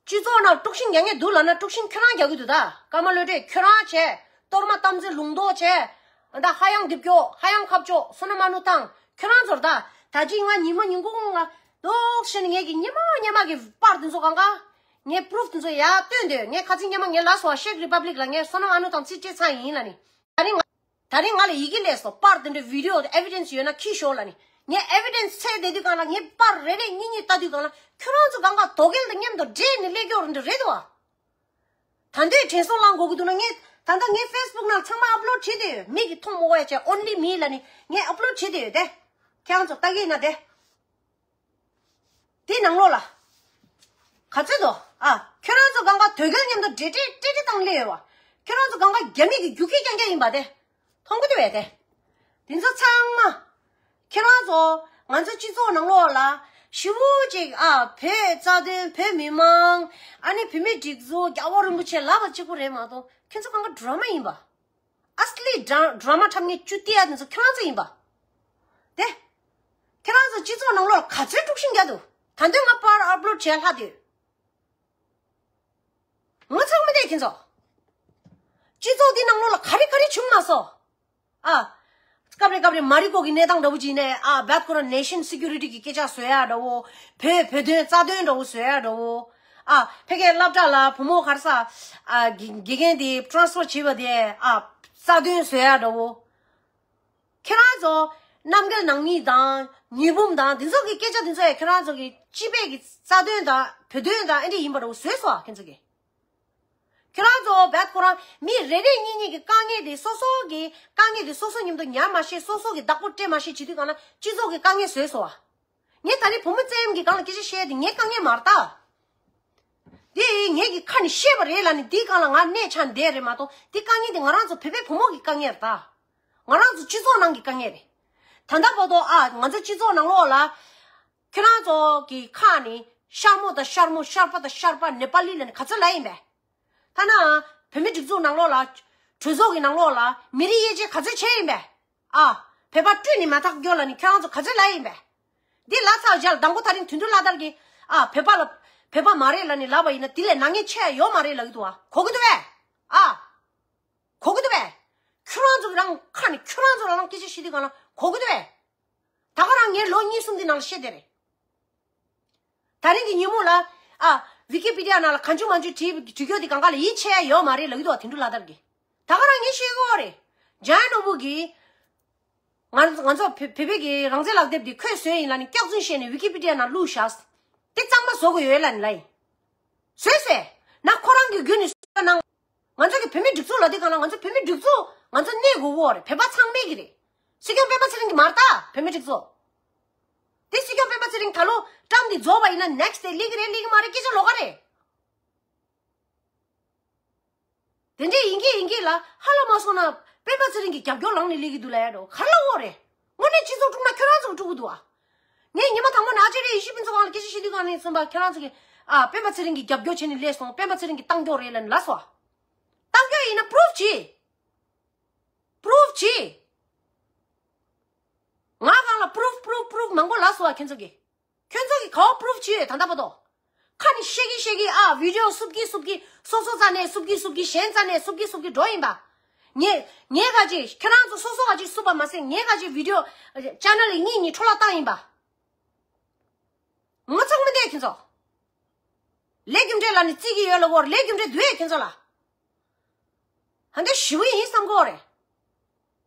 སྤྱི་ཚོགས་ནང་དཀྲུག་ཤིང་རྒྱག་མཁན་འདུག་ལབ་ན་དཀྲུག་ཤིང་ཁྱོད་རང་རྒྱག་གི་འདུག་ད། ཀརྨ་བློ་གྲོས་ཁྱོད་རང་བྱས། གཏོར་མ་དམ་ཚིག་ལུང་རྟོགས་བྱས། ད་ཧ་ཡང་རྡིབ་སྐྱོ་ཧ་ཡང་ཁ་བཅོ་བསོད་ནམས་མ་ནུ་ཐང་ཁྱོད་རང་ཚོར་ད། ད་ཅི་ང་ཉིན་མོ་ཉིན་གུང་ང་འདུག་ཤེས་ནས་ངེད་ཀྱི་སྙེ་མ་སྙེ་མ་གི་པར་དེ་ཚོ་གང་ག་ངས་པུ་རུཕ་དེ་ཚོ་ཡར་སྟོན་དུས་ངས་ཁ་ཚིག་སྙེ་མ་ངས་ལབ་སོང་ཆེག་རི་པབ་ལིག་ལ་ངས་བསོད་ནམས་མ་ནུ་ཐང་ཚིག་སྤྲད་ཚར་ཡིན་ལབ་ནི། ད་རིང་ང་ད་རིང་ང་ལ་ཡི་གེ་སླེབས་སོང་པར་དེ་འདྲའི་བི་ཌི་ཡོ་ཨེ་བི་ཌེན་སི་ཡོད་ན་ཁྱེར་ཤོག་ལབ་ནི། ངས་ཨེ་བི་ཌེན་སི་འཚོལ་བསྡད་དུས་སྒང་ལ་ངས་པར་རེ་རེ་གཉིས་གཉིས་ལྟ་དུས་སྒང་ལ་ཁྱོད་རང་ཚོ་སྒང་ག་དོ་གལ་དང་མཉམ་དུ་འདྲེས་ནས་སླེབས་ཀྱི་ཡོད་རེད་འདྲ་རེད་དོ། ད་འདོད་དྲན་གསོ་བླང་དགོས་ཀྱི་འདུག་ན་ངས་ད་ལྟ་ངའི་ཕེ་སི་བུག་ནང་ཚང་མ་ཨབ་ལོཌ་བྱེད་བསྡད་ཡོད། མིག་གིས་མཐོང་མ་དགོས་ཡ་བྱས་ཨོན་ལི་མི་ལབ་ནི་ངས་ཨབ་ལོཌ་བྱེད་བསྡད་ཡོད་དེ། ཁྱེད་རང་ཚོ་ལྟ་གི་ཡིན་ན་དེ། དེའི་ནང་ལོགས་ལ། ག་ཚོད་དོ། ཨ། ཁྱོད་རང་ཚོ་སྒང་ག་དོལ་རྒྱལ་མཉམ་དུ་འབྲེལ་འདྲིས་འབྲེལ་འདྲིས་བཏང་སླེབས་ཡོད་པ། ཁྱོད་རང་ཚོ་སྒང་ག་རྒྱ་མི་གི་རྒྱུག་ཁྱི་རྐྱང་རྐྱང་ཡིན་པ་དེ། མཐོང་གི་འདུག་པས་དེ། དེ་ཚོ་ཚང་མ། ཁྱེད་རང་ཚོ་ང་ཚོ་སྤྱི་ཚོགས་ནང་ལོགས་ལ་ཞི་བོ་ཅིག་ཨ་བོད་རྩ་དོན་བོད་མི་མང་ཨ་ནི་བོད་མི་སྒྲིག་འཛུགས་རྒྱལ་བ་རིན་པོ་ཆེ་ལབ་པ་གཅིག་པུ་རེད་མ་གཏོགས་ཁྱེད་ཚོ་སྒང་ག་ཌ་ར་མ་ཡིན་པ། ཨ་སི་ལི་ཌ་ཌ་ར་མ་འཁྲབ་མཁན་བཅུ་གཏད་ཡ་དེ་ཚོ་ཁྱེད་རང་ཚོ་ཡིན་པ། དེ། ཁྱེད་རང་ཚོ་སྤྱི་ཚོགས་ནང་ལོགས་ལ་ག་ཚོད་དཀྲུག་ཤིང་རྒྱག་འདུག་ད་དུང་ང་པར་ཨབ་ལོཌ་བྱས་ལྷག་དུས། ངོ་ཚ་མི་བསྡད་ཁྱེད་ཚོ། སྤྱི་ཚོགས་འདི་ནང་ལོགས་ལ་ག་རེ་ག་རེ་བྱུང་མ་སོང་། ཨ། སྐབས་རེ་སྐབས་རེ་མ་རི་ཀོ་གི་གནས་སྟངས་འདྲ་བོ་ཅིག་ནས་ཨ་བད་ཁོ་རང་ནེ་ཤན་སི་ཀུ་རི་ཊི་གི་སྐད་ཆ་བཟོ་ཡ་འདྲ་བོ། བོད་བོད་དོན་རྩ་དོན་འདྲ་བོ་བཟོ་ཡ་འདྲ་བོ། ཨ་ཕ་གིའི་སློབ་གྲྭ་ལ་བུ་མོ་ག་རེ་ཟ། ཨ་དགེ་དགེ་རྒན་དེ་ཊ་རན་སི་ཕར་བྱས་པ་དེ་ཨ་རྩ་དོན་བཟོ་ཡ་འདྲ་བོ། ཁྱེད་རང་ཚོ་རྣམ་རྒྱལ་ནང་མི་དང་ཉི་འབུམ་དང་འདི་ཚོ་གི་སྐད་ཆ་འདི་ཚོ་ཡ་ཁྱེད་རང་ཚོ་གི་སྤྱི་པའི་གི་རྩ་དོན་དང་བོད་དོན་དང་ཨེ་འདྲ་ཡིན་པ་འདྲ་བོ་བཟོས་སོང་ཨ་ཁྱེད་ཚོ་གི། ཁྱེད་རང་ཚོ་བད་ཁོ་རང་མི་རེ་རེ་གཉིས་གཉིས་ཀྱི་དཀའ་ངལ་དེ་སོ་སོ་གི་དཀའ་ངལ་དེ་སོ་སོ་མཉམ་དུ་ཉར་མ་ཤེས། སོ་སོ་གི་བདག་པོ་སྤྲད་མ་ཤེས་བྱེད་དུས་སྒང་ལ་སྤྱི་ཚོགས་ཀྱི་དཀའ་ངལ་བཟོས་སོང་བ། ངས་ད་ནི་བུ་མོ་བཙན་གཡེམ་གྱི་སྒང་ལ་སྐད་ཆ་བཤད་དེ་ངའི་དཀའ་ངལ་མ་རེད་ད། དེ་ངས་ཀྱི་ཁ་ནས་བཤད་པ་རེད་ལབ་ནས་དེའི་སྒང་ལ་ང་གནས་ཆགས་བསྡད་རེད་མ་གཏོགས་དེ་དཀའ་ངལ་དེ་ང་རང་ཚོ་བོད་པའི་བུ་མོ་གི་དཀའ་ངལ་རེད་ད། ང་རང་ཚོ་སྤྱི་ཚོགས་ནང་གི་དཀའ་ངལ་རེད། ད་ལྟ་བར་དུ་ཨ་ང་ཚོ་སྤྱི་ཚོགས་ནང་ལོགས་ལ། ཁྱེད་རང་ཚོ་གི་ཁ་ནས་ཤར་མོ་དང་ཤར་མོ་ཤར་པ་དང་ཤར་པ་ནེ་པ་ལི་ལབ་ནས་ག་ཚོད་ལབ་ཡིན་པས། ཐ་ན། བོད་མི་སྒྲིག་འཛུགས་ནང་ལོགས་ལ། གྲོས་ཚོགས་ཀྱི་ནང་ལོགས་ལ་མི་རིགས་དབྱེ་འབྱེད་ག་ཚོད་བྱས་ཡིན་པས། ཨ། བོད་པ་སྤྲོད་ནས་མ་ཐག་སྐྱོ་ལབ་ནས་ཁྱེད་རང་ཚོ་ག་ཚོད་ལབ་ཡིན་པས། འདི་ལབ་ཚར་རྗེས་ལ་དང་པོ་ད་རིང་དོན་གྲུབ་ལྷ་དར་གྱིས། ཨ་བོད་པ་ལ། བོད་པ་མ་རེད་ལབ་ནས་ལབ་པ་ཡིན་ན་དེ་ལས་ནག་ཉེས་ཆེ་ཡ་ཡོད་མ་རེད་ལབ་ཀྱི་འདུག་བ། གོ་གི་འདུག་བས། ཨ། གོ་གི་འདུག་བས། ཁྱོད་རང་ཚོ་གི་རང་ཁ་ནས་ཁྱོད་རང་ཚོ་རང་རང་སྐད་ཆ་བཤད་དུས་སྒང་ལ་གོ་གི་འདུག་བས། ད་ག་རང་ངས་ལོ་གཉིས་གསུམ་འདི་ནང་ལ་བཤད་བསྡད་རེད། ད་རིང་གི་ཉིན་མོ་ལ། ཨ། ཝི་ཀི་པི་ཌི་ཡ་ནང་ལ་གང་བྱུང་མང་བྱུང་བྲིས་བྲིས་རྒྱུ་དེ་གང་ག་ལ་ཡིད་ཆེས་ཡ་ཡོད་མ་རེད་ལབ་ཀྱི་འདུག་བ། དོན་གྲུབ་ལྷ་དར་གྱིས། ད་ག་རང་ངས་བཤད་ཀྱི་ཡོད་རེད། འཇམ་དབྱངས་ནོར་བུ་གིས། ང་ང་ཚོ་བོད་བོད་པའི་གི་རང་བཙན་ལག་དེབ་དེ་ཁོས་བཟོས་ཡིན་ལབ་ནས་སྐྱག་རྫུན་བཤད་ནས་ཝི་ཀི་པི་ཌི་ཡ་ནང་བླུགས་བཞག་དེ་གཙང་མ་བཟོ་དགོས་ཡོད་ལབ་ནས་ལབ་ཡིན། བཟོས་ཟེར། ན་ཁོ་རང་གི་བརྒྱུད་ནས་བཟོས་གནང་། ང་ཚོ་གི་བོད་མི་སྒྲིག་འཛུགས་ལ་དེ་གང་ལ་ང་ཚོ་བོད་མི་སྒྲིག་འཛུགས་ང་ཚོ་གནས་དགོས་ཀྱི་རེད། བོད་པ་ཚང་མས་ཀྱི་རེད། སྲིད་སྐྱོང་སྤེན་པ་ཚེ་རིང་གི་མ་རེད་ད་བོད་མི་སྒྲིག་འཛུགས། དེ་སྲིད་སྐྱོང་སྤེན་པ་ཚེ་རིང་ད་ལོ་ཊརམ་འདི་རྫོགས་པ་ཡིན་ན་ནེག་སི་ཊི་དེ་སླེབས་ཀྱི་རེད་སླེབས་ཀྱི་མ་རེད་སྐད་ཆ་ལོགས་ཀ་རེད། དེ་འདྲས་ཡིན་གྱི་ཡིན་གྱི་ལ་ཧ་ལ་མ་སོང་ན་སྤེན་པ་ཚེ་རིང་གི་རྒྱབ་སྐྱོར་ལངས་ནས་སླེབས་ཀྱི་འདུག་ལབ་ཡ་འགྲོ་ག་རེ་ལབ་དགོས་རེད། དངོས་གནས་སྤྱི་ཚོགས་དཀྲུག་ན་ཁྱོད་རང་ཚོ་དཀྲུག་གི་འདུག་ཨ། ངས་ཉི་མ་དང་པོ་ནས་ཨ་ཅེ་རེ་ཡེ་ཤེས་ཕུན་ཚོགས་ཁང་ལ་སྐད་ཆ་བཤད་དུས་གང་ནས་གསུངས་པ་ཁྱེད་རང་ཚོ་གིས་ཨ་སྤེན་པ་ཚེ་རིང་གི་རྒྱབ་སྐྱོར་བྱས་ནས་སླེབས་སོང་སྤེན་པ་ཚེ་རིང་གི་རྟགས་མགྱོགས་རེད་ལབ་ནས་ལབ་སོང་། རྟགས་མགྱོགས་ཡིན་ན་པུ་རུབ་བྱེད། པུ་རུབ་བྱེད། ང་གང་ལ་པུ་རུབ་པུ་རུབ་པུ་རུབ་མང་པོ་ལབ་སོང་ཨ་ཁྱེད་ཚོ་གིས། ཁྱོད་ཚོ་གིས་ག་བ་པུ་རུབ་བྱེད་ཡོད་ད་ལྟ་བར་དུ། ཁ་ནས་བཤད་ཀྱི་བཤད་ཀྱི་ཨ་བི་ཌི་ཡོ་སུབ་ཀྱི་སུབ་ཀྱི་སོ་སོ་རྩ་ནས་སུབ་ཀྱི་སུབ་ཀྱི་གཞན་རྩ་ནས་སུབ་ཀྱི་སུབ་ཀྱི་འགྲོ་ཡིན་པ། ངས་ངས་ག་ཅིག་ཁྱེད་རང་ཚོ་སོ་སོ་ག་ཅིག་སུབ་པ་མ་ཟད་ངས་ག་ཅིག་བི་ཌི་ཡོ་ཅེ་ནལ་གཉིས་གཉིས་འཕྲོ་བརླག་བཏང་ཡིན་པ། ངོ་ཚ་མི་བསྡད་ཁྱེད་ཚོ། ལས་རྒྱུ་འབྲས་ལ་ནི་རྩིས་ཀྱི་ཡོད་ལ་བོར་ལས་རྒྱུ་འབྲས་འདུག་ཨེ་ཁྱེད་ཚོ་ལ། ཧ་འདི་ཞི་བ་ཡིན་བསམ་གོ་རེད།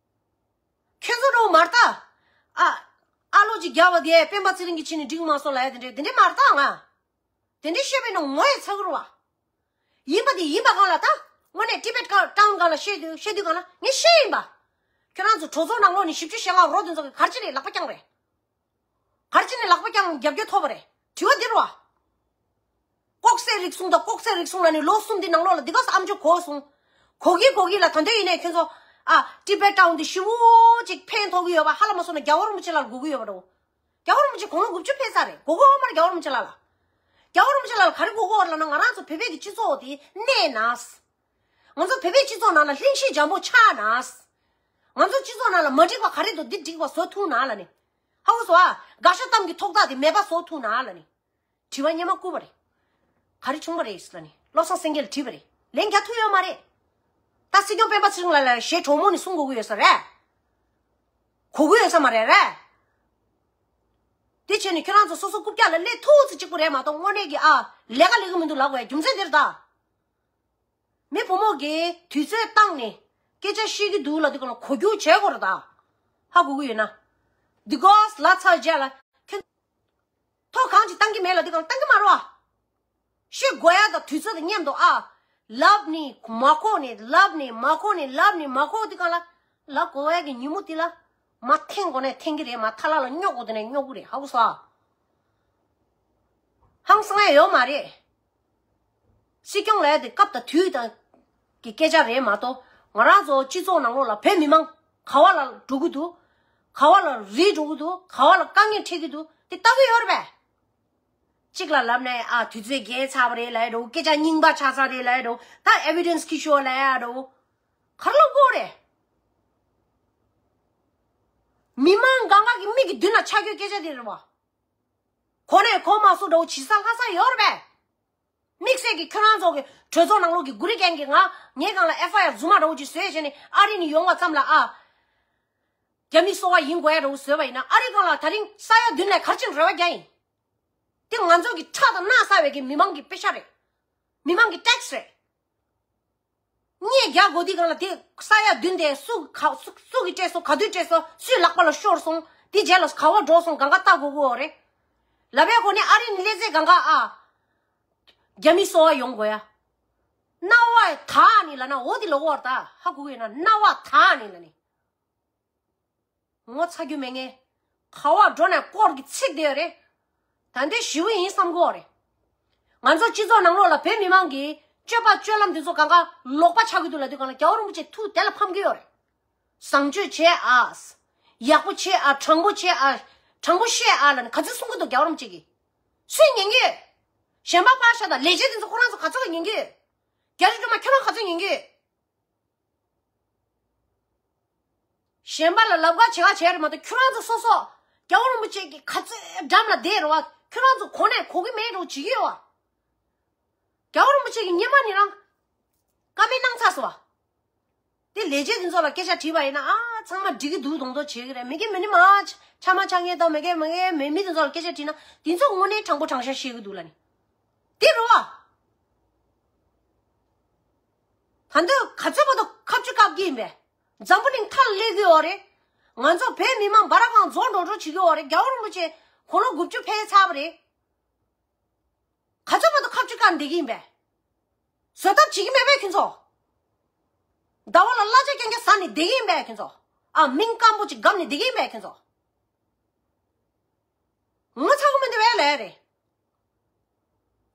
ཁྱེད་ཚོ་འགྲོ་མ་རེད་ད། ཨ། ཨ་ལོ་ཅིག་རྒྱབ་པ་དེ་སྤེན་པ་ཚེ་རིང་གི་ཆེད་ནས་འགྲིག་མ་སོང་ལ་ཡ་དེ་འདྲས་དེ་འདྲས་མ་རེད་ད་ང་། དེ་འདྲས་བཤད་པས་ན་ངོ་ཡ་ཚ་གི་རུ་བ། ཡིན་པ་དེ་ཡིན་པ་གང་ལ་ད། དངོས་གནས་ཊི་བེཊ་ཊའུན་གང་ལ་བཤད་དུས་བཤད་དུས་གང་ལ་ངས་བཤད་ཡིན་པ། ཁྱོད་རང་ཚོ་གྲོས་ཚོགས་ནང་ལོགས་ནས་བཞི་བཅུ་ཞེ་ལྔ་རོ་དེ་ཚོ་གི་ག་རེ་བྱས་ནས་ལག་པ་བརྐྱངས་རེད། ག་རེ་བྱས་ནས་ལག་པ་བརྐྱངས་རྒྱབ་སྐྱོར་ཐོབ་པ་རེད། དྲི་བ་འདི་རེད་བ། ལྐོག་ཟ་རིག་གསུང་དང་ལྐོག་ཟ་རིག་གསུང་ལ་ནི་ལོ་གསུམ་འདི་ནང་ལོགས་ལ་འདི་ག་ས་ཨམ་ཅོག་གོ་སོང་། གོ་གི་གོ་གི་ལ་ད་འདོད་ཡིན་ནས་ཁྱོད་ཚོ་ཨ་ཊི་བེ་ཊ་ཊའུན་འདི་ཞི་བོ་ཅིག་ཕན་ཐོགས་གི་ཡོད་པ་ཧ་ལ་མ་སོང་ན་རྒྱལ་བ་རིན་པོ་ཆེ་ལ་དགོས་གི་ཡོད་པ་འགྲོ། རྒྱལ་བ་རིན་པོ་ཆེ་དགུང་ལོ་དགུ་བཅུ་ཕེབས་ཚར་རེད། དགོས་གོ་མ་རེད་རྒྱལ་བ་རིན་པོ་ཆེ་ལ་ལ། རྒྱལ་བ་རིན་པོ་ཆེ་ལ་ལ་ག་རེ་དགོས་གོ་བ་ལ་ན་ང་རང་ཚོ་བོད་པའི་གི་སྤྱི་ཚོགས་དེ་གནས་ན། ང་ཚོ་བོད་པའི་སྤྱི་ཚོགས་ནང་ལ་ལྷིང་ཤེད་འཇམ་པོ་ཆགས་ན། ང་ཚོ་སྤྱི་ཚོགས་ནང་ལ་མ་འགྲིག་པ་ག་རེ་འདུག་འདི་འགྲིག་པ་བཟོ་ཐུབ་ན་ལ་ནི། ཧ་གོ་སོང་ཨ། དགའ་ཤོས་གཏམ་གྱི་ཐོག་ཐག་དེ་མེད་པ་བཟོ་ཐུབ་ན་ལ་ནི། དྲི་བ་སྙན་མ་བསྐུར་བ་རེད། ག་རེ་བྱུང་བ་རེད་ལ་ནི་བློ་བཟང་སེང་གེ་ལ་དྲིས་པ་རེད། ལན་རྒྱག་ཐུབ་ཡོད་མ་རེད། ད་སྲིད་སྐྱོང་སྤེན་པ་ཚེ་རིང་ལགས་ལ་ཞེ་གྲོགས་མོ་ནི་གསུང་དགོས་ཀྱི་ཡོད་ས་རེད། གོ་གི་ཡོད་ས་མ་རེད་རེད། དེ་བྱས་ནས་ཁྱོད་རང་ཚོ་སོ་སོ་རྐུབ་བཀྱག་ལ་སླེབས་ཐུབ་ཚེ་གཅིག་པུ་རེད་མ་གཏོགས་དངོས་གནས་ཀྱི་ཨ་ལས་ཀ་ལས་ཀྱི་མི་འདུག་ལབ་དགོས་ཡ་རྒྱུ་མཚན་འདིར་ད། མི་བུ་མོ་གིས་དུས་ཚོད་བཏང་ནས་སྐད་ཆ་བཤད་ཀྱི་འདུག་ལ་འདི་ག་ལ་གོ་རྒྱུ་བྱས་དགོས་རེད་ད། ཧ་གོ་གི་ཡོད་ན། འདི་གོས་ལ་ཚར་རྗེས་ལ་ཁྱོད་ཐོག་གང་ཅིག་བཏང་གི་མེད་ལ་འདི་ག་ལ་བཏང་གི་མ་རེད་བ། ཤོད་དགོས་ཡ་དང་དུས་ཚོད་དང་མཉམ་དུ་ཨ། ལབ་ནི་མ་གོ་ནི་ལབ་ནི་མ་གོ་ནི་ལབ་ནི་མ་གོ་འདི་ག་ལ། ལབ་དགོས་ཡ་གི་ཉིན་མོ་འདི་ལ། མ་འཐེན་དགོས་ནས་འཐེན་གི་རེད། མ་ཐ་ལ་ལ་སྙོག་དགོས་དེ་ནས་སྙོག་གི་རེད། ཧ་གོ་སོང་ཨ། ཧང་སང་ཡ་ཡོད་མ་རེད། སྲིད་སྐྱོང་ལབ་ཡ་དེ་སྐབས་དང་དུས་དང་གི་སྐད་ཆ་རེད་མ་གཏོགས་ང་རང་ཚོ་སྤྱི་ཚོགས་ནང་ལོགས་ལ་བོད་མི་མང་ག་བ་ལ་འགྲོ་གི་འདུག་ག་བ་ལ་རིལ་འགྲོ་གི་འདུག་ག་བ་ལ་དཀའ་ངལ་འཕྲད་ཀྱི་འདུག་དེ་ལྟ་གི་ཡོད་རེད་པས། གཅིག་ལ་ལབ་ནས་ཨ་དུས་ཚོད་རྒྱལ་ཚར་བ་རེད་ལབ་ཡ་འགྲོ། སྐད་ཆ་རྙིང་པ་ཆགས་ཚར་རེད་ལབ་ཡ་འགྲོ། ད་ཨེ་བི་ཌེན་སི་ཁྱི་ཤོར་ལབ་ཡ་འགྲོ། ག་རེ་ལབ་དགོས་རེད། མི་མང་གང་ག་གི་མིག་གི་མདུན་ལ་ཆགས་རྒྱུའི་སྐད་ཆ་དེ་རེད་བ། གོ་ནས་གོ་མ་སོང་འདྲ་བོ་བྱེད་ས་ལྷག་ས་ཡོད་རེད་པས། དམིགས་བསལ་གྱི་ཁྱོད་རང་ཚོ་གི་གྲོས་ཚོགས་ནང་ལོགས་ཀྱི་གུ་རི་རྒན་གྱིས་ང་ངའི་སྒང་ལ་ཨེཕ་ཨའི་ཨར་རྫུན་མ་འདྲ་བོ་ཅིག་བཟོས་བྱས་ནས་ཨ་རི་ནས་ཡོང་བ་ཙམ་ལ་ཨ། རྒྱ་མི་སོ་བ་ཡིན་དགོས་ཡ་འདྲ་བོ་བཟོས་པ་ཡིན་ན་ཨ་རི་སྒང་ལ་ད་རིང་ས་ཡ་བདུན་ལས་ག་རེ་བྱས་ནས་རེ་བ་རྒྱག་ཡིན། དེ་ང་ཚོ་གི་ཁྲག་དང་རྣག་ཟ་བའི་གི་མི་མང་གི་པེ་ཤ་རེད། མི་མང་གི་ཊེག་སི་རེད། གཉིས་རྒྱག་དགོས་དུས་སྒང་ལ་དེ་ས་ཡ་བདུན་དེ་སུ་ག་སུ་སུ་གིས་སྤྲད་སོང་། ག་དུས་སྤྲད་སོང་། སུའི་ལག་པ་ལ་ཤོར་སོང་། དེ་རྗེས་ལ་ག་བ་འགྲོ་སོང་། གང་ག་ལྟ་དགོས་དགོས་རེད། ལབ་ཡ་གོ་ནས་ཨ་རི་ནས་སླེབས་ཚེ་གང་ག་ཨ། རྒྱ་མི་སོ་བ་ཡོང་དགོས་ཡ། རྣ་བ་དག་ནི་ལ་ན་འོ་དེ་ལོ་གོ་བར་ད་ཧ་གོ་གི་ཡོད་ན་རྣ་བ་དག་ནི་ལ་ནི། ངོ་ཚ་རྒྱུ་མེད་ངེས། ག་བ་འགྲོ་ནས་སྐོར་གྱི་ཚིག་དེ་རེད། ད་འདི་ཞི་བ་ཡིན་བསམ་གོ་རེད། ང་ཚོ་སྤྱི་ཚོགས་ནང་ལོགས་ལ་བོད་མི་མང་གིས་སྤྱོད་པ་སྤྱོད་ལམ་འདི་ཚོ་གང་ག་ལོག་པ་ཆགས་ཀྱི་འདུག་ལབ་དུས་སྒང་ལ་རྒྱལ་བ་རིན་པོ་ཆེ་ཐུགས་དེ་ལ་ཕམ་གྱི་ཡོད་རེད། བཟང་སྤྱོད་བྱེད་ཨ། ཡག་པོ་བྱེད་ཨ། དྲང་པོ་བྱེད་ཨ། དྲང་པོ་བཤད་ཨ་ལབ་ནས་ག་ཚོད་གསུང་གི་འདུག་རྒྱལ་བ་རིན་པོ་ཆེ་གིས། སུས་ཉན་གི་ཡོད། གཞན་པ་ཕར་བཞག་དང་ལས་བྱེད་འདི་ཚོ་ཁོ་རང་ཚོ་ག་ཚོད་ལ་ཉན་གི་ཡོད། རྒྱ་རི་སྒྲོལ་མ་ཁྱོད་རང་ག་ཚོད་ཉན་གི་ཡོད། གཞན་པ་ལ་ལབ་ག་བྱེད་ག་བྱེད་རེད་མ་གཏོགས་ཁྱོད་རང་ཚོ་སོ་སོ་རྒྱལ་བ་རིན་པོ་ཆེ་གི་ག་ཚོད་འགྲམ་ལ་བསྡད་རེད་བ། ཁྱོད་རང་ཚོ་གོ་ནས་གོ་གི་མེད་འགྲོ་བྱེད་ཀྱི་ཡོད་བ། རྒྱལ་བ་རིན་པོ་ཆེ་གི་སྔོན་མ་ནས་རང་བཀའ་མོལ་གནང་ཚར་སོང་བ། དེ་ལས་བྱེད་དེ་ཚོ་ལ་སྐད་ཆ་དྲིས་པ་ཡིན་ན་ཨ་ཚང་མ་འགྲིག་གི་འདུག་མདོག་མདོག་བྱེད་ཀྱི་རེད། མི་སྐད་མི་ནི་མ་ཆ་མ་ཆ་ངེས་དང་མི་སྐད་མི་ངེས་མེད་མི་དེ་ཚོ་ལ་སྐད་ཆ་དྲིས་ན་དེ་ཚོ་དངོས་གནས་དྲང་པོ་དྲང་བཞག་བཤད་གི་འདུག་ལ་ནི། དེ་རེད་བ། ད་འདི་ག་ཚོད་བར་དུ་ཁ་བཅུ་བཀབ་ཀྱི་ཡིན་པས། འཛམ་བུ་གླིང་མཐའ་ལ་སླེབས་ཀྱི་ཡོད་རེད། ང་ཚོ་བོད་མི་མང་འབའ་ར་གང་རྫོགས་འགྲོ་འགྲོ་བྱེད་ཀྱི་ཡོད་རེད། རྒྱལ་བ་རིན་པོ་ཆེ་དགུང་ལོ་དགུ་བཅུ་ཕེབས་ཚར་བ་རེད། ག་ཚོད་བར་དུ་ཁ་བཅུ་བཀབ་བསྡད་ཀྱི་ཡིན་པས། བཟོད་ཐབས་བྱེད་ཀྱི་མེད་པས་ཁྱོད་ཚོ། ཟླ་བ་ལ་གླ་ཆ་རྐྱང་རྐྱང་ཟ་ནས་བསྡད་ཀྱི་ཡིན་པས་ཁྱོད་ཚོ། ཨ་མིང་སྐམ་པོ་ཅིག་བསྒམས་ནས་བསྡད་ཀྱི་ཡིན་པས་ཁྱོད་ཚོ། ངོ་ཚ་གི་མི་འདུག་བས་ལས་རེད།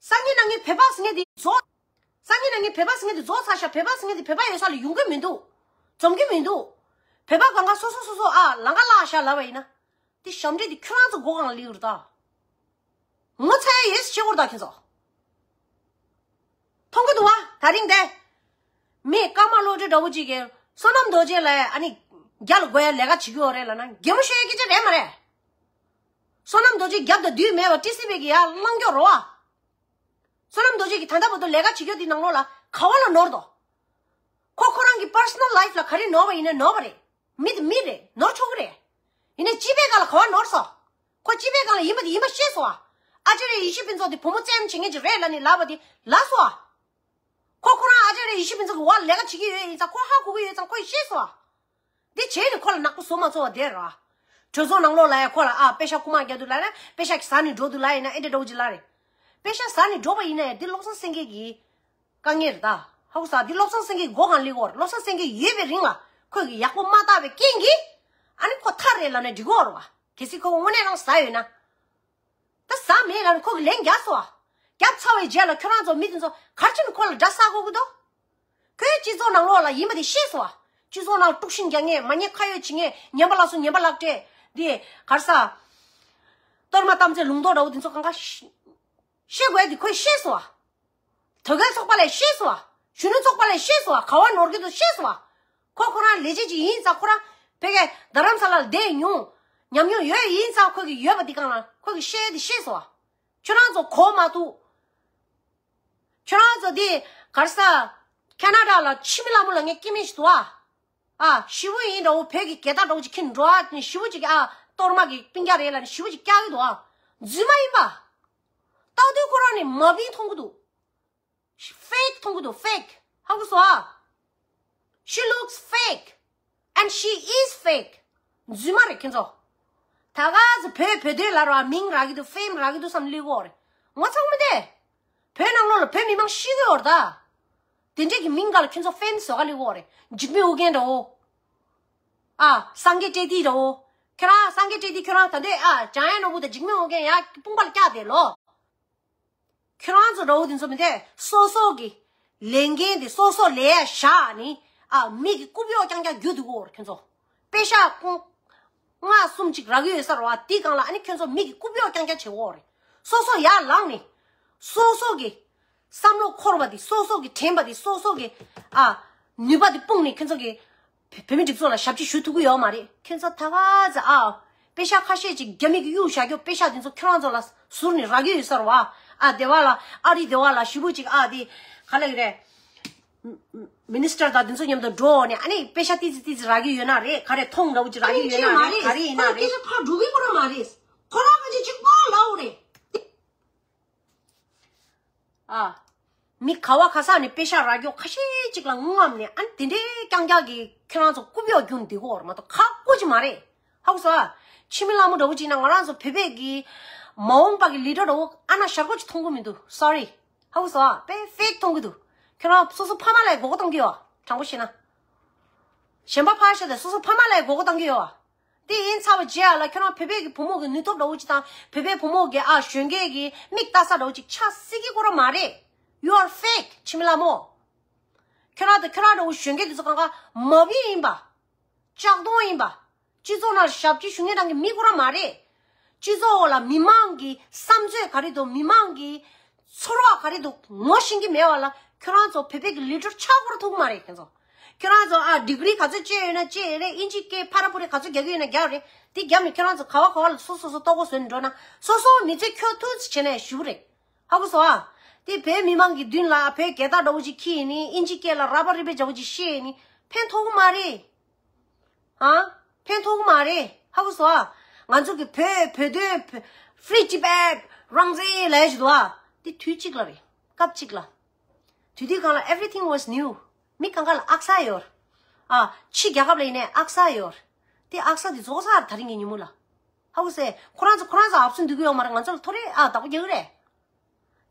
སང་ཉིན་གནངས་ཉིན་བོད་པ་ཟེར་མཁན་དེ་རྫོགས། སང་ཉིན་གནངས་ཉིན་བོད་པ་ཟེར་མཁན་དེ་རྫོགས་ཚར་ཤག་བོད་པ་ཟེར་མཁན་དེ་བོད་པ་ཡོད་ས་ལ་ཡོང་གི་མི་འདུག་འཛོམས་ཀྱི་མི་འདུག་བོད་པ་གང་ག་སོ་སོ་སོ་སོ་ཨ་ལམ་ཁ་བརླག་ཤག་ལབ་པ་ཡིན་ན། དེ་ཞབས་འདྲེན་དེ་ཁྱོད་རང་ཚོ་མགོ་གང་ལ་སླེབས་ཡོད་རེད་ད། ངོ་ཚ་ཡ་ཡོད་ཟེར་བྱེད་དགོས་རེད་ད་ཁྱེད་ཚོ། མཐོང་གི་འདུག་བ་དེ་རིང་དེ། མི་ཀརྨ་བློ་གྲོས་འདྲ་བོ་ཅིག་གིས་བསོད་ནམས་རྡོ་རྗེ་ལ་ཨ་ནི་རྒྱ་ལ་དགོས་ཡ་ལས་ཀ་བྱེད་ཀྱི་ཡོད་རེད་ལབ་ན་གད་མོ་ཤོར་ཡ་སྐད་ཆ་རེད་མ་རེད། བསོད་ནམས་རྡོ་རྗེ་རྒྱབ་དང་བསྡུས་མེད་པ་ཊི་སི་བི་གི་ཡར་ལངས་ཀྱོག་རོ་ཨ། བསོད་ནམས་རྡོ་རྗེ་གིས་ད་ལྟ་བར་དུ་ལས་ཀ་བྱེད་ཀྱོག་དེ་ནང་ལོགས་ལ་ག་བ་ལ་ནོར་དོ། ཁོ་ཁོ་རང་གི་པར་སོ་ནལ་ལའིཕ་ལ་ག་རེ་ནོར་བ་ཡིན་ན་ནོར་བ་རེད། མི་དེ་མི་རེད། ནོར་ཆོག་གི་རེད། ཡིན་ནའི་སྤྱི་པའི་སྒང་ལ་ག་བ་ནོར་སོང་། ཁོ་སྤྱི་པའི་སྒང་ལ་ཡིན་པ་དེ་ཡིན་པ་ཤེས་སོང་ཨ། ཨ་ཅེ་རེ་ཡེ་ཤེས་ཕུན་ཚོགས་དེ་བུ་མོ་བཙན་བྱེད་མཁན་ཅིག་རེད་ལབ་ནས་ལབ་པ་དེ་ལབ་སོང་ཨ། ཁོ་ཁོ་རང་ཨ་ཅེ་རེ་ཡེ་ཤེས་ཕུན་ཚོགས་ཀྱི་འོག་ལ་ལས་ཀ་བྱེད་ཀྱི་ཡོད་ཡིན་ཙང་ཁོ་ཧ་གོ་གི་ཡོད་ཙང་ཁོས་ཤེས་སོང་ཨ། འདི་བྱས་ནས་ཁོ་ལ་ནག་པོ་བཟོ་མ་ཚོར་བ་དེ་རེད་བ། གྲོས་ཚོགས་ནང་ལོགས་ལ་ཡ་ཁོ་ལ་ཨ་པེ་ཤ་རྐུ་མ་རྒྱག་དུས་ལ་ཡ་པེ་ཤ་ཟ་ནས་འགྲོ་དུས་ལ་ཡིན་ན་ཨེ་འདྲ་འདྲ་བོ་ཅིག་ལ་རེད། པེ་ཤ་ཟ་ནས་འགྲོ་བ་ཡིན་ན་ཡང་འདི་བློ་བཟང་སེང་གེ་གི་དཀའ་ངལ་རེད་ད། ཧ་གོ་ས། འདི་བློ་བཟང་སེང་གེ་གི་མགོ་གང་ལེགས་བོར་བློ་བཟང་སེང་གེ་ཡོད་པའི་རིང་ལ་ ཁོས་གི་ཡག་པོ་མ་བལྟ་བའི་རྐྱེན་གྱིས། ཨ་ནི་ཁོ་ཐར་རེད་ལབ་ནས་འགྲིག་གོ་རེད་བ། གལ་སྲིད་ཁོ་དངོས་གནས་རང་ཟ་ཡོད་ན། ད་ཟ་མེད་ལབ་ནས་ཁོ་གི་ལན་རྒྱག་སོང་བ། རྒྱབ་ཚར་བའི་རྗེས་ལ་ཁྱོད་རང་ཚོ་མི་དེ་ཚོ་ག་རེ་བྱས་ནས་ཁོ་ལ་དགྲ་བསགས་དགོས་ཀྱི་འདུག་ཁོས་སྤྱི་ཚོགས་ནང་ལོགས་ལ་ཡིན་པ་དེ་ཤེས་སོང་བ། སྤྱི་ཚོགས་ནང་དཀྲུག་ཤིང་རྒྱག་མཁན། མ་ཉེས་ཁ་གཡོགས་བྱེད་མཁན། ངན་པ་ལ་སོགས་ངན་པ་ལག་སྤྲད་དེ་ག་རེ་ཟ། གཏོར་མ་བཏབ་ཚེ་ལུང་རྟོགས་འདྲ་བོ་དེ་ཚོ་གང་ག་ཤེས་དགོས་དེ་ཁོས་ཤེས་སོང་བ། དོལ་རྒྱལ་ཚོགས་པ་ལས་ཤེས་སོང་བ། གཞོན་ནུ་ཚོགས་པ་ལས་ཤེས་སོང་བ། ག་བ་ནོར་གྱི་འདུག་ཤེས་སོང་བ། ཁོ་ཁོ་རང་ལས་བྱེད་ཅིག་ཡིན་ཙང་ཁོ་རང་བོད་ཀྱི་རྡ་རམ་ས་ལ་ལ་བསྡད་མྱོང་། ཉམས་མྱོང་ཡོད་ཡིན་ཙང་ཁོ་གི་ཡོད་པ་འདི་སྒང་ལ་ཁོ་གི་ཤེས་དེ་ཤེས་སོང་བ། ཁྱོད་རང་ཚོ་གོ་མ་ཐུབ། ཁྱོད་རང་ཚོ་འདི་ག་རེ་ཟ། ཁ་ན་ཌ་ལ་འཆི་མེད་ལྷ་མོ་ལབ་མཁན་སྐྱེ་དམན་ཞིག་འདུག་ཨ། ཨ་ཞི་བོ་ཡིན་འདྲ་བོ། བོད་ཀྱི་རྒྱལ་དར་འདྲ་བོ་ཅིག་འཁྱེར་འགྲོ་ཨ་ནི་ཞི་བོ་ཅིག་གིས་ཨ་གཏོར་མ་གི་སྤུན་ཀྱག་རེད་ལབ་ནས་ཞི་བོ་ཅིག་བཀྱག་གི་འདུག་ཨ། རྫུན་མ་ཡིན་པ། ལྟ་དུས་ཁོ་རང་ནི་མ་བིན་མཐོང་གི་འདུག She fake མཐོང་གི་འདུག fake ཧ་གོ་སོང་ཨ། She looks fake and she is fake. རྫུན་མ་རེད་ཁྱེད་ཚོ། ད་ག་ཚོད་བོད་བོད་དོན་ལབ་ར་མིང་རག་གི་འདུག fame རག་གི་འདུག་བསམ་ལས་གོ་རེད། ངོ་ཚ་མི་དེ། བོད་ནང་ལོགས་ལ་བོད་མི་མང་ཤི་གི་ཡོད་རེད་ད། དེ་འདྲས་ཀྱི་མིང་ག་ལ་ཁྱོད་ཚོ་ཕེམ་བཟོ་ག་ལས་གོ་རེད། འཇིགས་མེད་ཨོ་རྒྱན་འདྲ་བོ། ཨ་སངས་རྒྱས་བཀྲ་ཤིས་འདྲ་བོ། ཁྱོད་རང་སངས་རྒྱས་བཀྲ་ཤིས་ཁྱོད་རང་ད་འདོད་ཨ་འཇམ་དབྱངས་ནོར་བུ་དང་འཇིགས་མེད་ཨོ་རྒྱན་ཡ་དཔུང་པ་ལ་བཀྱག་དེ་ལོ། ཁྱོད་རང་ཚོ་འདྲ་བོ་དེ་ཚོ་མི་འདོད་སོ་སོ་གི་ལས་འགན་དེ་སོ་སོ་ལས་ཡ་བཞག་ནི་ཨ་མི་གི་རྐུབ་གཡོག་རྐྱང་རྐྱང་རྒྱུག་འདུག་གོ་རེད་ཁྱོད་ཚོ། པེ་ཤག་ཁོང་ལྔ་གསུམ་ཅིག་རག་གི་ཡོད་ས་རེད་བ། དེའི་སྒང་ལ་ཨ་ནི་ཁྱོད་ཚོ་མི་གི་རྐུབ་གཡོག་རྐྱང་རྐྱང་བྱེད་འོ་རེད། སོ་སོ་ཡར་ལངས་ནས་སོ་སོ་གི་བསམ་བློ་འཁོར་བ་དེ་སོ་སོ་གི་དྲན་པ་དེ་སོ་སོ་གི་ཨ་ནུས་པ་དེ་སྤུངས་ནས་ཁྱོད་ཚོ་གི་བོད་མི་སྒྲིག་འཛུགས་ལ་ཞབས་ཕྱི་ཞུ་ཐུབ་ཀྱི་ཡོད་མ་རེད། ཁྱོད་ཚོ་ད་ག་ཚོད་ཨ་པེ་ཤག་ཁ་ཤས་ཅིག་རྒྱ་མི་གི་གཡུག་བཞག་རྒྱུ་པེ་ཤག་དེ་ཚོ་ཁྱོད་རང་ཚོ་ལ་ཟུར་ནས་རག་གི་ཡོད་ས་རེད་བ། ཨ་སྡེ་བ་ལ་ཨ་རི་སྡེ་བ་ལ་ཞི་བོ་ཅིག་ཨ་དེ་ག་ལ་གི་རེད། མི་ནི་སི་ཊར་དང་དེ་ཚོ་མཉམ་དུ་འགྲོ་ནས་ཨ་ནི་པེ་ཤག་ཏི་ཙི་ཏི་ཙི་རག་གི་ཡོད་ན་རེད། ག་རེ་མཐོང་འདྲ་བོ་ཅིག་རག་གི་ཡོད་ན་རེད། ག་རེ་ཡིན་ན་རེད། སྐད་ཆ་ཕར་འགྲོ་གི་ཁོ་རང་མ་རེད། ཁོ་རང་ཕལ་ཆེར་གཅིག་པོ་ལབ་རེད། ཨ། མི་ག་བ་ག་ས་ནས་པེ་ཤག་རག་རྒྱུ་ཁ་ཤས་ཅིག་ལ་རྔམ་ནས་ཨ་ནི་དེ་འདྲའི་རྐྱང་རྐྱང་གི་ཁྱེད་རང་ཚོ་རྐུབ་གཡོག་རྒྱུག་འདི་གོ་བར་མ་གཏོགས་ཁག་པོ་ཅིག་མ་རེད། ཧ་གོ་སོང་ཨ། འཆི་མེད་ལྷ་མོ་འདྲ་བོ་ཅིག་ན་ང་རང་ཚོ་བོད་པའི་གི་མ་འོངས་པ་གི་ལི་ཌར་འདྲ་བོ་ཨ་ན་ཞར་གོ་ཅིག་མཐོང་གི་མི་འདུག་སོ་རི། ཧ་གོ་སོང་ཨ། དཔེ་ཕེག་མཐོང་གི་འདུག་ཁྱོད་རང་སོ་སོ་ཕ་མ་ལ་མགོ་སྐོར་གཏོང་གི་ཡོད། དྲང་པོ་བཤད་ན། གཞན་པ་ཕར་བཞག་སྟེ་སོ་སོ་ཕ་མ་ལ་མགོ་སྐོར་གཏོང་གི་ཡོད། དེ་ཡིན་ཚར་བ་རྗེས་ལ་ཁྱོད་རང་བོད་པའི་གི་བུ་མོ་གི་ནུས་སྟོབས་འདྲ་བོ་ཅིག་དང་བོད་པའི་བུ་མོ་གི་ཨ་གཞོན་སྐྱེས་གི་མིག་ལྟ་ས་འདྲ་བོ་ཅིག་ཆགས་སྲིད་ཀྱི་ཁོ་རང་མ་རེད། You are fake འཆི་མེད་ལྷ་མོ། ཁྱོད་རང་དང་ཁྱོད་རང་འདྲ་བོ་གཞོན་སྐྱེས་དེ་ཚོ་གང་ག་མ་བུ་ཡིན་པ། ལྕགས་གདོང་ཡིན་པ། སྤྱི་ཚོགས་ནང་ཞབས་ཕྱི་ཞུ་མཁན་རང་གི་མི་ཁོ་རང་མ་རེད། སྤྱི་ཚོགས་ལ་མི་མང་གི་བསམ་ཚོད་ག་རེ་འདུག་མི་མང་གི་ཚོར་བ་ག་རེ་འདུག་ངོ་ཤེས་ཀྱི་མེད་པ་ལ་ཁྱོད་རང་ཚོ་བོད་པའི་གི་ལི་ཌར་ཆགས་སྐོར་ཐུབ་ཀྱི་མ་རེད་ཁྱོད་ཚོ། ཁྱོད་རང་ཚོ་ཨ་ཌིག་རི་ག་ཚོད་བཅད་ཡོད་ན་བཅད་ཡོད་རེད། ཨིན་ཇི་སྐད་ཕ་ར་པུ་རི་ག་ཚོད་རྒྱག་གི་ཡོད་ན་རྒྱག་རེད། དེ་རྒྱབ་ནས་ཁྱོད་རང་ཚོ་ག་བ་ག་བ་ལ་སོ་སོ་སོ་ལྟོ་གོ་བཟོས་ནས་འགྲོ་ན་སོ་སོ་མི་ཚེ་འཁྱོལ་ཐུབ་ཙམ་བྱས་ན་ཞུ་གི་རེད། ཧ་གོ་སོང་ཨ། དེ་བོད་མི་མང་གི་མདུན་ལ་བོད་རྒྱལ་དར་འདྲ་བོ་ཅིག་འཁྱེར་ནས་ཨིན་ཇི་སྐད་ལ་ར་པ་རི་པའི་འདྲ་བོ་ཅིག་བཤད་ནས་ཕན་ཐོགས་གི་མ་རེད། ཨ། ཕན་ཐོགས་གི་མ་རེད། ཧ་གོ་སོང་ཨ། ང་ཚོ་གི་བོད་བོད་དོན་Free Tibet རང་བཙན་ལབ་ཡ་ཞིག་འདུག་ཨ། དེ་དུས་གཅིག་ལ་རེད། སྐབས་གཅིག་ལ། དུས་དུས་གང་ལ་everything was new། མི་གང་ག་ལ་ཨག་ས་ཡོད། ཨ། ཕྱི་རྒྱལ་ཁབ་ལ་ཡིན་ནའི་ཨག་ས་ཡོད། དེ་ཨག་ས་དེ་རྫོགས་ས་རེད་ད་རིང་གི་ཉིན་མོ་ལ། ཧ་གོ་སོང་ཨ། ཁོ་རང་ཚོ་ཁོ་རང་ཚོ་ཨབ་སུ་འདུག་གི་ཡོད་མ་རེད། ང་ཚོ་ལ་ཐོ་རེ་ཨ་བདག་པོ་རྒྱག་གི་རེད།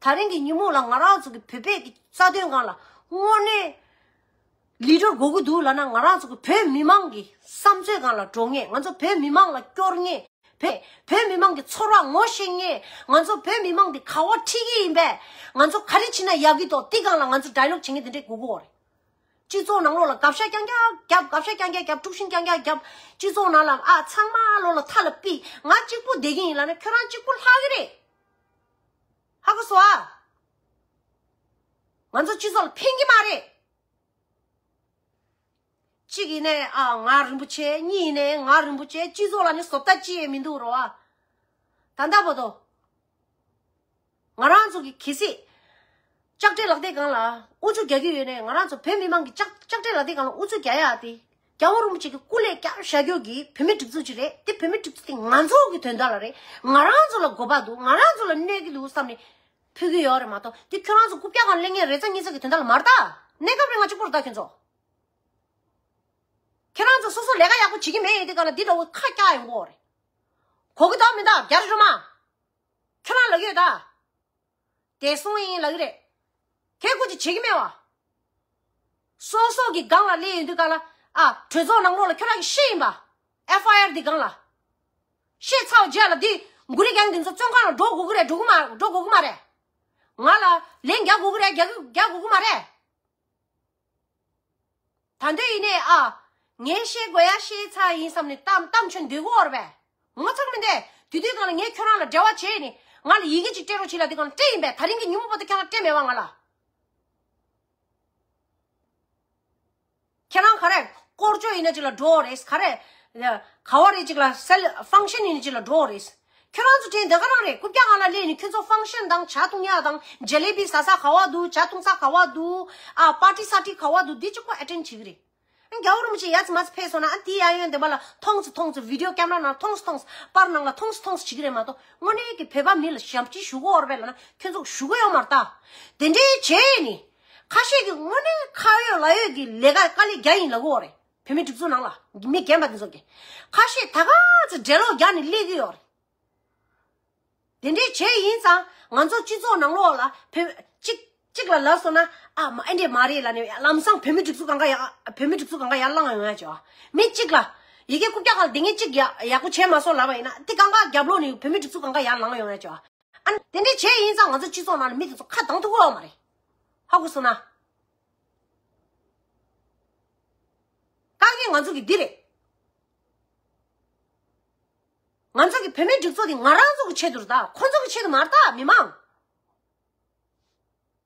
ད་རིང་གི་ཉིན་མོ་ལ་ང་རང་ཚོ་གི་བོད་པའི་གི་རྩ་དོན་སྒང་ལ་དངོས་གནས་ལི་ཌར་དགོས་ཀྱི་འདུག་ལབ་ན། ང་རང་ཚོ་གི་བོད་མི་མང་གི་བསམ་ཚོད་སྒང་ལ་འགྲོ་མཁན། ང་ཚོ་བོད་མི་མང་ལ་སྐྱོར་མཁན། བོད་བོད་མི་མང་གི་ཚོར་བ་ངོ་ཤེས་མཁན། ང་ཚོ་བོད་མི་མང་འདི་ག་བ་ཁྲིད་ཀྱི་ཡིན་པས། ང་ཚོ་ག་རེ་བྱེད་ན་ཡག་གི་འདུག་འདི་སྒང་ལ་ང་ཚོ་ཌའི་ལོག་བྱེད་མཁན་དེ་འདྲས་དགོས་ཀྱི་ཡོད་རེད། སྤྱི་ཚོགས་ནང་ལོགས་ལ་དགག་བཤགས་རྐྱང་རྐྱང་རྒྱབ། དགག་བཤགས་རྐྱང་རྐྱང་རྒྱབ། དཀྲུག་ཤིང་རྐྱང་རྐྱང་རྒྱབ། སྤྱི་ཚོགས་ནང་ལ་ཨ་ཚང་མ་ལོགས་ལ་མཐའ་ལ་ཕུད། ང་གཅིག་པུ་བསྡད་ཀྱི་ཡིན་ལབ་ན་ཁྱོད་རང་གཅིག་པུ་ལྷག་གི་རེད། ཧ་གོ་སོང་ཨ། ང་ཚོ་སྤྱི་ཚོགས་ལ་ཕན་གྱི་མ་རེད། གཅིག་ཡིན་ནའི་ཨ་ང་རིན་པོ་ཆེ། གཉིས་ཡིན་ནའི་ང་རིན་པོ་ཆེ། སྤྱི་ཚོགས་ལ་ནི་བཟོ་ལྟ་ཅི་ཡང་མི་འདུག་རོ་ཨ། ད་ལྟ་བར་དུ་ང་རང་ཚོ་གི་གལ་སྲིད་ལྕགས་སྤྲེལ་ལག་དེབ་སྒང་ལ་ཨུ་ཚུགས་རྒྱག་གི་ཡོད་ནའི། ང་རང་ཚོ་བོད་མི་མང་གི་ལྕགས་ལྕགས་སྤྲེལ་ལག་དེབ་སྒང་ལ་ཨུ་ཚུགས་རྒྱག་ཡག་དེ་རྒྱལ་བ་རིན་པོ་ཆེ་གི་སྐུ་ལས་བསྐྱར་བཞག་རྒྱུ་གི་བོད་མི་སྒྲིག་འཛུགས་ཅིག་རེད། དེ་བོད་མི་སྒྲིག་འཛུགས་དེ་ང་ཚོ་གི་དོན་དག་ལ་རེད། ང་རང་ཚོ་ལ་དགོས་པ་འདུག་ང་རང་ཚོ་ལ་གནོད་ཀྱི་འདུག་བསམ་ནས་ཕུལ་གྱི་ཡོད་རེད་མ་གཏོགས། དེ་ཁྱོད་རང་ཚོ་རྐུབ་བཀྱག་སྒང་སླེབས་མཁན་རེ་ཚ་གཉིས་ཚ་གི་དོན་དག་ལ་མ་རེད་ད། གནས་སྐབས་རིང་ང་གཅིག་པོ་རེད་ད་ཁྱོད་ཚོ། ཁྱེད་རང་ཚོ་སོ་སོ་ལས་ཀ་ཡག་པོ་བྱེད་ཀྱི་མེད་ཡིན་དུས་ག་ལ་འདི་འདྲ་བོ་ཁ་བཀྱག་ཡོང་གི་ཡོད་རེད། གོ་གི་འདུག་མི་འདུག་རྒྱ་རི་སྒྲོལ་མ། ཁྱོད་རང་ལབ་ཀྱི་ཡོད་ད། བདེ་སྲུང་ཡིན་ལབ་ཀྱི་རེད། ཁྱེད་སྐུ་མཁྱེན་བྱེད་ཀྱི་མེད་བ། སོ་སོ་གི་སྒང་ལ་སླེབས་ཡོང་དུས་ག་ལ་ ཨ། གྲོས་ཚོགས་ནང་ལོགས་ལ་ཁྱོད་རང་གི་ཤེས་ཡིན་པ། ཨེཕ་ཨའི་ཨར་འདི་སྒང་ལ། ཤེས་ཚར་བའི་རྗེས་ལ་འདི་མགོ་རིལ་རྒྱག་མཁན་འདི་ཚོ་བཙོན་ཁང་ལ་འགྲོ་དགོས་ཀྱི་རེད། འགྲོ་གི་མ་འགྲོ་དགོས་ཀྱི་མ་རེད། ང་ལ་ལན་རྒྱག་དགོས་ཀྱི་རེད། རྒྱག་གི་རྒྱག་དགོས་ཀྱི་མ་རེད། ད་འདོད་ཡིན་ནས་ཨ། ངས་ཤེས་དགོས་ཡ་ཤེས་ཚར་ཡིན་བསམ་ནས་གཏམ་གཏམ་ཆོད་འདོད་གོ་བར་བས། ངོ་ཚ་མི་འདས། དུས་དུས་སྒང་ལ་ངས་ཁྱོད་རང་ལ་འབྲེལ་བ་བྱས་ནས་ང་ལ་ཡི་གེ་ཅིག་སྤྲད་རོགས་བྱེད་ལ་དེ་སྒང་ལ་སྤྲད་ཡིན་པས། ད་རིང་གི་ཉིན་མོ་བར་དུ་ཁྱོད་རང་སྤྲད་མེད་པ་ང་ལ། ཁྱེད་རང་ག་རེ་སྐོར་སྐྱོད་ཡིན་ན་ཅིག་ལ་འགྲོ་རེད། ག་རེ་ག་བ་རེད་ཅིག་ལ་སེལ་ཕང་ཤན་ཡིན་ན་ཅིག་ལ་འགྲོ་རེད། ཁྱོད་རང་ཚོ་དྲན་འདི་ག་རང་རེད། རྐུབ་བཀྱག་སྒང་ལ་སླེབས་ནས་ཁྱོད་ཚོ་ཕང་ཤན་དང་ཇ་འཐུང་ཡག་དང་ཇ་ལེ་བི་ཟ་ས་ག་བ་འདུག་ཇ་འཐུང་ས་ག་བ་འདུག་ཨ། པར་ཊི་སར་ཊི་ག་བ་འདུག་འདི་གཅིག་པོ་ཨེ་ཊེན་བྱེད་ཀྱི་རེད། རྒྱལ་བ་རིན་པོ་ཆེ་ཡ་ཙི་མ་ཙི་ཕེབས་སོང་ན་ཨ། དེ་ཡ་ཡོན་འདེམས་པ་ལ་མཐོང་ཙི་མཐོང་ཙི། བི་ཌི་ཡོ་ཀེམ་ར་ནང་མཐོང་ཙི་མཐོང་ཙི། པར་ནང་ལ་མཐོང་ཙི་མཐོང་ཙི་བྱེད་ཀྱི་རེད་མ་གཏོགས། དངོས་གནས་ཀྱི་བོད་པ་མི་ལ་ཞབས་ཕྱི་ཞུ་གི་ཡོད་རེད་པས་ལབ་ན་ཁྱོད་ཚོ་ཞུ་གི་ཡོད་མ་རེད་ད། དེ་འདྲའི་བྱས་ནས་ཁ་ཤས་ཀྱིས་དངོས་གནས་ཁ་ཡོད་ལག་ཡོད་ཀྱི་ལས་ཀ་དཀའ་ལས་རྒྱག་ཡིན་ལབ་གི་ཡོད་རེད། བོད་མི་སྒྲིག་འཛུགས་ནང་ལ་མི་རྒན་པ་དེ་ཚོ་གིས། ཁ་ཤས་ད་ག་ཚོད་འགྲེལ་ལོག་རྒྱག་ནས་སླེབས་ཀྱི་ཡོད་རེད། དེ་འདྲའི་བྱས་ཡིན་ཙང་ང་ཚོ་སྤྱི་ཚོགས་ནང་ལོགས་ལ་བོད་གཅིག་གཅིག་ལ་ལབ་སོང་ན། ཨ་མ། ཨེ་འདྲས་མ་རེད་ལབ་ནས་ལམ་སང་བོད་མི་སྒྲིག་འཛུགས་སྒང་ག་ཡར། བོད་མི་སྒྲིག་འཛུགས་སྒང་ག་ཡར་ལངས་ཡོང་ཡ་བྱས་པ། མི་གཅིག་ལ་ཡི་གེ་རྐུབ་བཀྱག་སྒང་ལ་སྡོད་མཁན་གཅིག་ཡ་ཡག་པོ་བྱས་མ་སོང་ལབ་པ་ཡིན་ན། དེ་སྒང་ག་རྒྱབ་ལོགས་ནས་བོད་མི་སྒྲིག་འཛུགས་སྒང་ག་ཡར་ལངས་ཡོང་ཡ་བྱས་པ། ཨ་ནི་དེ་འདྲས་བྱས་ཡིན་ཙང་ང་ཚོ་སྤྱི་ཚོགས་ནང་ལ་མི་དེ་ཚོ་ཁ་གདངས་ཐུབ་ཀྱི་ཡོད་མ་རེད། ཧ་གོ་སོང་ན། དཀའ་ངལ་ང་ཚོ་གི་འདི་རེད། ང་ཚོ་གི་བོད་མིའི་སྒྲིག་འཛུགས་འདི་ང་རང་ཚོ་གི་ཆེད་དུ་རེད་ད། ཁོ་ཚོ་གི་ཆེད་དུ་མ་རེད་ད། མི་མང་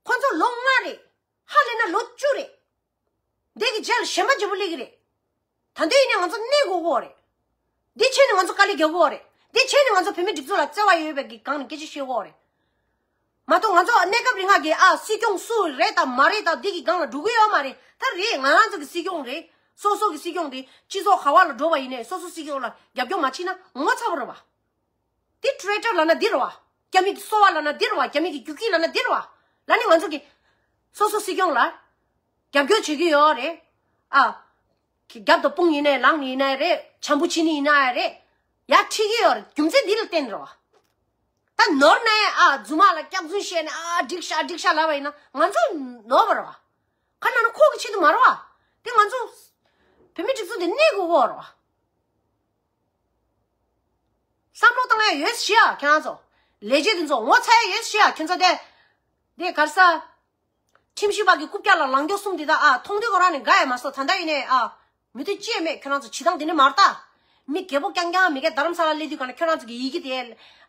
ཁོ་ཚོ་ལོ་ལྔ་རེད། ཧ་ལས་ན་ལོ་བཅུ་རེད། འདི་གི་རྗེས་ལ་གཞན་པ་བརྗེ་པོ་སླེབས་ཀྱི་རེད། ད་འདི་ཡིན་ན་ང་ཚོ་གནས་དགོས་ཀྱི་ཡོད་རེད། འདི་བྱས་ནས་ང་ཚོ་དཀའ་ལས་རྒྱག་དགོས་ཀྱི་ཡོད་རེད། འདི་བྱས་ནས་ང་ཚོ་བོད་མིའི་སྒྲིག་འཛུགས་ལ་བརྩེ་བ་ཡོད་པའི་གི་སྒང་ནས་སྐད་ཆ་བཤད་དགོས་ཀྱི་ཡོད་རེད། མ་གཏོགས་ང་ཚོ་གནས་སྐབས་རིང་ང་གི་ཨ་སྲིད་སྐྱོང་སུ་རེད་དང་མ་རེད་དང་འདི་གི་སྒང་ལ་འགྲོ་གི་ཡོད་མ་རེད། ད་རེད། ང་རང་ཚོ་གི་སྲིད་སྐྱོང་རེད། སོ་སོ་གི་སྲིད་སྐྱོང་དེ་སྤྱི་ཚོགས་ག་བ་ལ་འགྲོ་བ་ཡིན་ནའི་སོ་སོ་སྲིད་སྐྱོང་ལ་རྒྱབ་སྐྱོར་མ་བྱེད་ན་ངོ་ཚ་པོ་རེད་བ། འདི་ཊི་རེ་ཊར་ལབ་ན་འདི་རེད་བ། རྒྱ་མི་གི་སོ་པ་ལབ་ན་འདི་རེད་བ། རྒྱ་མི་གི་རྒྱུག་ཁྱི་ལབ་ན་འདི་རེད་བ། ལ་ནི་ང་ཚོ་གི་སོ་སོ་སྲིད་སྐྱོང་ལ་རྒྱབ་སྐྱོར་བྱེད་ཀྱི་ཡོད་རེད། ཨ། རྒྱབ་དང་དཔུང་ཡིན་ནའི་ལངས་ནི་ཡིན་ནའི་རེད། བྱམས་པོ་བྱེད་ནི་ཡིན་ནའི་རེད། ཡ་ཁྲིད་ཀྱི་ཡོད་རེད། རྒྱུ་མཚན་འདི་ལ་བརྟེན་རེད་བ། ད་ནོར་ནའི་ཨ་རྫུན་མ་ལ་སྐྱག་རྫུན་བཤད་ནས་ཨ་འགྲིག་ཤག་འགྲིག་ཤག་ལབ་པ་ཡིན་ན་ང་ཚོ་ནོར་བ་རེད་བ། ག་ན་ན་ཁོ་གི་ཆེད་དུ་མ་རེད་བ། དེ་ང་ཚོ་བོད་མི་སྒྲིག་འཛུགས་དེ་གནས་དགོས་ཀྱི་ཡོད་རེད་བ། བསམ་བློ་བཏང་ཡ་ཡོད་ཤི་ཡ་ཁྱེད་རང་ཚོ། ལས་བྱེད་དེ་ཚོ་ངོ་ཚ་ཡ་ཡོད་ཤི་ཡ་ཁྱེད་ཚོ་དེ། དེ་གར་ས། ཁྲིམས་ཞིབ་པ་གི་རྐུབ་བཀྱག་ལ་ལང་སྐྱོ་གསུམ་དེ་དག་ཨ་མཐོང་དུས་ཁོ་རང་ནས་དགའ་ཡ་མ་སོང་། ད་ལྟ་ཡིན་ནའི་ཨ། མི་ཐུབ་ཅི་ཡང་མེད། ཁྱོད་རང་ཚོ་བྱེད་སྟངས་དེ་ནི་མ་རེད་ད། མི་རྒད་པོ་རྐྱང་རྐྱང་མི་རྒད་རྡ་རམ་ས་ལ་སླེབས་དུས་ག་ན་ཁྱོད་རང་ཚོ་གི་ཡི་གེ་དེ་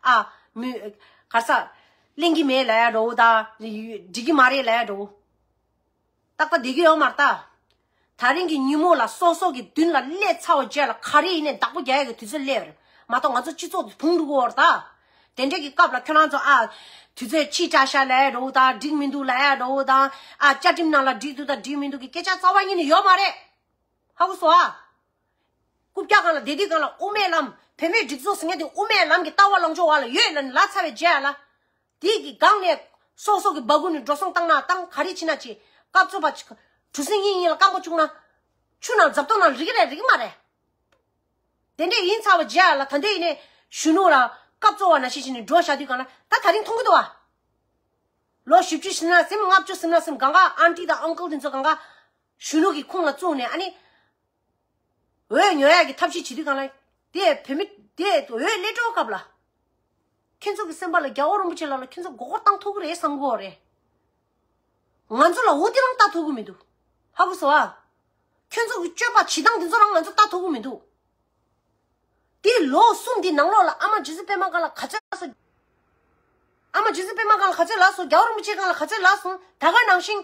ཨ། མི། གར་ས། ལེན་གི་མེད་ལབ་ཡ་འདྲ་བོ་དང་། འགྲིག་གི་མ་རེད་ལབ་ཡ་འདྲ་བོ། ཏག་ཏག་བསྡད་ཀྱི་ཡོད་མ་རེད་ད། ད་རིང་གི་ཉིན་མོ་ལ་སོ་སོ་གི་མདུན་ལ་སླེབས་ཚར་བ་རྗེས་ལ་ག་རེ་ཡིན་ནའི་བདག་པོ་རྒྱག་ཡ་གི་དུས་ཚོད་སླེབས་རེད་མ་གཏོགས་ང་ཚོ་སྤྱི་ཚོགས་དེ་བུང་འགྲོ་གི་ཡོད་རེད་ད། དེ་འདྲས་ཀྱི་སྐབས་ལ་ཁྱོད་རང་ཚོ་ཨ། དུས་ཚོད་ཕྱིས་དྲགས་ཤག་ལབ་ཡ་འདྲ་བོ་དང་། འགྲིག་མི་འདུག་ལབ་ཡ་འདྲ་བོ་དང་། ཨ། བཅའ་ཁྲིམས་ནང་ལ་འགྲིག་འདུག་དང་འགྲིག་མི་འདུག་གི་སྐད་ཆ་རྩ་བ་ཉིད་ནས་ཡོད་མ་རེད། ཧ་གོ་སོང་ཨ། རྐུབ་བཀྱག་སྒང་ལ་བསྡད་དུས་སྒང་ལ་དབུ་མའི་ལམ། བོད་མིའི་སྒྲིག་འཛུགས་ཟེར་མཁན་དེ་དབུ་མའི་ལམ་གྱི་ལྟ་བ་ལངས་ཕྱོགས་བ་ལ་ཡོད་ལབ་ནས་ལབ་ཚར་བའི་རྗེས་ལ། དེ་གི་སྒང་ནས་སོ་སོ་གི་སྦ་ཁུག་ནས་འགྲོ་སོང་བཏང་ན་བཏང་། ག་རེ་བྱེད་ན་བྱེད། སྐབས་འཚོལ་བ་གྲུ་གཟིངས་གཉིས་གཉིས་ལ་རྐང་པ་བཅུག་ན། ཆུ་ནང་འཛབ་ཏོག་ནང་རིག་གི་རེད་རིག་གི་མ་རེད། དེ་འདྲས་ཡིན་ཚར་བ་རྗེས་ལ་ད་ལྟ་ཡིན་ནའི་གཞོན་ནུ་ལ་སྐབས་འཚོལ་བ་ནང་བཞིན་བྱས་ནས་འགྲོ་བཞག་དུས་སྒང་ལ་ད་ད་རིང་མཐོང་གི་འདུག་བ། ལོ་བཞི་བཅུ་ཟིན་ན་ཟིན། ལྔ་བཅུ་ཟིན་ན་ཟིན། སྒང་ག་ཨན་ཊི་དང་ཨང་ཀལ་དེ་ཚོ་སྒང་ག་གཞོན་ནུ་གི་ཁོངས་ལ་བཙུགས་ནས་ཨ་ནི། འོས་ཉོ་ཡག་གི་ཐབས་ཤེས་བྱེད་དུས་སྒང་ལ། དེ་བོད་མི་དེ་འོས་སླེབས་འགྲོ་སྐབས་ལ། ཁྱེད་ཚོ་གི་སེམས་པ་ལ་རྒྱལ་བ་རིན་པོ་ཆེ་ལགས་ལ་ཁྱེད་ཚོ་མགོ་སྐོར་བཏང་ཐུབ་ཀྱི་རེད་བསམ་གྱི་ཡོད་རེད། ང་ཚོ་ལ་འོ་དེ་རང་ལྟ་ཐུབ་ཀྱི་མི་འདུག་ཧ་གོ་སོང་ཨ། ཁྱེད་ཚོ་གི་སྤྱོད་པ་བྱེད་སྟངས་དེ་ཚོ་རང་ང་ཚོ་ལྟ་ཐུབ་ཀྱི་མི་འདུག་དེ་ལོ་གསུམ་དེ་ནང་ལོགས་ལ་ཨ་མ་རྗེ་བཙུན་པད་མ་སྒང་ལ་ག་ཚོད་ལབ་སོང་། ཨ་མ་རྗེ་བཙུན་པད་མ་སྒང་ལ་ག་ཚོད་ལབ་སོང་། རྒྱལ་བ་རིན་པོ་ཆེ་སྒང་ལ་ག་ཚོད་ལབ་སོང་། ད་ག་ནང་བཞིན།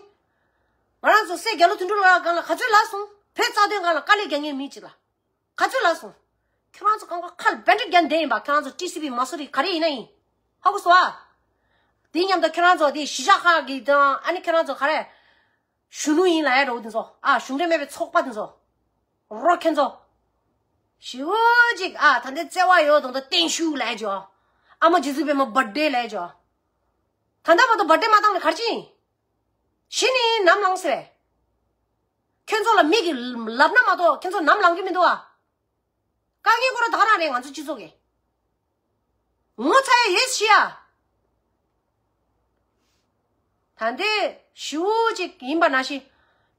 ང་རང་ཚོ་སྲས་རྒྱ་ལོ་དོན་གྲུབ་ལགས་སྒང་ལ་ག་ཚོད་ལབ་སོང་། བོད་རྩ་དོན་སྒང་ལ་དཀའ་ལས་རྒྱག་མཁན་མི་གཅིག་ལ། ག་ཚོད་ལབ་སོང་། ཁྱོད་རང་ཚོ་སྒང་ག་ཁ་ལ་བེ་འདྲ་རྒྱག་བསྡད་ཡིན་པ། ཁྱོད་རང་ཚོ་ཊི་སི་བི་མ་སུ་རི་ག་རེ་ཡིན་ན་ཡིན། ཧ་གོ་སོང་ཨ། དེ་མཉམ་དུ་ཁྱོད་རང་ཚོ་དེ་གཞིས་ཆགས་ཁག་གི་དང་། ཨ་ནི་ཁྱོད་རང་ཚོ་ག་རེ། གཞོན་ནུ་ཡིན་ལབ་ཡ་འདྲ་བོ་དེ་ཚོ། ཨ། གཞུང་འབྲེལ་མེད་པའི་ཚོགས་པ་དེ་ཚོ། རོ་ཁྱེད་ཚོ། ཞེ་པོ་ཅིག་ཨ། ད་ལྟའི་བརྩེ་བ་ཡོད་དང་། ད་བརྟན་བཞུགས་ལབ་ཡ་ཅིག་ཨ་མ་རྗེ་བཙུན་པད་མ་བར་ཐི་ཌེ་ལབ་ཡ་ཅིག་ད་ལྟ་བར་དུ་བར་ཐི་ཌེ་མ་བཏང་ནས་ག་རེ་བྱེད་ཡིན། གཞི་ནས་ནམ་ལངས་ཟེར། ཁྱེད་ཚོ་ལ་མི་གིས་ལབ་ན་མ་གཏོགས་ཁྱེད་ཚོ་ནམ་ལངས་ཀྱི་མི་འདུག་ཨ། དཀའ་ངལ་ཁོ་རང་ད་ག་རང་རེད། ང་ཚོ་སྤྱི་ཚོགས་ཀྱི་ངོ་ཚ་ཡ་ཡོད་ཤི་ཡ། ད་འདི་ཞེ་པོ་ཅིག་ཡིན་པ་ནང་བཞིན།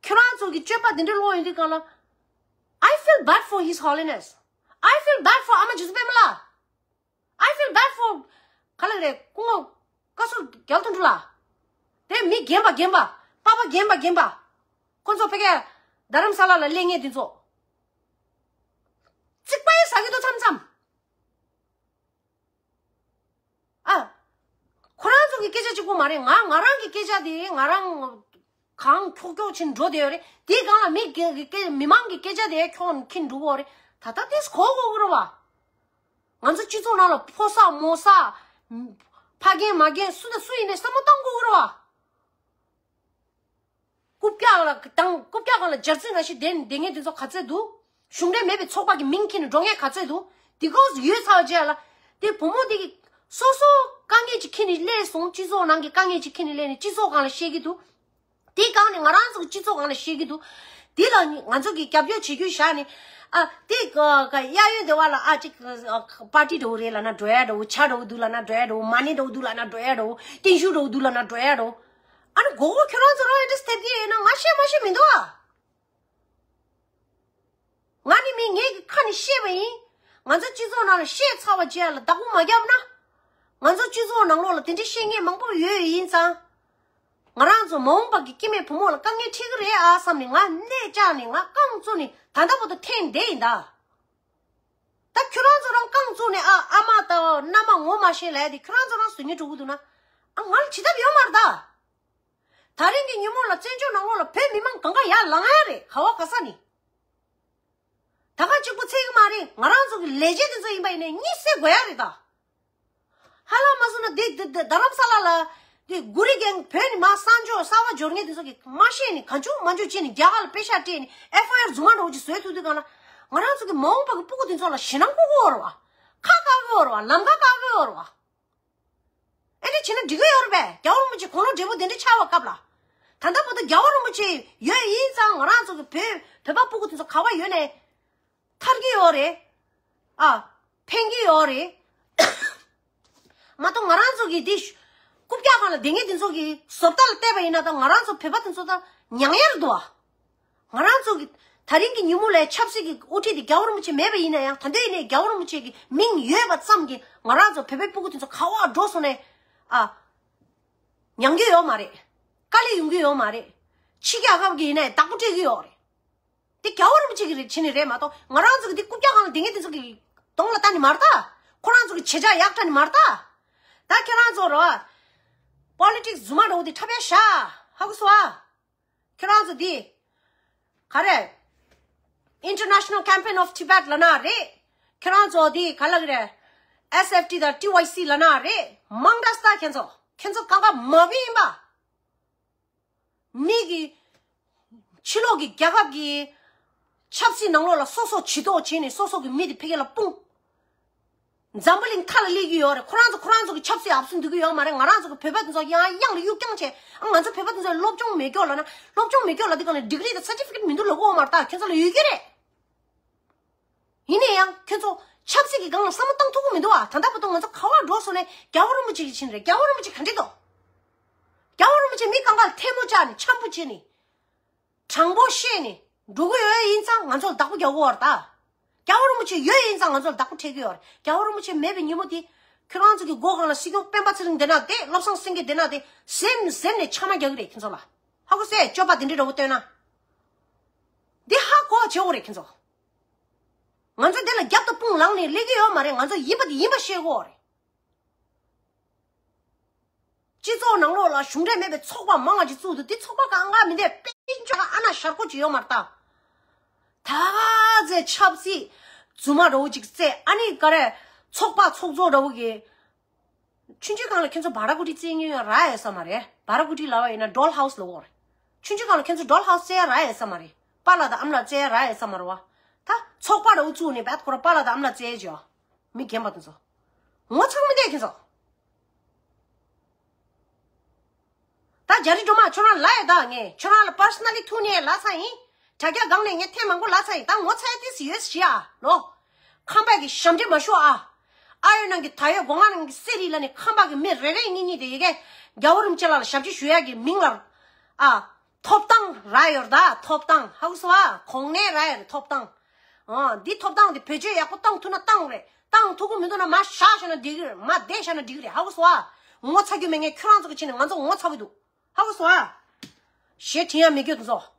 ཁྱོད་རང་ཚོ་གི་སྤྱོད་པ་འདི་འདྲ་ལོག་ཡོང་དུས་སྒང་ལ། I feel bad for His Holiness. I feel bad for ཨ་མ་རྗེ་བཙུན་པད་མ་ལགས། I feel bad for ག་ལ་རེད། སྐུ་ངོ་བཀའ་ཟུར་རྒྱལ་དོན་གྲུབ་ལགས། དེ་མི་རྒན་པ་རྒན་པ། པ་ཕ་རྒན་པ་རྒན་པ། ཁོ་ཚོ་ཕ་གིར་རྡ་རམ་ས་ལ་ལ་སླེབས་མཁན་དེ་ཚོ། རྩིག་པ་ཡི་ཟ་གི་འདུག་མཚམས་མཚམས། ཨ། ཁོ་རང་ཚོ་གི་སྐད་ཆ་གཅིག་པོ་མ་རེད། ང་ང་རང་གི་སྐད་ཆ་དེ་ང་རང་གང་ཁྱོག་ཁྱོག་ཕྱིན་འགྲོ་བསྡད་ཡོད་རེད། དེའི་སྒང་ལ་མི་སྒེར་གི་སྐད་མི་མང་གི་སྐད་ཆ་དེ་ཁྱོག་ཁྱིན་འགྲོ་གི་རེད། ད་ལྟ་དེ་གོ་དགོས་ཀྱི་རེད་བ། ང་ཚོ་སྤྱི་ཚོགས་ནང་ལ་ཕོ་གསར་མོ་གསར། ཕ་རྒན་མ་རྒན་སུ་དང་སུ་ཡིན་ནའི་བསམ་བློ་གཏོང་དགོས་ཀྱི་རེད་བ། རྐུབ་བཀྱག་ལ་དང་རྐུབ་བཀྱག་སྒང་ལ་འབྱར་རྩི་ནང་བཞིན་བསྡད་བསྡད་མཁན་དེ་ཚོ་ག་ཚོད་འདུག་གཞུང་འབྲེལ་མེད་པའི་ཚོགས་པ་གི་མིང་འཁྱེར་ནས་འགྲོ་མཁན་ག་ཚོད་འདུག་དེ་གོ་ཡོད་ཚར་བ་རྗེས་ལ། དེ་བུ་མོ་དེ་གི་སོ་སོ་དཀའ་ངལ་ཅིག་འཁྱེར་ནས་སླེབས་སོང་། སྤྱི་ཚོགས་ནང་གི་དཀའ་ངལ་ཅིག་འཁྱེར་ནས་སླེབས་ནས་སྤྱི་ཚོགས་སྒང་ལ་བཤད་ཀྱི་འདུག་དེའི་སྒང་ནས་ང་རང་ཚོ་གི་སྤྱི་ཚོགས་སྒང་ལ་བཤད་ཀྱི་འདུག་དེ་ལ་ནི་ང་ཚོ་གི་རྒྱབ་སྐྱོར་བྱེད་རྒྱུ་བཞག་ནས། ཨ་དེ་ག་ག་གཡས་གཡོན་དེ་བ་ལ་ཨ་ཅིག་པར་ཏི་འདྲ་བོ་རེད་ལབ་ན་འགྲོ་ཡ་འདྲ་བོ། ཇ་འདྲ་བོ་འདུག་ལབ་ན་འགྲོ་ཡ་འདྲ་བོ། མ་ཎི་འདྲ་བོ་འདུག་ལབ་ན་འགྲོ་ཡ་འདྲ་བོ། བརྟན་བཞུགས་འདྲ་བོ་འདུག་ལབ་ན་འགྲོ་ཡ་འདྲ་བོ། ཨ་ནི་མགོ་སྐོར་ཁྱོད་རང་ཚོ་རང་ཨེ་འདྲ་སྟེར་གྱི་ཡོད་ན་ང་བཤད་མ་ཤེས་མི་འདུག་ཨ། ང་ནི་མི་ངེད་ཀྱི་ཁ་ནས་བཤད་པ་ཡིན། ང་ཚོ་སྤྱི་ཚོགས་ནང་ལ་བཤད་ཚར་བ་བྱས་ལ་བདག་པོ་མ་བརྒྱབ་ན། ང་ཚོ་སྤྱི་ཚོགས་ནང་ལོགས་ལ་དེ་འདྲའི་བཤད་མཁན་མང་པོ་ཡོད་ཡིན་ཙང་། ང་རང་ཚོ་མ་འོངས་པ་གི་སྐྱེ་དམན་བུ་མོ་ལ་དཀའ་ངལ་འཕྲད་ཀྱི་རེད་ཨ་བསམ་ནས་ང་གནས་བཅག་ནས་ང་རྐང་བཙུགས་ནས་ད་ལྟ་བར་དུ་འཐེན་བསྡད་ཡིན་ད། ད་ཁྱོད་རང་ཚོ་རང་རྐང་བཙུགས་ནས་ཨ་ཨ་མ་དང་མནའ་མ་ངོ་མ་ཤེས་ལབ་དེ་ཁྱོད་རང་ཚོ་རང་བཟོ་སྙིང་བྲོ་གི་འདུག་ན། ཨ་ང་ལ་བྱེད་ཐབས་ཡོད་མ་རེད་ད། ད་རིང་གི་ཉིན་མོ་ལ་བཙན་བྱོལ་ནང་ལོགས་ལ་བོད་མི་མང་གང་ག་ཡར་ལངས་ཡ་རེད། ག་བ་ག་ས་ནས། ད་ག་གཅིག་པུ་ཚད་ཀྱི་མ་རེད། ང་རང་ཚོ་གི་ལས་བྱེད་དེ་ཚོ་ཡིན་པ་ཡིན་ནའི་གཉིད་སད་དགོས་ཡ་རེད་ད། ཧ་ལམ་མ་སོང་ན་འདི་འདི་འདི་རྡ་རམ་ས་ལ་ལ་འདི་གུ་རི་གེང་བོད་ནས་མར་གསར་འབྱོར་གསར་པ་འབྱོར་མཁན་དེ་ཚོ་གིས་མ་ཤེས་ནས་གང་བྱུང་མ་བྱུང་བྱས་ནས་རྒྱ་གར་ལ་པེ་ཤག་སྤྲད་ནས་ཨེཕ་ཨའི་ཨར་རྫུན་མ་འདྲ་བོ་ཅིག་བཟོས་ཐུབ་དུས་གང་ལ་ང་རང་ཚོ་གི་མ་འོངས་པ་གི་སྤུ་གུ་དེ་ཚོ་ལ་ཞེད་སྣང་སྐུལ་གི་ཡོད་རེད་བ། ཁ་བཀག་གི་ཡོད་རེད་བ། ལམ་ཁ་བཀག་གི་ཡོད་རེད་བ། ཨེ་འདྲ་བྱས་ན་འགྲིག་གི་ཡོད་རེད་པས། རྒྱལ་བ་རིན་པོ་ཆེ་དགུང་ལོ་བགྲེས་པོ་དེ་འདྲ་ཆགས་པའི་སྐབས་ལ། ད་ལྟ་བར་དུ་རྒྱལ་བ་རིན་པོ་ཆེ་ཡོད་ཡིན་ཙང་ང་རང་ཚོ་གི་བོད་བོད་པ་སྤུ་གུ་དེ་ཚོ་ག་བ་ཡོད་ནའི་ཐར་གི་ཡོད་རེད། ཨ། ཕན་གི་ཡོད་རེད། མ་གཏོགས་ང་རང་ཚོ་གི་འདི་རྐུབ་བཀྱག་སྒང་ལ་བསྡད་མཁན་དེ་ཚོ་གི་བཟོ་ལྟ་ལ་བལྟས་པ་ཡིན་ན་ད་ང་རང་ཚོ་བོད་པ་དེ་ཚོ་ད་མྱང་ཡར་འདུག་ཨ། ང་རང་ཚོ་གི་ད་རིང་གི་ཉིན་མོ་ལ་ཆབ་སྲིད་ཀྱི་དབུ་ཁྲིད་དེ་རྒྱལ་བ་རིན་པོ་ཆེ་མེད་པ་ཡིན་ན་ཡང་ད་འདོད་ཡིན་ནའི་རྒྱལ་བ་རིན་པོ་ཆེ་གི་མིང་ཡོད་པ་ཙམ་གྱིས་ང་རང་ཚོ་བོད་པའི་སྤུ་གུ་དེ་ཚོ་ག་བ་འགྲོ་སོང་ནའི་ཨ། མྱང་རྒྱུ་ཡོད་མ་རེད། དཀའ་ལས་ཡོང་གི་ཡོད་མ་རེད། ཕྱི་རྒྱལ་ཁབ་ཀྱི་ཡིན་ནའི་བདག་པོ་སྤྲད་ཀྱི་ཡོད་རེད། དེ་རྒྱལ་བ་རིན་པོ་ཆེ་གི་རེད་བྱས་ནས་རེད་མ་གཏོགས་ང་རང་ཚོ་གི་དེ་རྐུབ་བཀྱག་སྒང་ལ་བསྡད་མཁན་དེ་ཚོ་གི་གདོང་ལ་ལྟ་ནི་མ་རེད་ད། ཁོ་རང་ཚོ་གི་བྱེད་བྱ་ཡག་ཁྲ་ནི་མ་རེད་ད། ད་ཁྱེད་རང་ཚོ་རོ། པོ་ལི་ཊིག་སི་རྫུན་མ་འདྲ་བོ་དེ་འཁྲབ་ཡ་བཞག་ཧ་གོ་སོང་ཨ། ཁྱེད་རང་ཚོ་འདི། ག་རེ། International Campaign of Tibet ལབ་ན་རེད། ཁྱེད་རང་ཚོ་འདི་ག་ལབ་ཀྱི་རེད། S F T དང་T Y C ལབ་ན་རེད། མང་དྲགས་ད་ཁྱེད་ཚོ། ཁྱེད་ཚོ་གང་ག་མ་བི་ཡིན་པ། མི་གི། ཕྱི་ལོགས་ཀྱི་རྒྱལ་ཁབ་ཀྱི། ཆབ་སྲིད་ནང་ལོགས་ལ་སོ་སོ་ཇུས་གཏོགས་བྱས་ནས་སོ་སོ་གི་མི་དེ་ཕ་གི་ལ་སྤུངས། འཛམ་བུ་གླིང་མཐའ་ལ་སླེབས་ཀྱི་ཡོད་རེད། ཁོ་རང་ཚོ་ཁོ་རང་ཚོ་གི་ཆབ་སྲིད་ཨབ་སུ་འདུག་གི་ཡོད་མ་རེད། ང་རང་ཚོ་གི་བོད་པ་དེ་ཚོ་ཡང་གཡང་ལ་གཡུག་རྐྱང་བྱས། ཨ་ང་ཚོ་བོད་པ་དེ་ཚོ་སློབ་སྦྱོང་མེད་ཀྱོག་ལབ་ན་སློབ་སྦྱོང་མེད་ཀྱོག་ལབ་དུས་གང་ལ་ཌིག་རི་དང་སར་ཊི་ཕི་ཀེཊ་མི་འདུག་ལབ་ཀྱི་ཡོད་མ་རེད་ད། ཁྱེད་ཚོ་ལ་ཡོད་ཀྱི་རེད། ཡིན་ན་ཡང་ཁྱེད་ཚོ་ཆབ་སྲིད་ཀྱི་སྒང་ལ་བསམ་བློ་བཏང་ཐུབ་ཀྱི་མི་འདུག་ཨ། ད་ལྟ་བར་དུ་ང་ཚོ་ག་བར་འགྲོ་སོང་ནས་རྒྱལ་བ་རིན་པོ་ཆེ་གི་ཕྱིན་རེད། རྒྱལ་བ་རིན་པོ་ཆེ་ག་འདྲ་འདུག་རྒྱལ་བ་རིན་པོ་ཆེ་མི་གང་ག་ལ་ཐལ་མོ་སྦྱར་ནས་འཆམ་པོ་བྱས་ནས། དྲང་པོ་བཤད་ནས་འགྲོ་གི་ཡོད་ཡིན་ཙང་ང་ཚོ་ལ་བདག་པོ་རྒྱག་གི་ཡོད་རེད་ད། རྒྱལ་བ་རིན་པོ་ཆེ་ཡོད་ཡིན་ཙང་ང་ཚོ་ལ་བདག་པོ་སྤྲད་ཀྱི་ཡོད་རེད། རྒྱལ་བ་རིན་པོ་ཆེ་མེད་པའི་ཉིན་མོ་དེ་ཁྱོད་རང་ཚོ་གི་སྒོ་སྒང་ལ་སྲིད་སྐྱོང་སྤེན་པ་ཚེ་རིང་བསྡད་ན་བསྡད། བློ་བཟང་སེང་གེ་བསྡད་ན་བསྡད། གཟེབ་ནས་གཟེབ་ནས་ཕྱག་མ་རྒྱག་གི་རེད་ཁྱེད་ཚོ་ལ། ཧ་གོ་སོང་ཨ། སྤྱོད་པ་དེ་འདྲའི་འདྲ་བོ་སྟོན་ན། འདི་ཧ་གོ་བ་བྱེད་དགོས་རེད་ཁྱེད་ཚོ། ང་ཚོ་འདི་ལ་རྒྱབ་ཏུ་དཔུང་ལངས་ནས་སླེབས་ཀྱི་ཡོད་མ་རེད། ང་ཚོ་ཡིན་པ་དེ་ཡིན་པ་བཤད་དགོས་རེད། སྤྱི་ཚོགས་ནང་ལོགས་ལ་གཞུང་འབྲེལ་མེད་པའི་ཚོགས་པ་མང་བ་ཅིག་བཙུགས་འདུག་འདི་ཚོགས་པ་གང་ག་མི་འདུག་དཔེ་ཅོག་ཨ་ན་ཤར་ཁོ་ཅིག་ཡོད་མ་རེད་ད། ད་ག་ཚོད་ཆབ་སྲིད་རྫུན་མ་འདྲ་བོ་ཅིག་བཙལ། ཨ་ནི་ག་རེ་ཚོགས་པ་ཚོགས་གཙོ་འདྲ་བོ་གི། ཆུང་ཆུང་སྒང་ལ་ཁྱེད་ཚོ་བ་ར་ཀུ་ཊི་བཙལ་མཁན་ཡང་རག་ཡོད་ས་མ་རེད། བ་ར་ཀུ་ཊི་ལབ་པ་ཡིན་ན་ཌོལ་ཧའུ་སི་ལབ་ཡོད་རེད། ཆུང་ཆུང་སྒང་ལ་ཁྱེད་ཚོ་ཌོལ་ཧའུ་སི་བཙལ་ཡ་རག་ཡོད་ས་མ་རེད། པཱ་ལགས་དང་ཨ་མ་ལགས་བཙལ་ཡ་རག་ཡོད་ས་མ་རེད་བ། ད་ཚོགས་པ་འདྲ་བོ་བཙུགས་ནས་བད་ཁོ་ར་པཱ་ལགས་དང་ཨ་མ་ལགས་བཙལ་ཡ་བྱོས། མི་རྒན་པ་དེ་ཚོ། ངོ་ཚ་མི་བསྡད་ཁྱེད་ཚོ། ད་རྒྱ་རི་སྒྲོལ་མ་ཁྱོད་རང་ལབ་ཡ་ད། ངས་ཁྱོད་རང་ལ་པར་སོ་ན་ལི་ཐུག་ནས་ལབ་ཚར་ཡིན། དྲ་རྒྱ་སྒང་ནས་ངས་ཐེངས་མང་པོ་ལབ་ཚར་ཡིན། ད་ངོ་ཚ་ཡ་ཏིས་ཡོད་ཤི་ཨ་ལོ། ཁམས་པ་གི་ཞབས་འདྲེན་མ་ཤོག་ཨ། ཨ་ཡོད་ནང་གི་ད་ཡོད་སྒོ་ང་ནང་གི་སེ་རི་ལ་ནི་ཁམས་པ་གི་མི་རེ་རེ་གཉིས་གཉིས་དེ་ཡི་གེ་རྒྱལ་བ་རིན་པོ་ཆེ་ལ་ལ་ཞབས་ཕྱི་ཞུ་ཡ་གི་མིང་ལ་ཨ། ཐོབ་ཐང་རག་ཡོད་རེད་ད། ཐོབ་ཐང་ཧ་གོ་སོང་ཨ། གོང་ནས་རག་ཡོད་རེད་ཐོབ་ཐང་། ཨ། འདི་ཐོབ་ཐང་དེ་བེད་སྤྱོད་ཡག་པོ་བཏང་ཐུབ་ན་བཏང་རེད། བཏང་ཐུབ་ཀྱི་མི་འདུག་ན་མར་བཞག་བཞག་ན་འགྲིག་གི་རེད། མར་བསྡད་བཞག་ན་འགྲིག་གི་རེད། ཧ་གོ་སོང་ཨ། ངོ་ཚ་རྒྱུ་མེད། ངས་ཁྱོད་རང་ཚོ་གི་ཕྱིན་ནས་ང་ཚོ་ངོ་ཚ་གི་འདུག་ཧ་གོ་སོང་ཨ། ཞེ་དྲིན་ཡང་མི་དགོས་དུ་ཚོ།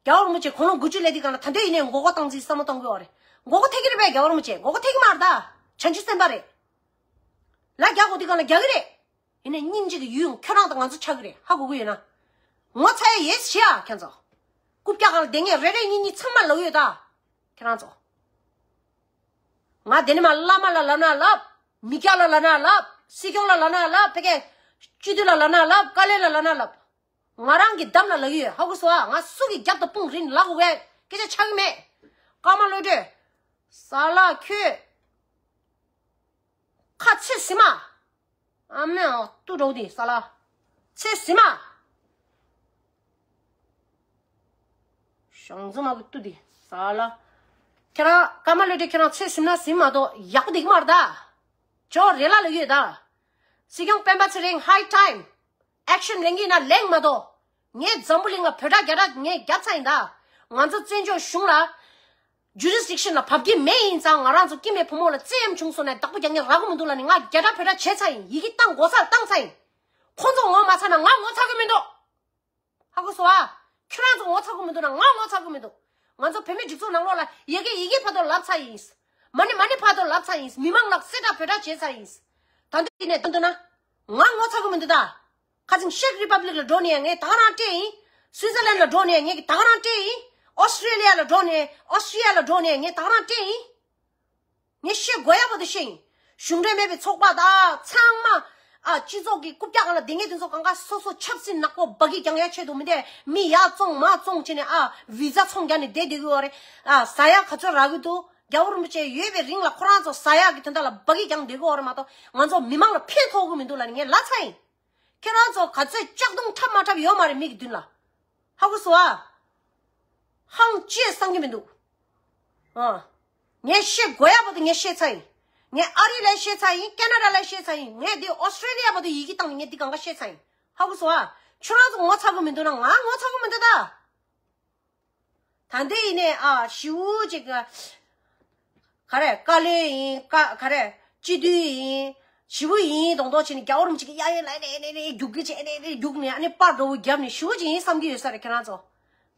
རྒྱལ་བ་རིན་པོ་ཆེ་དགུང་ལོ་དགུ་བཅུ་སླེབས་དུས་སྒང་ལ་ད་ལྟ་ཡིན་ནའི་མགོ་སྐོར་བཏང་རྩིས་བསམ་བློ་གཏོང་གི་ཡོད་རེད། མགོ་སྐོར་ཐེབས་ཀྱི་རེད་པས། རྒྱལ་བ་རིན་པོ་ཆེ་མགོ་སྐོར་ཐེབས་ཀྱི་མ་རེད་ད། བྱང་ཆུབ་སེམས་དཔའ་རེད། ལ་རྒྱག་དགོས་དུས་སྒང་ལ་རྒྱག་གི་རེད། ཡིན་ནའི་སྙིང་རྗེ་གི་ཡུལ་ཁྱོད་རང་དང་ང་ཚོ་ཆགས་ཀྱི་རེད། ཧ་གོ་གི་ཡོད་ན། ངོ་ཚ་ཡ་ཡོད་ཤི་ཡ་ཁྱོད་ཚོ། རྐུབ་བཀྱག་སྒང་ལ་བསྡད་མཁན་རེ་རེ་གཉིས་གཉིས་ཚང་མ་ལབ་ཡོད་ད། ཁྱེད་རང་ཚོ། ང་དེ་ནས་མར་བླ་མ་ལ་ལབ་ན་ལབ། མི་སྐྱ་ལ་ལབ་ན་ལབ། སྲིད་སྐྱོང་ལ་ལབ་ན་ལབ། ཕ་གི་སྤྱི་འཐུས་ལ་ལབ་ན་ལབ། བཀའ་བློན་ལ་ལབ་ན་ལབ། ང་རང་གི་འདམ་ལ་ལབ་ཀྱི་ཡོད། ཧ་གོ་སོང་ཨ། ང་སུ་གི་རྒྱབ་དང་དཔུང་རིང་ལབ་དགོས་པའི་སྐད་ཆ་ཆགས་ཀྱི་མེད། ཀརྨ་བློ་གྲོས། ས་ལ་ཁྱོད། ཁ་ཚེ་ཟིན་མ། ཨ་མའི་ཨོ་ཏུ་འགྲོ་དེ་ས་ལ། ཚེ་ཟིན་མ། ཞང་ཚོ་མ་གི་ཏུ་དེ་ས་ལ། ཁྱེད་རང་ཀརྨ་བློ་གྲོས། ཁྱེད་རང་ཚེ་ཟིན་ན་ཟིན་མ་གཏོགས་ཡག་པོ་བསྡད་ཀྱི་མ་རེད་ད། ཇོ་རེ་ལ་ལ་ཡོད་ད། སྲིད་སྐྱོང་སྤེན་པ་ཚེ་རིང་high time action ལེན་གྱི་ན་ལེན་མ་གཏོགས། ངས་འཛམ་བུ་གླིང་ལ་བོད་དྲག་རྒྱ་དྲག་ངས་རྒྱབ་ཚར་ཡིན་ད། ང་ཚོ་བཙན་བྱོལ་གཞུང་ལ་ཇུ་རིས་ཌིག་ཤན་ལ་བབས་ཀྱི་མེད། ཡིན་ཙང་ང་རང་ཚོ་སྐྱེ་དམན་བུ་མོ་ལ་བཙན་གཡེམ་བྱུང་སོང་ནས་བདག་པོ་རྒྱག་མཁན་རག་གི་མི་འདུག་ལབ་ནས་ང་རྒྱ་དྲག་བོད་དྲག་བྱས་ཚར་ཡིན། ཡི་གེ་བཏང་དགོས་སར་བཏང་ཚར་ཡིན། ཁོང་ཚོ་ངོ་མ་ཚ་ན་ང་ངོ་ཚ་གི་མི་འདུག་ཧ་གོ་སོང་ཨ། ཁྱོད་རང་ཚོ་ངོ་ཚ་གི་མི་འདུག་ན་ང་ངོ་ཚ་གི་མི་འདུག་ང་ཚོ་བོད་མི་སྒྲིག་འཛུགས་ནང་ལོགས་ལ་ཡ་གི་ཡི་གེ་ཕར་དུ་ལབ་ཚར་ཡིན། མ་ཎི་མ་ཎི་ཕར་དུ་ལབ་ཚར་ཡིན། མི་མང་ལ་གསལ་བསྒྲགས་བོད་དྲག་བྱས་ཚར་ཡིན། ད་འདི་ནས་ད་འདི་ན་ང་ངོ་ཚ་གི་མི་འདུག་ད། ཁ་སང་ཤེག་རི་པབ་ལིག་ལ་འགྲོ་ནས་ཡང་ངས་ད་ག་རང་སྤྲད་ཡིན། སུའི་ཛར་ལན་ལ་འགྲོ་ནས་ངས་ད་ག་རང་སྤྲད་ཡིན། ཨོ་སི་ཀྲེ་ལི་ཡ་ལ་འགྲོ་ནས་ཨོ་སི་ཀྲེ་ལི་ཡ་ལ་འགྲོ་ནས་ངས་ད་ག་རང་སྤྲད་ཡིན། ངས་བཤད་དགོས་ཡ་བར་དུ་བཤད་ཡིན། གཞུང་འབྲེལ་མེད་པའི་ཚོགས་པ་དང་ཚང་མ། ཨ། སྤྱི་ཚོགས་ཀྱི་རྐུབ་བཀྱག་སྒང་ལ་བསྡད་མཁན་དེ་ཚོ་གང་ག་སོ་སོ་ཆབ་སྲིད་ནག་པོ་འབག་གི་རྒྱང་ཡ་ཆེད་དུ་མི་འདས་མི་ཡར་བཙོང་མར་བཙོང་བྱས་ནས། ཨ། བི་ཛ་ཚོང་རྒྱག་ནས་བསྡད་བསྡད་ཀྱི་ཡོད་རེད། ཨ། ཟ་ཡ་ག་ཚོད་རག་གི་འདུག་རྒྱལ་བ་རིན་པོ་ཆེ་ཡོད་པའི་རིང་ལ་ཁོ་རང་ཚོ་ཟ་ཡ་གི་དོན་དག་ལ་འབག་གི་རྒྱང་བསྡད་ཀྱི་ཡོད་རེད་མ་གཏོགས་ང་ཚོ་མི་མང་ལ་ཕན་ཐོགས་ཀྱི་མི་འདུག་ལབ་ནས་ངས་ལབ་ཚར་ཡིན། ཁྱེད་རང་ཚོ་ག་ཚོད་ལྕགས་རྡུང་འཁྲབ་མ་འཁྲབ་ཡོད་མ་རེད་མི་གི་མདུན་ལ། ཧ་གོ་སོང་ཨ། ཧང་ཅི་ཡང་བསམ་གྱི་མི་འདུག་ཨ། ངས་བཤད་དགོས་ཡ་བར་དུ་ངས་བཤད་ཚར་ཡིན། ངས་ཨ་རི་ལ་བཤད་ཚར་ཡིན། ཁེ་ན་ཌ་ལ་བཤད་ཚར་ཡིན། ངས་འདི་ཨོ་སི་ཀྲེ་ལི་ཡ་བར་དུ་ཡི་གེ་བཏང་ནས་ངས་འདི་གང་ག་བཤད་ཚར་ཡིན། ཧ་གོ་སོང་ཨ། ཁྱོད་རང་ཚོ་ངོ་ཚ་གི་མི་འདུག་ན་ང་ངོ་ཚ་གི་མི་འདུག་ད། ད་འདི་ཡིན་ནས། ཨ། ཞི་བོ་ཅིག་ག་རེ་བཀའ་བློན་ཡིན། བཀའ་ག་རེ་སྤྱི་འཐུས་ཡིན། ཞི་བོ་ཡིན་མདོག་མདོག་བྱས་ནས་རྒྱལ་བ་རིན་པོ་ཆེ་གི་གཡས་གཡོན་ལ་ཨེ་རེ་ཨེ་རེ་ཨེ་རེ་རྒྱུག་གི་བྱས། ཨེ་རེ་ཨེ་རེ་རྒྱུག་ནས། ཨ་ནི་པར་འདྲ་བོ་བརྒྱབ་ནས་ཞི་བོ་ཅིག་ཡིན་བསམ་གྱི་ཡོད་ས་རེད། ཁྱེད་རང་ཚོ་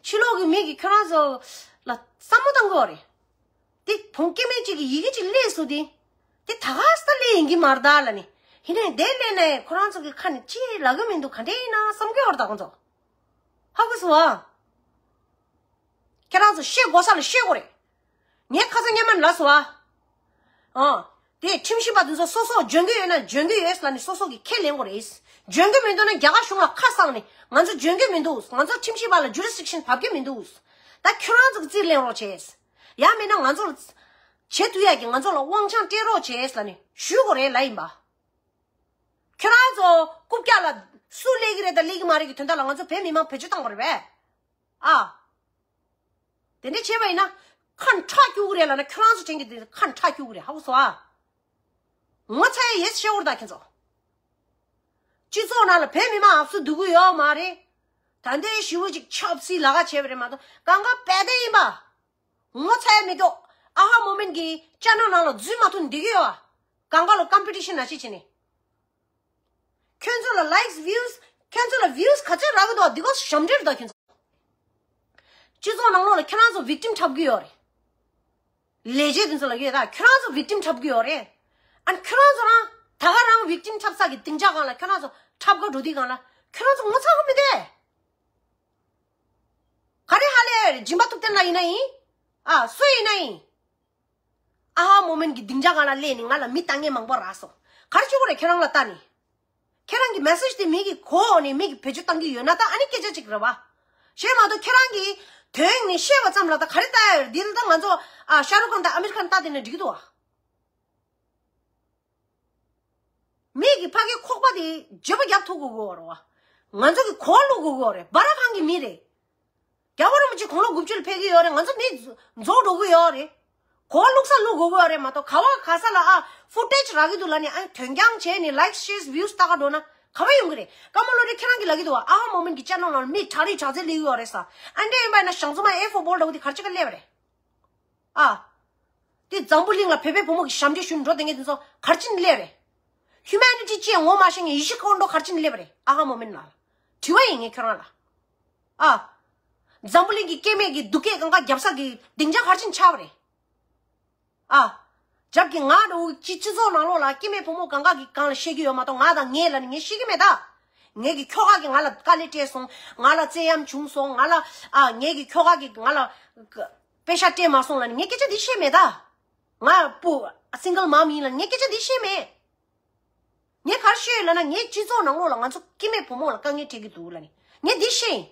ཕྱི་ལོགས་ཀྱི་མི་གིས་ཁྱེད་རང་ཚོ་ལ་བསམ་བློ་བཏང་གི་ཡོད་རེད། དེ་བོང་སྐྱེ་དམན་ཅིག་གིས་ཡི་གེ་ཅིག་སླེབས་སོང་དེ། དེ་ད་ག་སེ་ད་སླེབས་ཡིན་གྱི་མ་རེད་ད་ལབ་ནས། ཡིན་ནའི་དེ་སླེབས་ནའི་ཁོ་རང་ཚོ་གི་ཁ་ནས་ཅི་ལབ་གི་མི་འདུག་ག་འདྲ་ཡིན་ན་བསམ་གྱི་ཡོད་རེད་ད་ཁོང་ཚོ། ཧ་གོ་སོང་ཨ། ཁྱེད་རང་ཚོ་བཤད་དགོས་ས་ལ་བཤད་དགོས་རེད། ངས་ཁ་སང་སྔོན་མ་ལབ་སོང་ཨ། ཨ། དེ་ཁྲིམས་ཞིབ་པ་དེ་ཚོ་སོ་སོ་འཇོན་གི་ཡོད་ན་འཇོན་གི་ཡོད་ལབ་ནས་སོ་སོ་གི་ཁས་ལེན་དགོས་རེད། འཇོན་གི་མི་འདུག་ན་རྒྱ་གར་གཞུང་ལ་ཁ་གསང་ནས་ང་ཚོ་འཇོན་གི་མི་འདུག་ང་ཚོ་ཁྲིམས་ཞིབ་པ་ལ་ཇུ་རི་སི་ཌིག་ཤན་བབས་ཀྱི་མི་འདུག་ད་ཁྱོད་རང་ཚོ་གི་རྩིས་ལེན་རོགས་བྱས། ཡང་མིན་ན་ང་ཚོ་ལ་བྱེད་ཐུབ་ཡག་གི་ང་ཚོ་ལ་དབང་ཆ་སྤྲད་རོགས་བྱས་ལབ་ནས་ཞུ་དགོས་རེད་ལབ་ཡིན་པ། ཁྱོད་རང་ཚོ་རྐུབ་བཀྱག་ལ་སུ་སླེབས་ཀྱི་རེད་དང་སླེབས་ཀྱི་མ་རེད་ཀྱི་དོན་དག་ལ་ང་ཚོ་བོད་མི་མང་བེད་སྤྱོད་བཏང་བ་རེད་པས། ཨ། དེ་འདྲ་བྱས་པ་ཡིན་ན་ཁ་འཁྲག་སྐྱུག་གི་རེད་ལབ་ན་ཁྱོད་རང་ཚོ་དྲན་གྱི་དེ་ཁ་འཁྲག་སྐྱུག་གི་རེད། ཧ་གོ་སོང་ཨ། ངོ་ཚ་ཡ་ཡོད་ཤེས་བོར་ད་ཁྱེད་ཚོ། སྤྱི་ཚོགས་ནང་ལ་བོད་མི་མང་ཨབ་སུ་འདུག་གི་ཡོད་མ་རེད། ད་ལྟའི་ཞི་བོ་ཅིག་ཆབ་སྲིད་ལ་ཁ་བྱས་པ་རེད་མ་གཏོགས་གང་ག་བལ་བལ་ཡིན་པ། ངོ་ཚ་ཡ་མི་འདུག་ཨ་ཧ་མོ་མེན་གྱི་ཅེ་ནལ་ནང་ལ་འཛུལ་མ་ཐུབ་འདི་གི་ཡོད་ཨ། གང་ག་ལ་ཀམ་པི་ཊི་ཤན་ན་ཅི་བྱས་ནས། ཁྱོད་ཚོ་ལ་ལའིཀ་སི་བིའུ་སི། ཁྱོད་ཚོ་ལ་བིའུ་སི་ག་ཚོད་རག་གི་འདུག་འདི་ག་ཞབས་འདྲེན་རེད་ད་ཁྱོད་ཚོ། སྤྱི་ཚོགས་ནང་ལོགས་ལ་ཁྱེད་རང་ཚོ་བིག་ཊིམ་འཁྲབ་གི་ཡོད་རེད། ལས་བྱེད་དེ་ཚོ་ལ་ཡོད་ད་ཁྱེད་རང་ཚོ་བིག་ཊིམ་འཁྲབ་གི་ཡོད་རེད། ཨ་ནི་ཁྱེད་རང་ཚོ་རང་ད་ག་རང་བིག་ཊིམ་འཁྲབ་ས་གི་སྡིངས་ཆ་སྒང་ལ་ཁྱེད་རང་ཚོ་འཁྲབ་ག་འགྲོ་དུས་སྒང་ལ་ཁྱེད་རང་ཚོ་ངོ་ཚ་གི་མི་འདུག་ག་རེ་ཧ་ལས་ཡོད་རེད། སྦྱིན་པ་ཐུབ་བསྟན་ལ་ཡིན་ན་ཡིན། ཨ་སུ་ཡིན་ན་ཡིན། ཨ་ཧ་མོ་མེན་གྱི་སྡིངས་ཆ་སྒང་ལ་སླེབས་ནས་ང་ལ་མི་ལྟ་མཁན་མང་པོ་རག་སོང་། ག་རེ་བྱེད་དགོས་རེད་ཁྱེད་རང་ལ་ལྟ་ནས། ཁྱེད་རང་གི་མེ་སེཇ་དེ་མི་གི་གོ་འོག་ནས་མི་གི་བེད་སྤྱོད་བཏང་གི་ཡོད་ན་ད་ཨ་ནི་སྐད་ཆ་གཅིག་རེད་བ། གཞན་མ་གཏོགས་ཁྱེད་རང་གིས་དོན་ནས་བཤད་པ་ཙམ་ལ་ད་ག་རེ་ལྟ་ཡ་ཡོད་རེད། འདི་ལ་ད་ང་ཚོ་ཨ་ཤ་རུག་ཁཱན་དང་ཨ་མིར་ཁཱན་ལྟ་བསྡད་ན་འགྲིག་གི་འདུག་བ། མི་གི་ཕ་གི་ཁོག་པ་དེ་བརྗེ་པོ་རྒྱབ་ཐུབ་དགོས་ཀྱི་ཡོད་རེད་བ། ང་ཚོ་གི་གོ་བ་བླུག་དགོས་ཀྱི་ཡོད་རེད། སྦ་ར་ཁང་གི་མི་རེད། རྒྱལ་བ་རིན་པོ་ཆེ་དགུང་ལོ་དགུ་བཅུ་ལ་ཕེབས་ཀྱི་ཡོད་རེད། ང་ཚོ་མི་རྫོགས་འགྲོ་གི་ཡོད་རེད། གོ་བ་བླུག་ས་བླུག་དགོས་ཀྱི་ཡོད་རེད་མ་གཏོགས་ག་བ་ག་ས་ལ་ཨ་ཕུ་ཊེཇ་རག་གི་འདུག་ལབ་ནས་ཨ་དོན་རྐྱང་བྱས་ནས་ལའིཀ་ཤེར་བིའུ་ལྟ་ག་འགྲོ་ན་ག་བ་ཡོང་གི་རེད། ཀརྨ་བློ་གྲོས་ཁྱེད་རང་གིས་ལབ་ཀྱི་འདུག་བ། ཨ་ཧ་མོ་མེན་གྱི་ཅེ་ནལ་ནང་ལ་མི་དྲག་རིགས་དྲག་རྩལ་སླེབས་ཀྱི་ཡོད་རེད་ཟེར། ཨ་འདྲ་ཡིན་པ་ཡིན་ན་ཞང་ཚོ་མ་ཨེ་ཧྥོར་སྦོལ་འདྲ་བོ་དེ་ག་རེ་བྱེད་ག་སླེབས་པ་རེད། ཨ། དེ་འཛམ་བུ་གླིང་ལ་བོད་པའི་བུ་མོ་གི་ཞབས་འདྲེན་ཞུ་འགྲོ་དེ་ངས་དེ་ཚོ་ག་རེ་བྱས་ནས་སླེབས་རེད། ཧིའུ་མེ་ནི་ཊི་ཅེས་ངོ་མ་ཤེས་མཁན་ཡེ་ཤེས་མཁའ་འགྲོ་ག་རེ་བྱས་ནས་སླེབས་རེད། ཨ་ཧ་མོ་མེན་ལ། དྲི་བ་ཡིན་ངས་ཁྱོད་རང་ལ། ཨ། འཛམ་བུ་གླིང་གི་སྐྱེ་དམན་གྱི་སྡུག་སྐད་གང་ག་རྒྱབ་ས་གི་སྡིངས་ཆ་ག་རེ་བྱས་ནས་ཆགས་པ་རེད། ཨ། རྒྱབ་ཀྱི་ང་འདྲ་བོ་སྤྱི་སྤྱི་ཚོགས་ནང་ལོགས་ལ་སྐྱེ་དམན་བུ་མོ་གང་ག་གི་སྒང་ལ་བཤད་ཀྱི་ཡོད་མ་གཏོགས་ང་དང་ངས་ལབ་ནས་ངས་བཤད་ཀྱི་མེད་ད། ངས་ཀྱི་ཁྱོ་ག་གིས་ང་ལ་དཀའ་ལས་སྤྲད་སོང་། ང་ལ་བཙན་གཡེམ་བྱུང་སོང་། ང་ལ་ཨ་ངས་ཀྱི་ཁྱོ་ག་གིས་ང་ལ་པེ་ཤ་སྤྲད་མ་སོང་ལབ་ནས་ངས་སྐད་ཆ་འདི་བཤད་མེད་ད། ང་བུ་སིང་གལ་མམ་ཡིན་ལབ་ནས་ངས་སྐད་ཆ་འདི་བཤད་མེད། ངས་ག་རེ་བཤད་ཡོད་ལབ་ན་ངའི་སྤྱི་ཚོགས་ནང་ལོགས་ལ་ང་ཚོ་སྐྱེ་དམན་བུ་མོ་ལ་དཀའ་ངལ་འཕྲད་ཀྱི་འདུག་ལབ་ནས་ངས་འདི་བཤད་ཡིན།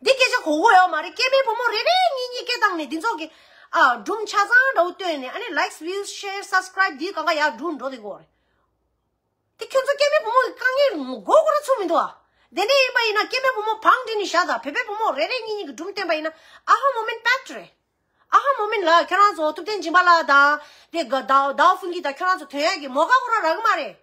འདི་སྐད་ཆ་གོ་གོ་ཡོད་མ་རེད། སྐྱེ་དམན་བུ་མོ་རེ་རེ་གཉིས་གཉིས་སྐད་བཏང་ནས་འདི་ཚོ་གི་ཨ་སྒྲུང་ཆ་ཚང་འདྲ་བོ་བཏོན་ནས་ཨ་ནི་ལའིཀ་སི་བིའུ་སི་ཤེར་སབ་སི་ཀ་རའིབ་འདི་གང་ག་ཡར་འགྲོ་འགྲོ་དེ་གོ་རེད། དེ་ཁྱོད་ཚོ་སྐྱེ་དམན་བུ་མོ་གི་དཀའ་ངལ་མགོ་སྐོར་ཚུགས་མི་འདུག་ཨ། དེ་འདྲ་ཡིན་པ་ཡིན་ན་སྐྱེ་དམན་བུ་མོ་བང་སྒྲིག་ནས་བཞག་དང་བོད་པའི་བུ་མོ་རེ་རེ་གཉིས་གཉིས་ཀྱི་སྒྲུང་བཏོན་པ་ཡིན་ན་ཨ་ཧ་མོ་མེན་ཕེག་ཊི་རེད། ཨ་ཧ་མོ་མེན་ལ་ཁྱོད་རང་ཚོ་ཐུབ་བསྟན་སྦྱིན་པ་ལགས་དང་དེ་ག་ཟླ་ཟླ་བ་ཧྥུན་གྱི་དང་ཁྱོད་རང་ཚོ་ཐོན་ཡག་གི་མོ་ཁ་ཁོ་རང་རག་གི་མ་རེད།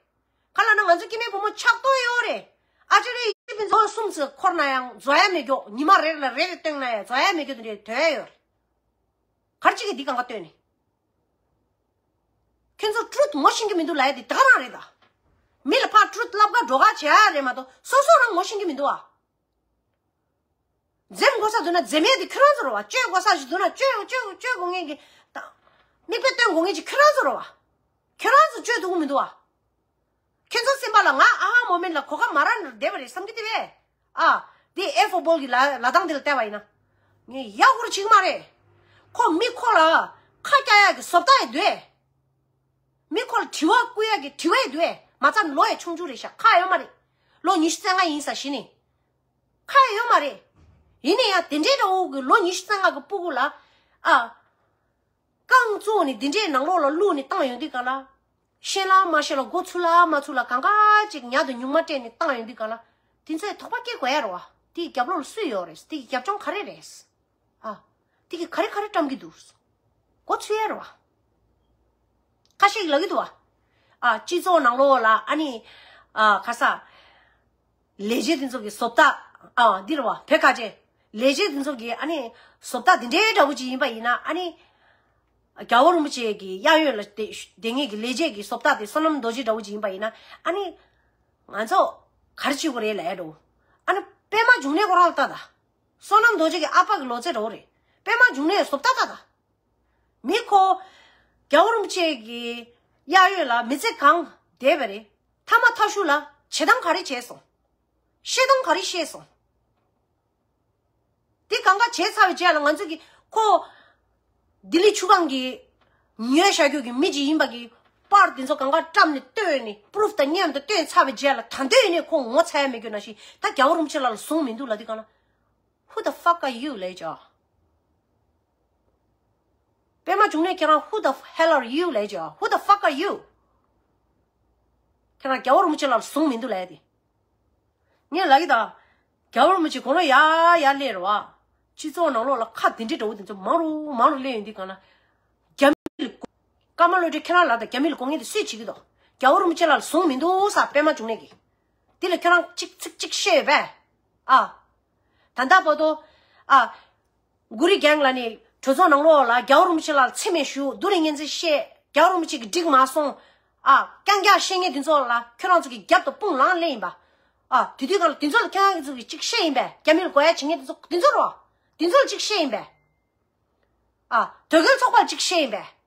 ག་ལ་ན་ང་ཚོ་སྐྱེ་དམན་བུ་མོ་ཆགས་ཏོ་ཡོད་རེད། ཨ་ཅེ་རེ་ཡིན་པའི་མཛོ་གསུམ་ཚོ་འཁོར་ན་ཡང་མཛོ་ཡ་མེད་མགྱོགས། ཉི་མ་རེ་ལ་རེ་རེ་བཏོན་ན་ཡང་མཛོ་ཡ་མེད་མགྱོགས་དེ་འདྲའི་ཐོན་ཡ་ཡོད་རེད། ག་རེ་བྱེད་ཀྱི་འདི་གང་ག་བཏོན་ནས། ཁྱོད་ཚོ་ཊུ་རུ་ཐི་ངོ་ཤེས་ཀྱི་མི་འདུག་ལབ་ཡ་དེ་ད་ག་རང་རེད་ད། མི་ལ་ཕར་ཊུ་རུ་ཐི་ལབ་ག་འགྲོ་ག་བྱེད་ཡ་རེད་མ་གཏོགས་སོ་སོ་རང་ངོ་ཤེས་ཀྱི་མི་འདུག་ཨ། འཛེམ་དགོས་ས་འདུག་ན་འཛེམ་ཡ་དེ་ཁྱོད་རང་ཚོ་རེད་བ། བཅོས་དགོས་ས་ཞིག་འདུག་ན་བཅོས་བཅོས་བཅོས་དགོས་མཁན་གྱི་ད། མིག་དཔེ་སྟོན་དགོས་མཁན་གྱི་ཁྱོད་རང་ཚོ་རེད་བ། ཁྱོད་རང་ཚོ་བཅོས་ཐུབ་ཀྱི་མི་འདུག་བ། ཁྱོད་ཚོ་སེམས་པ་ལ་ང་ཨ་ཧ་མོ་མེན་ལ་གོ་སྐབས་མ་རག་ནས་བསྡད་པ་རེད་བསམ་གྱི་དེ་བས། ཨ། དེ་ཨེ་ཧྥོ་བོལ་གྱི་ལ་ལ་དང་དེ་ལ་བལྟས་པ་ཡིན་ན། ངས་ཡག་པོ་བྱེད་ཀྱི་མ་རེད། ཁོ་མི་ཁོ་ལ་ཁ་སྐྱག་ཡག་གི་བཟོ་ལྟ་ཡི་འདུག་ཨེ། མི་ཁོ་ལ་དྲི་བ་བསྐུལ་ཡག་གི་དྲི་བ་ཡི་འདུག་ཨེ། མ་རྩ་ལོ་ཡ་ཆུང་ཆུང་རེད་ཤག་ཁག་ཡོད་མ་རེད། ལོ་ཉི་ཤུ་རྩ་ལྔ་ཡིན་ས་གཞི་ནས། ཁག་ཡོད་མ་རེད། ཡིན་ནའི་ཡང་དེ་འདྲའི་འདྲ་བོ་གི་ལོ་ཉི་ཤུ་རྩ་ལྔ་གི་སྤུ་གུ་ལ། ཨ། རྐང་བཙུགས་ནས་འདི་འདྲའི་ནང་ལོགས་ལ་བླུགས་ནས་བཏང་ཡོང་དུས་ག་ལ། ཤེས་ལ་མ་ཤེས་ལ་མགོ་ཚོས་ལ་མ་ཚོས་ལ་གང་ག་ཅིག་ཉག་དང་ཉུང་མ་སྤྲད་ནས་བཏང་ཡོང་དུས་ག་ལ། དེ་ཚོས་དོགས་པ་སྐྱེ་དགོས་ཡ་རེད་བ། དེའི་རྒྱབ་ལོགས་ལ་སུ་ཡོད་རེད། དེ་གི་རྒྱབ་ལྗོངས་ག་རེ་རེད། ཨ། དེ་གི་ག་རེ་ག་རེ་བཀྲམ་གི་འདུག་མགོ་ཚོས་ཡ་རེད་བ། ཁ་ཤས་ཀྱིས་ལབ་ཀྱི་འདུག་བ། ཨ། སྤྱི་ཚོགས་ནང་ལོགས་ལ་ཨ་ནི། ཨ། ཁ་ས། ལས་བྱེད་དེ་ཚོ་གི་བཟོ་ལྟ། ཨ། འདི་རེད་བ། བོད་ཁ་ཆེ། ལས་བྱེད་དེ་ཚོ་གི་ཨ་ནི། བཟོ་ལྟ་འདི་འདྲའི་འདྲ་བོ་ཅིག་ཡིན་པ་ཡིན་ན་ཨ་ནི། རྒྱལ་བ་རིན་པོ་ཆེ་གི་གཡས་གཡོན་ལ་བསྡད་བསྡད་མཁན་གྱི་ལས་བྱེད་ཀྱི་བཟོ་ལྟ་དེ་བསོད་ནམས་རྡོ་རྗེ་འདྲ་བོ་ཅིག་ཡིན་པ་ཡིན་ན་ཨ་ནི། ང་ཚོ་ག་རེ་བྱེད་དགོས་རེད་ལབ་ཡ་འགྲོ། ཨ་ནི་པད་མ་འབྱུང་གནས་ཁོ་རང་ལ་ལྟ་ད། བསོད་ནམས་རྡོ་རྗེ་གི་ཨ་ཕ་གི་ལོ་ཚད་འདྲ་བོ་རེད། པད་མ་འབྱུང་གནས་བཟོ་ལྟ་ལྟ་ད། མི་ཁོ། རྒྱལ་བ་རིན་པོ་ཆེ་གི་གཡས་གཡོན་ལ་མི་ཚེ་གང་བསྡད་པ་རེད། ཐ་མ་ཐ་ཤུ་ལ་བྱེད་སྟངས་ག་རེ་བྱས་སོང་། བཤད་སྟངས་ག་རེ་བཤད་སོང་། དེ་གང་ག་བྱས་ཚར་བའི་རྗེས་ལ་ང་ཚོ་གི་ཁོ། ལྡི་ལི་ཆུ་སྒང་གི་ཉོས་བཞག་རྒྱུ་གི་མི་ཅིག་ཡིན་པ་གི་པར་དེ་ཚོ་གང་ག་བཀྲམ་ནས་བཏོན་ནས་པུ་རུབ་དང་མཉམ་དུ་བཏོན་ཚར་བའི་རྗེས་ལ་ད་འདོད་ནས་ཁོ་ངོ་ཚ་ཡ་མེད་རྒྱུ་ན་ཞིག་ད་རྒྱལ་བ་རིན་པོ་ཆེ་ལགས་ལ་བཟུང་མི་འདུག་ལབ་དུས་གང་ལ། Who the fuck are you ལབ་ཀྱག་པད་མ་འབྱུང་གནས་ཁྱེད་རང་who the hell are you ལབ་ཀྱག Who the fuck are you? ཁྱེད་རང་རྒྱལ་བ་རིན་པོ་ཆེ་ལགས་ལ་བཟུང་མི་འདུག་ལབ་ཡ་དེ། ངས་ལབ་ཀྱི་ད། རྒྱལ་བ་རིན་པོ་ཆེ་དགུང་ལོ་ཡར་ཡར་སླེབས་རེད་བ། སྤྱི་ཚོགས་ནང་ལོགས་ལ་ཁ་དེ་འདྲའི་འདྲ་བོ་དེ་ཚོ་མང་རུ་མང་རུ་སླེབས་ཡོང་དུས་གང་ལ། རྒྱ་མི་ལ་ཀརྨ་བློ་གྲོས་ཁྱེད་རང་ལ་དང་རྒྱ་མི་ལ་དགོངས་ངེས་དེ་སུས་བྱེད་ཀྱི་འདུག་རྒྱལ་བ་རིན་པོ་ཆེ་ལགས་ལ་བཟུང་མི་འདུག་ས་པད་མ་འབྱུང་གནས་ཀྱིས། དེ་ལ་ཁྱོད་རང་གཅིག་ཚིག་གཅིག་བཤད་ཡོད་པས། ཨ། ད་ལྟ་བར་དུ། ཨ། གུ་རི་གེང་ལ་ནི་གྲོས་ཚོགས་ནང་ལོགས་ལ་རྒྱལ་བ་རིན་པོ་ཆེ་ལགས་ལ་མཚན་སྨད་ཞུ་བསྡུ་རུ་ངན་ཚིག་བཤད་རྒྱལ་བ་རིན་པོ་ཆེ་གིས་འགྲིག་མ་སོང་། ཨ། རྐྱང་རྐྱང་བཤད་མཁན་དེ་ཚོ་ལ་ཁྱོད་རང་ཚོ་གི་རྒྱབ་ཏུ་དཔུང་ལངས་སླེབས་ཡིན་པ། ཨ། དེ་དུས་གང་ལ་དེ་ཚོ་ལ་ཁྱོད་རང་ཚོ་གིས་གཅིག་བཤད་ཡིན་པས་རྒྱ་མི་ལ་དགོས་ཡ་བྱེད་མཁན་དེ་ཚོ་དེ་ཚོ་རོ། དེ་ཚོ་ལ་གཅིག་བཤད་ཡིན་པས། ཨ། དོལ་རྒྱལ་ཚོགས་པ་ལ་གཅིག་བཤད་ཡིན་པས།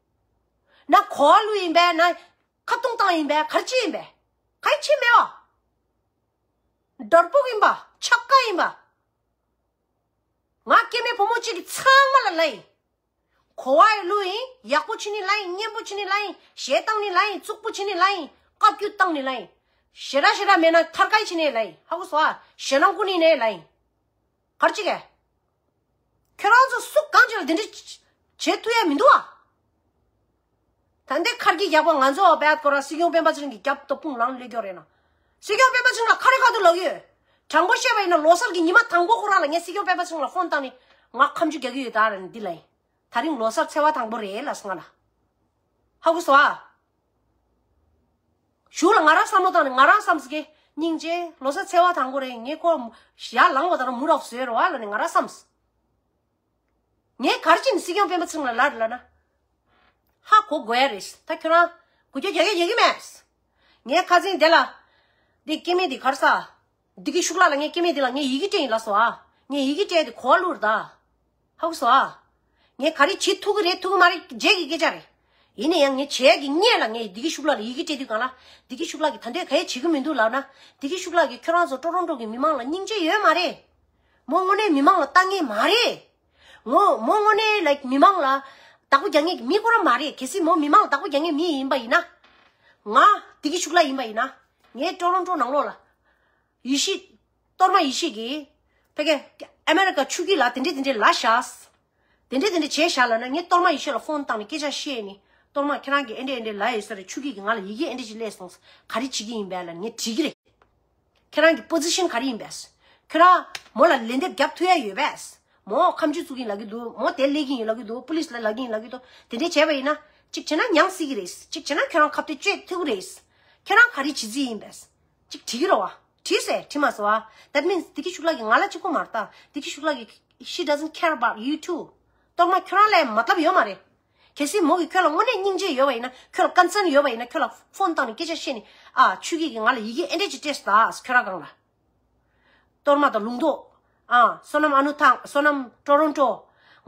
ན་གོ་བ་བླུགས་ཡིན་པས་ན་ཁ་བརྡུང་བཏང་ཡིན་པས་ག་རེ་བྱས་ཡིན་པས། ག་རེ་བྱས་མེད་བ། འདར་པོ་ཡིན་པ་ཆག་ཀ་ཡིན་པ། ང་སྐྱེ་དམན་བུ་མོ་གཅིག་གིས་ཚང་མ་ལ་ལབ་ཡིན། གོ་བ་ཡི་བླུགས་ཡིན། ཡག་པོ་བྱས་ནས་ལབ་ཡིན། སྙན་པོ་བྱས་ནས་ལབ་ཡིན། གཞས་བཏང་ནས་ལབ་ཡིན། རྩུབ་པོ་བྱས་ནས་ལབ་ཡིན། བཀའ་བཀྱོན་བཏང་ནས་ལབ་ཡིན། ཞེ་དྲག་ཞེ་དྲག་མེད་ན་ཐར་ཀའི་བྱས་ནས་ལབ་ཡིན། ཧ་གོ་སོང་ཨ། ཞེད་སྣང་ཀུན་ནས་ནས་ལབ་ཡིན། ག་རེ་བྱེད་གས། ཁྱོད་རང་ཚོ་སུ་གང་ཅིག་ལ་དེ་འདྲ་བྱེད་ཐུབ་ཡ་མི་འདུག་ཨ། ད་ལྟའི་ཁར་གྱི་རྒྱག་པ་ང་ཚོ་བལ་ཁོ་ར་སྲིད་སྐྱོང་སྤེན་པ་ཚེ་རིང་གི་རྒྱབ་ཏུ་དཔུང་ལངས་སླེབས་ཀྱི་རེད་ན། སྲིད་སྐྱོང་སྤེན་པ་ཚེ་རིང་ལ་ཁ་རེ་ཁ་ཐུག་ལབ་ཀྱི་ཡོད། དྲང་པོ་བཤད་པ་ཡིན་ན་ལོ་གསར་གྱི་ཉི་མ་དང་པོ་ཁོ་རང་ལ་ངས་སྲིད་སྐྱོང་སྤེན་པ་ཚེ་རིང་ལ་ཕོན་བཏང་ནས་ང་ཁ་མཆུ་རྒྱག་གི་ཡོད་ད་ར་ནི་འདི་ལ་ཡིན། ད་རིང་ལོ་གསར་ཚེས་པ་དང་པོ་རེད་ལབ་སོང་ང་ལ། ཧ་གོ་སོང་ཨ། གཞུག་ལ་ང་རང་བསམ་བློ་བཏང་ནས་ང་རང་བསམ་སོང་གི་སྙིང་རྗེ་ལོ་གསར་ཚེས་པ་དང་པོ་རེད། ངས་ཁོ་ཡར་ལངས་པ་དང་མུ་རོགས་བཟོས་རོགས་ཨ་ལབ་ནས་ང་རང་བསམ་སོང་། ངས་ག་རེ་བྱས་ནས་སྲིད་སྐྱོང་སྤེན་པ་ཚེ་རིང་ལ་ལབ་རེད་ལབ་ན། ཧ་གོ་དགོས་ཡ་རེད། ད་ཁྱོད་རང་འགུལ་སྐྱོད་རྒྱག་གི་རྒྱག་གི་མེད། ངའི་ཁ་སང་དེ་ལ། འདི་སྐྱེ་དམན་འདི་གར་ས། བདེ་སྐྱིད་ཤུགས་ལགས་ལ་ངའི་སྐྱེ་དམན་འདི་ལ་ངས་ཡི་གེ་སྤྲད་ཡིན་ལ་སོ་ཨ། ངས་ཡི་གེ་སྤྲད་དེ་གོ་བ་བླུགས་རེད་ད། ཧ་གོ་སོ་ཨ། ངས་ག་རེ་བྱེད་ཐུབ་ཀྱི་རེད་ཐུབ་ཀྱི་མ་རེད་རྗེས་ཀྱི་སྐད་ཆ་རེད། ཡིན་ན་ཡང་ངས་བྱས་ཀྱི་སྔོན་ལ་ངས་བདེ་སྐྱིད་ཤུགས་ལགས་ལ་ཡི་གེ་སྤྲད་དུས་གང་ལ། བདེ་སྐྱིད་ཤུགས་ལགས་ཀྱིས་ད་འདོད་ག་ཡེ་བྱེད་ཀྱི་མི་འདུག་ལབ་ན། བདེ་སྐྱིད་ཤུགས་ལགས་ཀྱིས་ཁྱོད་རང་ཚོ་ཀྲོ་རོན་ཀྲོ་གི་མི་མང་ལ་སྙིང་རྗེ་ཡོད་མ་རེད། མོ་དངོས་གནས་མི་མང་ལ་ལྟ་མཁན་མ་རེད། ངོ་མོ་དངོས་གནས་ལ་མི་མང་ལ་བདག་པོ་རྒྱག་མཁན་གྱི་མི་ཁོ་རང་མ་རེད། གལ་སྲིད་མོ་མི་མང་ལ་བདག་པོ་རྒྱག་མཁན་མི་ཡིན་པ་ཡིན་ན། ང་བདེ་སྐྱིད་ཤུགས་ལགས་ཡིན་པ་ཡིན་ན། ངའི་ཀྲོ་རོན་ཀྲོ་ནང་ལོགས་ལ། ཡེ་ཤེས། གཏོར་མ་ཡེ་ཤེས་ཀྱིས། ཕ་གི། ཨ་མེ་རི་ཀ་ཆོས་སྐྱིད་ལགས་དེ་འདྲས་དེ་འདྲས་ལབ་བཞག་དེ་འདྲས་དེ་འདྲས་བྱས་བཞག་ལབ་ན་ངས་གཏོར་མ་ཡེ་ཤེས་ལ་ཕོན་བཏང་ནས་སྐད་ཆ་བཤད་ནས་གཏོར་མ་ཁྱེད་རང་གིས་ཨེ་འདྲས་ཨེ་འདྲས་ལབ་ཡོད་ས་རེད། ཆོས་སྐྱིད་ཀྱིས་ང་ལ་ཡི་གེ་ཨེ་འདྲས་ཅིག་སླེབས་སོང་། ག་རེ་བྱེད་ཀྱི་ཡིན་པས་ལབ་ངས་དྲིས་ཀྱི་རེད། ཁྱེད་རང་གི་པོ་ཟི་ཤན་ག་རེ་ཡིན་པས། ཁྱེད་རང་མོ་ལ་ལན་འདེབས་རྒྱབ་ཐུབ་ཡ་ཡོད་པས། མོ་ཁ་མཆུ་བཙུགས་ཀྱིན་ལབ་ཀྱི་འདུག་མོ་དེ་སླེབས་ཀྱི་ཡིན་ལབ་ཀྱི་འདུག་པུ་ལིས་ལ་ལབ་ཀྱི་ཡིན་ལབ་ཀྱི་འདུག་དེ་འདྲས་བྱས་པ་ཡིན་ན། གཅིག་བྱས་ན་མྱངས་སྲིད་ཀྱི་རེད། གཅིག་བྱས་ན་ཁྱོད་རང་ཁ་གཏད་གཅོད་ཐུབ་ཀྱི་རེད། ཁྱེད་རང་ག་རེ་བྱེད་རྩིས་ཡིན་པས། གཅིག་དྲིས་ཀྱི་རེད་བ། དྲིས་སེ་དྲིས་མ་སོང་བ། That means བདེ་སྐྱིད་ཤུགས་ལགས་ཀྱིས་ང་ལ་གཅིག་པོ་མ་རེད་ད། བདེ་སྐྱིད་ཤུགས་ལགས་ཀྱིས། She doesn't care about you too. གཏོར་མ་ཁྱོད་རང་ལ་ཡང་མ་ལབ་ཡོད་མ་རེད། གལ་སྲིད་མོ་གིས་ཁྱོད་ལ་དངོས་གནས་སྙིང་རྗེ་ཡོད་པ་ཡིན་ན། ཁྱོད་ལ་ཀོན་སརན་ཡོད་པ་ཡིན་ན། ཁྱོད་ལ་ཕོན་བཏང་ནས་སྐད་ཆ་བཤད་ནས། ཨ་ཆོས་སྐྱིད་ཀྱིས་ང་ལ་ཡི་གེ་ཨེ་འདྲས་ཅིག་སྤྲད་སོང་ད་ཁྱོད་རང་སྒང་ལ། གཏོར་མ་དང་ལུང་རྟོགས། ཨ་བསོད་ནམས་ཨ་ནུ་ཐང་། བསོད་ནམས་ཀྲོ་རོན་ཀྲོ།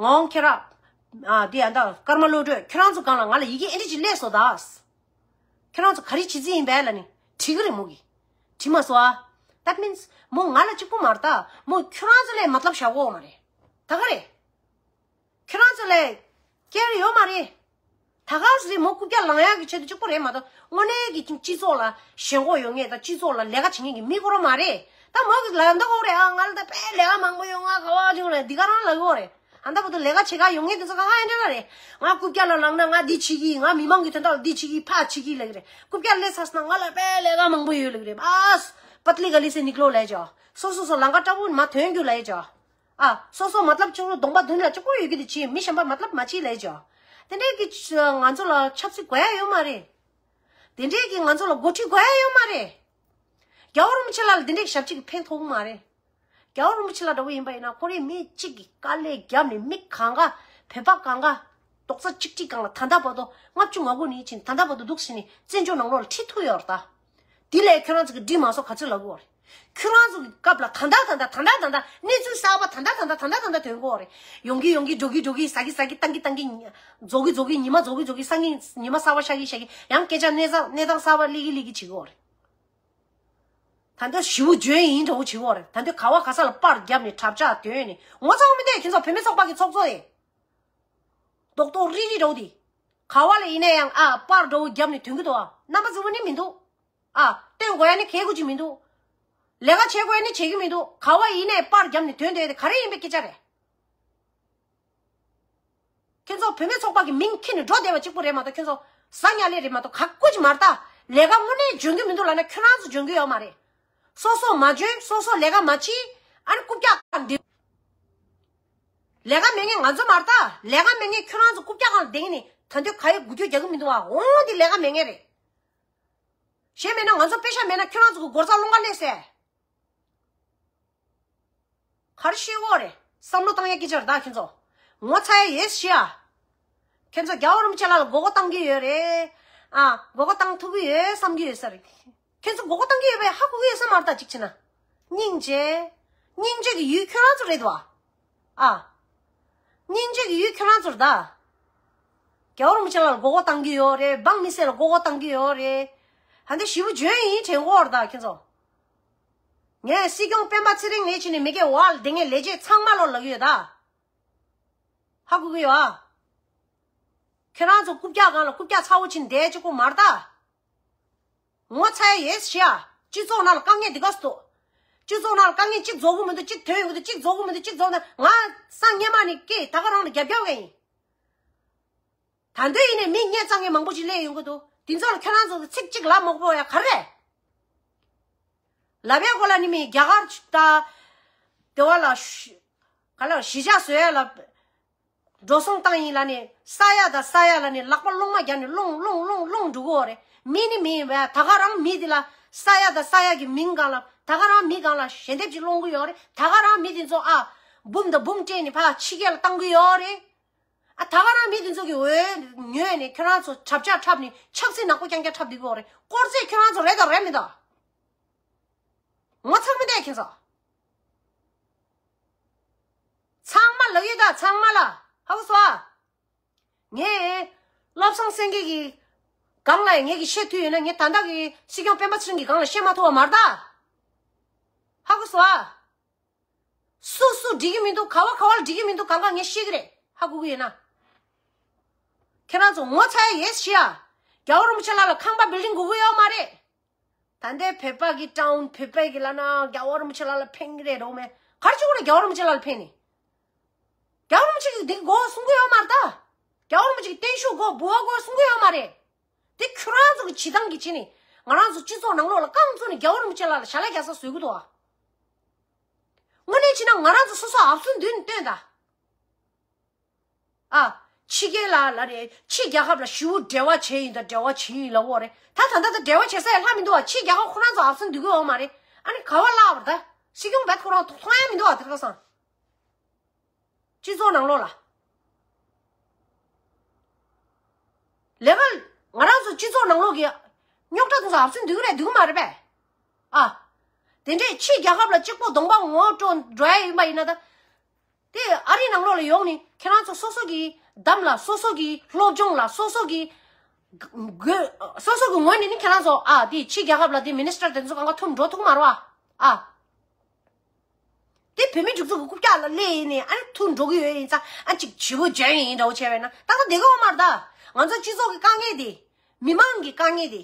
ངག་དབང་ཁྱེད་རང་། ཨ་དེ་ཡང་ད་ཀརྨ་བློ་གྲོས་ཁྱོད་རང་ཚོ་སྒང་ལ་ང་ལ་ཡི་གེ་ཨེ་འདྲས་ཅིག་སླེབས་སོང་ད། ཁྱོད་རང་ཚོ་ག་རེ་བྱེད་རྩིས་ཡིན་པས་ལབ་ནས་དྲིས་ཀྱི་རེད་མོ་གིས། དྲིས་མ་སོང་ཨ། That means མོ་ང་ལ་གཅིག་པོ་མ་རེད་ད། མོ་ཁྱོད་རང་ཚོ་ལ་ཡང་མ་ལབ་བཞག་གོ་མ་རེད། ད་ག་རེད། ཁྱོད་རང་ཚོ་ལ་སྐལ་ཡོད་མ་རེད། ད་ག་ཟེ་རེད། མོ་རྐུབ་བཀྱག་ལངས་ཡག་གི་ཆེད་དུ་གཅིག་པོ་རེད་མ་གཏོགས། དངོས་གནས་ཀྱི་སྤྱི་ཚོགས་ལ་ཞེན་ཁོག་ཡོད་མཁན་དང་སྤྱི་ཚོགས་ལ་ལས་ཀ་བྱེད་མཁན་གྱི་མི་ཁོ་རང་མ་རེད། ད་མོ་གིས་ལབ་མདོག་ཁ་པོ་རེད། ཨ་ང་ལ་ད་དཔེ་ལས་ཀ་མང་པོ་ཡོད། ང་ག་བ་ཅིག་ལ་འདི་ག་རང་ལབ་ཡོད་རེད། ཨ་ད་བར་དུ་ལས་ཀ་བྱེད་ག་ཡོང་མཁན་དེ་ཚོ་ག་ག་ཨེ་འདྲ་ར་རེད། ང་རྐུབ་བཀྱག་ལ་ལངས་ན་ང་འདི་བྱེད་ཀྱི། ང་མི་མང་གི་དོན་དག་ལ་འདི་བྱེད་ཀྱི་ཕ་བྱེད་ཀྱི་ལབ་ཀྱི་རེད། རྐུབ་བཀྱག་སླེབས་ཚར་སོང་ན་ང་ལ་དཔེ་ལས་ཀ་མང་པོ་ཡོད་ལབ་ཀྱི་རེད། ཨ་སོ་པཏ་ལི་ག་ལི་སེ་ནིག་ལོ་ལབ་ཀྱི་ཨ། སོ་སོ་སོ་ལམ་ཁ་དྲག་པོ་མར་ཐོན་རྒྱུ་ལབ་ཀྱི་ཨ། ཨ། སོ་སོ་མ་ལབ་ཆུང་རུ་གདོང་པ་མདུན་ལ་གཅིག་པོ་ཡོད་ཀྱི་དེ་བྱེད། མི་གཞན་པ་མ་ལབ་མ་བྱེད་ལབ་ཀྱི་ཨ། དེ་འདྲས་ཀྱི་ང་ཚོ་ལ་ཆབ་སྲིད་དགོས་ཡ་ཡོད་མ་རེད། དེ་འདྲས་ཀྱི་ང་ཚོ་ལ་འགོ་ཁྲིད་དགོས་ཡ་ཡོད་མ་རེད། རྒྱལ་བ་རིན་པོ་ཆེ་ལགས་ལ་དེ་འདྲས་ཀྱི་ཞབས་ཕྱི་གི་ཕན་ཐོགས་མ་རེད། རྒྱལ་བ་རིན་པོ་ཆེ་ལགས་འདྲ་བོ་ཡིན་པ་ཡིན་ན། ཁོ་རེ་མི་གཅིག་གིས་དཀའ་ལས་བརྒྱབ་ནས་མི་གང་ག་བོད་པ་གང་ག་རྡོག་རྩ་གཅིག་སྒྲིལ་སྒང་ལ་ད་ལྟ་བར་དུ་ལྔ་བཅུ་ང་དགུ་ནས་ཕྱིན། ད་ལྟ་བར་དུ་འདུག་སེ་ནས་བཙན་བྱོལ་ནང་ལོགས་ལ་ཁྲིད་ཐུབ་ཡོད་རེད་ད། དེ་ལས་ཁྱོད་རང་ཚོ་གིས་འགྲིག་མ་སོང་ག་ཚོད་ལབ་དགོས་རེད། ཁྱོད་རང་ཚོ་གི་སྐབས་ལ་ད་ལྟ་ད་ལྟ་ད་ལྟ་ད་ལྟ་གནས་ཚུལ་གསར་པ་ད་ལྟ་ད་ལྟ་ད་ལྟ་ད་ལྟ་ཐོན་དགོས་རེད། ཡོང་གི་ཡོང་གི། འགྲོ་གི་འགྲོ་གི། ཟ་གི་ཟ་གི། བཏང་གི་བཏང་གི། རྫོགས་གི་རྫོགས་གི། ཉི་མ་རྫོགས་གི་རྫོགས་གི། སང་ཉིན་ཉི་མ་གསར་པ་ཤར་གི་ཤར་གི། ཡང་སྐད་ཆ་གནས་སྟངས་གནས་སྟངས་གསར་པ་སླེབས་གི་སླེབས་གི་བྱེད་དགོས་རེད། ད་འདོད་ཞི་བོ་འཇོན་ཡིན་འདྲ་བོ་བྱེད་དགོས་རེད། ད་འདོད་ག་བ་ག་ས་ལ་པར་བརྒྱབ་ནས་གྲབས་ཆག་འདོན་ནས་ངོ་ཚ་བོ་མི་འདུག་ཁྱེད་ཚོ་བུད་མེད་ཚོགས་པ་གི་ཚོགས་གཙོ་དེ། རྡོག་རྡོག་རིལ་རིལ་འདྲ་བོ་དེ། ག་བ་ལ་ཡིན་ན་ཡང་ཨ་པར་འདྲ་བོ་བརྒྱབ་ནས་ཐོན་གི་འདུག་ཨ། རྣམ་པ་རྫི་བོ་ནི་མི་འདུག་ཨ། སྟོན་དགོས་ཡ་ནི་གལ་དགོས་ཅིག་མི་འདུག་ལས་ཀ་བྱེད་དགོས་ཡ་ནི་བྱེད་ཀྱི་མི་འདུག་ག་བ་ཡིན་ནའི་པར་བརྒྱབ་ནས་ཐོན་བསྡད་དེ་ག་རེ་ཡིན་པའི་སྐད་ཆ་རེད། ཁྱེད་ཚོ་བུད་མེད་ཚོགས་པ་གི་མིང་ཁྱེར་ནས་འགྲོ་བསྡད་པ་གཅིག་པུ་རེད་མ་གཏོགས། ཁྱེད་ཚོ་ཟ་ཉལ་ལས་རེད་མ་གཏོགས་ག་ཀུ་ཅིག་མ་རེད་ད། ལས་ཀ་དངོས་གནས་འཇོན་གྱི་མི་འདུག་ལབ་ན་ཁྱོད་རང་ཚོ་འཇོན་གྱི་ཡོད་མ་རེད། སོ་སོ་མ་འཇོན། སོ་སོ་ལས་ཀ་མ་བྱེད། ཨ་ནི་རྐུབ་བཀྱག་སྒང་འདེབས། ལས་ཀ་མེད་མཁན་ང་ཚོ་མ་རེད་ད། ལས་ཀ་མེད་མཁན་ཁྱོད་རང་ཚོ་རྐུབ་བཀྱག་སྒང་ལ་བསྡད་མཁན་ནི་ད་འདོད་ག་ཡེ་འགུལ་སྐྱོད་རྒྱག་གི་མི་འདུག་ཨ། འོང་དེ་ལས་ཀ་མེད་མཁན་རེད། གཞན་མེད་ན་ང་ཚོ་པེ་ཤ་མེད་ན་ཁྱོད་རང་ཚོ་གི་སྒོ་རྩར་སློང་ག་སླེབས་སེ། ག་རེ་ཤེས་ཀྱི་ཡོད་རེད། བསམ་བློ་བཏང་ཡ་སྐད་ཆ་རེད་ད་ཁྱེད་ཚོ། ངོ་ཚ་ཡ་ཡོད་ཤི་ཨ། ཁྱེད་ཚོ་རྒྱལ་བ་རིན་པོ་ཆེ་ལགས་ལ་མགོ་སྐོར་བཏང་གི་ཡོད་རེད། ཨ། མགོ་སྐོར་བཏང་ཐུབ་ཀྱི་ཡོད་བསམ་གྱི་ཡོད་ས་རེད། ཁྱེད་ཚོ་མགོ་སྐོར་བཏང་གི་ཡོད་པ་ཧ་གོ་གི་ཡོད་ས་མ་རེད་ད། གཅིག་བྱས་ན། སྙིང་རྗེ། སྙིང་རྗེ་གི་ཡུལ་ཁྱོད་རང་ཚོ་རེད་དོ། ཨ། སྙིང་རྗེ་གི་ཡུལ་ཁྱོད་རང་ཚོ་རེད་ད། རྒྱལ་བ་རིན་པོ་ཆེ་ལགས་ལ་མགོ་སྐོར་བཏང་གི་ཡོད་རེད། འབངས་མི་སེར་ལ་མགོ་སྐོར་བཏང་གི་ཡོད་རེད། ད་འདི་ཞི་བོ་འཇོན་ཡིན་དྲན་གྱི་ཡོད་རེད་ད་ཁྱེད་ཚོ། ངས་སྲིད་སྐྱོང་སྤེན་པ་ཚེ་རིང་ལས་བྱེད་ནས་མི་སྒེར་འོག་ལ་བསྡད་མཁན་ལས་བྱེད་ཚང་མ་ལོ་ལབ་ཀྱི་ཡོད་ད། ཧ་གོ་གི་ཡོད་ཨ། ཁྱེད་རང་ཚོ་རྐུབ་བཀྱག་སྒང་ལ་རྐུབ་བཀྱག་ཚ་བོ་ཕྱིན་བསྡད་གཅིག་པོ་མ་རེད་ད། ངོ་ཚ་ཡ་ཡོད་ཤི་ཨ། སྤྱི་ཚོགས་ནང་ལ་དཀའ་ངལ་འདི་ག་སུ་འདུག་སྤྱི་ཚོགས་ནང་ལ་དཀའ་ངལ་གཅིག་རྫོགས་གི་མི་འདུག་གཅིག་ཐོན་ཡོང་གི་འདུག་གཅིག་རྫོགས་གི་མི་འདུག་གཅིག་རྫོགས་ན་ང་སང་སྔོན་མ་ནས་སྐད་ད་ག་རང་ལ་རྒྱབ་རྒྱབ་ག་ཡིན། ད་འདོད་ཡིན་ནའི་མི་སྙད་གཙང་མཁན་མང་པོ་ཞིག་སླེབས་ཡོང་གི་འདུག་དེ་ཚོ་ལ་ཁྱོད་རང་ཚོ་ཚིག་གཅིག་ལབ་མ་དགོས་པ་ཡ་ག་རེ་རེད། ལབ་ཡ་གོ་ལ་ནི་མི་རྒྱ་གར་ད། དེ་བ་ལ་ཤ་ག་ལ་གཞིས་ཆགས་བཟོ་ཡ་ལ་འགྲོ་སོང་བཏང་ཡིན་ལབ་ནས་ས་ཡ་དང་ས་ཡ་ལབ་ནས་ལག་པ་སློང་མ་རྒྱབ་ནས་སློང་སློང་སློང་སློང་འགྲོ་གི་ཡོད་རེད། མི་ནི་མི་ཡིན་པས་ད་ག་རང་མི་དེ་ལ་ས་ཡ་དང་ས་ཡ་གི་མིང་སྒང་ལ་ད་ག་རང་མི་སྒང་ལ་ཞལ་འདེབས་ཅིག་སློང་གི་ཡོད་རེད། ད་ག་རང་མི་དེ་ཚོ་ཨ་འབུམ་དང་འབུམ་སྤྲད་ནས་ཕར་ཕྱི་རྒྱལ་ལ་བཏང་གི་ཡོད་རེད། ཨ་ད་ག་རང་མི་དེ་ཚོ་གི་འོས་ཉོས་ནས་ཁྱོད་རང་ཚོ་འཁྲབ་ཆག་འཁྲབ་ནས་ཆབ་སྲིད་ནག་པོ་རྐྱང་རྐྱང་འཁྲབ་བསྡད་ཀྱི་ཡོད་རེད། དཀོར་རྫས་ཁྱོད་རང་ཚོ་རེད་དང་རེད་མི་དང་། ངོ་ཚ་མི་བསྡད་ཁྱེད་ཚོ། ཚང་མ་ལབ་ཡོད་ད། ཚང་མ་ལ་ཧ་གོ་སོང་ཨ། ངས་བློ་བཟང་སེང་གེ་གི་སྒང་ལ་ངས་ཀྱི་བཤད་ཐུབ་ཡོད་ན། ངས་ད་ལྟ་གི་སྲིད་སྐྱོང་སྤེན་པ་ཚེ་རིང་གི་སྒང་ལ་བཤད་མ་ཐུབ་པ་མ་རེད་ད། ཧ་གོ་སོང་ཨ། སུ་སུ་འགྲིག་གི་མི་འདུག་ག་བ་ག་བ་ལ་འགྲིག་གི་མི་འདུག་གང་ག་ངས་ཤེས་ཀྱི་རེད། ཧ་གོ་གི་ཡོད་ན། ཁྱེད་རང་ཚོ་ངོ་ཚ་ཡ་ཡོད་ཤི་ཨ། རྒྱལ་བ་རིན་པོ་ཆེ་ལགས་ལ་ཁང་པ་བིལ་ཌིང་དགོས་ཀྱི་ཡོད་མ་རེད། ད་ལྟའི་བོད་པ་གི་ཊའུན་བོད་པ་གི་ལབ་ན་རྒྱལ་བ་རིན་པོ་ཆེ་ལགས་ལ་ཕན་གི་རེད་འགྲོ་མེད། ག་རེ་བྱེད་དགོས་རེད་རྒྱལ་བ་རིན་པོ་ཆེ་ལགས་ལ་ཕན་ནས། རྒྱལ་བ་རིན་པོ་ཆེ་གིས་འདི་དགོས་གསུང་གི་ཡོད་མ་རེད་ད། རྒྱལ་བ་རིན་པོ་ཆེ་གིས་བརྟན་བཞུགས་དགོས་འབུལ་བ་དགོས་གསུང་གི་ཡོད་མ་རེད། དེ་ཁྱོད་རང་ཚོ་གི་བྱེད་སྟངས་ཀྱི་བྱས་ནས་ང་རང་ཚོ་སྤྱི་ཚོགས་ནང་ལོགས་ལ་རྐང་བཙུགས་ནས་རྒྱལ་བ་རིན་པོ་ཆེ་ལགས་ལ་ཞལ་ལག་རྒྱག་ས་བཟོ་གི་འདུག་ཨ། དངོས་གནས་བྱས་ན་ང་རང་ཚོ་སོ་སོ་ཨབ་སུ་མདུན་ནས་སྟོན་ད། ཨ། ཕྱི་རྒྱལ་ལ་ལ་རེད། ཕྱི་རྒྱལ་ཁབ་ལ་ཞེ་པོ་འབྲེལ་བ་བྱས་ཡིན་ད། འབྲེལ་བ་བྱས་ཡིན་ལབ་ཡོད་རེད། ད་ད་ལྟ་ད་འབྲེལ་བ་བྱེད་ས་ཡང་ལྷག་མི་འདུག་བ། ཕྱི་རྒྱལ་ཁབ་ཁོ་རང་ཚོ་ཨབ་སེན་འདུག་གི་ཡོད་མ་རེད། ཨ་ནི་ག་བ་བརླག་པ་རེད་ད། སྲིད་སྐྱོང་བད་ཁོ་རང་མཐོང་ཡ་མི་འདུག་བ། དེ་ག་སང་སྤྱི་ཚོགས་ནང་ལོགས་ལ་ལེ་བལ་ང་རང་ཚོ་སྤྱི་ཚོགས་ནང་ལོགས་ཀྱི་རྙོག་དྲ་དེ་ཚོ་ཨབ་སེན་འདུག་གི་རེད། འདུག་གི་མ་རེད་པས། ཨ། དེ་འདྲས་ཕྱི་རྒྱལ་ཁབ་ལ་གཅིག་པོ་གདོང་པ་ངོ་སྤྲོད་འགྲོ་ཡ་ཡིན་པ་ཡིན་ན་ད། དེ་ཨ་རི་ནང་ལོགས་ལ་ཡོང་ནས་ཁྱེད་རང་ཚོ་སོ་སོ་གི་འདམ་ལ་སོ་སོ་གི་སློབ་སྦྱོང་ལ་སོ་སོ་གི་དགོས། སོ་སོ་གི་ངོས་ནས་ནི་ཁྱེད་རང་ཚོ་ཨ་དེ་ཕྱི་རྒྱལ་ཁབ་ལ་དེ་མི་ནི་སི་ཊར་དེ་ཚོ་གང་ག་ཐུག་འགྲོ་ཐུབ་མ་རེད་བ། ཨ། དེ་བོད་མི་སྒྲིག་འཛུགས་ཀྱི་རྐུབ་བཀྱག་ལ་སླེབས་ཡིན་ནས་ཨ་ནི་ཐུག་འགྲོ་གི་ཡོད་ཡིན་ཙང་ཨ་ཅིག་བྱིས་པོ་འཇོན་ཡིན་འདྲ་བོ་བྱས་པས་ན་ད་ལྟ་བསྡད་ཀྱི་ཡོད་མ་རེད་ད། ང་ཚོ་སྤྱི་ཚོགས་ཀྱི་དཀའ་ངལ་དེ། མི་མང་གི་དཀའ་ངལ་དེ།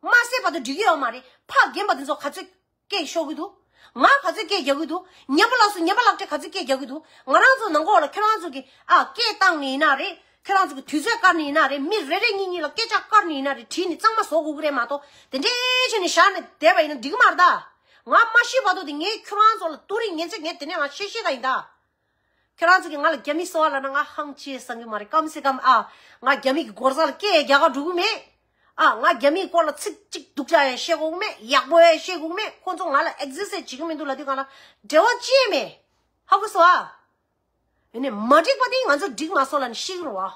མ་བསད་བར་དུ་འགྲིག་གི་ཡོད་མ་རེད། ཕ་རྒན་པ་དེ་ཚོ་ག་ཚོད་སྐད་ཤོར་གི་འདུག་ང་ག་ཚོད་སྐད་རྒྱག་གི་འདུག་ཉན་པ་ལགས་སུ་ཉན་པ་ལག་སྤྲད་ག་ཚོད་སྐད་རྒྱག་གི་འདུག་ང་རང་ཚོ་ནང་ཁོག་ལ་ཁྱོད་རང་ཚོ་གི་ཨ་སྐད་བཏང་ནི་ཡིན་ན་རེད། ཁྱོད་རང་ཚོ་གི་དུས་ཚོད་བཀར་ནི་ཡིན་ན་རེད། མི་རེ་རེ་གཉིས་གཉིས་ལ་སྐད་ཆ་བཀར་ནི་ཡིན་ན་རེད། བྲིས་ནི་གཙང་མ་བཟོ་དགོས་གི་རེད་མ་གཏོགས་དེ་འདྲའི་བྱས་ནས་བཞག་ནས་བསྡད་པ་ཡིན་ན་འགྲིག་གི་མ་རེད་ད། ང་མ་ཤི་བར་དུ་དེ་ངས་ཁྱོད་རང་ཚོ་ལ་ཏུ་རིག་ངན་ཚད་ངས་དེ་ནས་ང་བཤད་ཤེས་ག་ཡིན་ད། ཁྱེད་རང་ཚོ་གིས་ང་ལ་རྒྱ་མི་གསོ་བ་ལབ་ན་ང་ཧང་ཆེ་བསམ་གི་མ་རེད། ཀམ་སེ་ཀམ་ཨ་ང་རྒྱ་མི་གི་སྒོ་རྩ་ལ་སྐད་རྒྱག་ག་འགྲོ་གི་མེད། ཨ་ང་རྒྱ་མིའི་སྐོར་ལ་ཚིག་གཅིག་སྡུག་ཅག་ཡང་བཤད་དགོས་གི་མེད། ཡག་པོ་ཡང་བཤད་དགོས་གི་མེད། ཁོང་ཚོ་ང་ལ་ཨེག་ཛིས་ཊི་བྱེད་གི་མི་འདུག་ལབ་དུས་ང་ལ་འབྲེལ་བ་ཅི་ཡང་མེད། ཧ་གོ་སོང་ཨ། ཡིན་ནའི་མ་འགྲིག་པ་དེ་ང་ཚོ་འགྲིག་མ་སོང་ལབ་ནས་ཤི་གི་རེད་བ།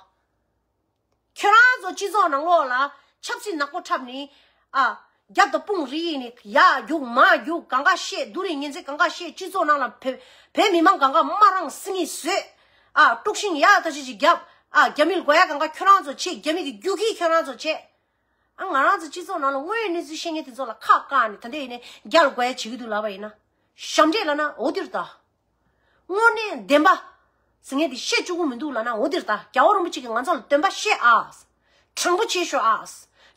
ཁྱོད་རང་ཚོ་སྤྱི་ཚོགས་ནང་ལོགས་ལ་ཆབ་སྲིད་ནག་པོ་འཁྲབ་ནས་ཨ། རྒྱབ་དང་དཔུང་རིས་ནས་ཡར་རྒྱུག་མར་རྒྱུག་གང་ག་བཤད། སྡུག་རུས་ངན་ཚད་གང་ག་བཤད། སྤྱི་ཚོགས་ནང་ལ་བོད་བོད་མི་མང་གང་ག་དམར་རང་སིལ་སྙན་བཟོས། ཨ་དཀྲུག་ཤིང་ཡག་ཐག་ཆོད་ཅིག་བརྒྱབ། ཨ་རྒྱ་མི་ལ་དགོས་ཡ་གང་ག་ཁྱོད་རང་ཚོ་བྱེད། རྒྱ་མི་གི་རྒྱུག་ཁྱི་ཁྱོད་རང་ཚོ་བྱེད། ཨ་ང་རང་ཚོ་སྤྱི་ཚོགས་ནང་ལ་དངོས་ཡོད་གནས་ཚུལ་བཤད་མཁན་དེ་ཚོ་ལ་ཁ་བཀག་ནས་ད་ལྟ་ཡིན་ནའི་རྒྱ་ལ་དགོས་ཡ་བྱེད་ཀྱི་འདུག་ལབ་པ་ཡིན་ན། ཞབས་འདྲེན་ལབ་ན་འོ་དེ་རེད་ད། དངོས་གནས་བདེན་པ་ཟེར་མཁན་དེ་བཤད་བཅུག་གི་མི་འདུག་ལབ་ན་འོ་དེ་རེད་ད། རྒྱལ་བ་རིན་པོ་ཆེ་གིས་ང་ཚོ་ལ་སྟོན་པ་བཤད་ཨ། དྲང་པོ་བྱེད་ཤོག་ཨ།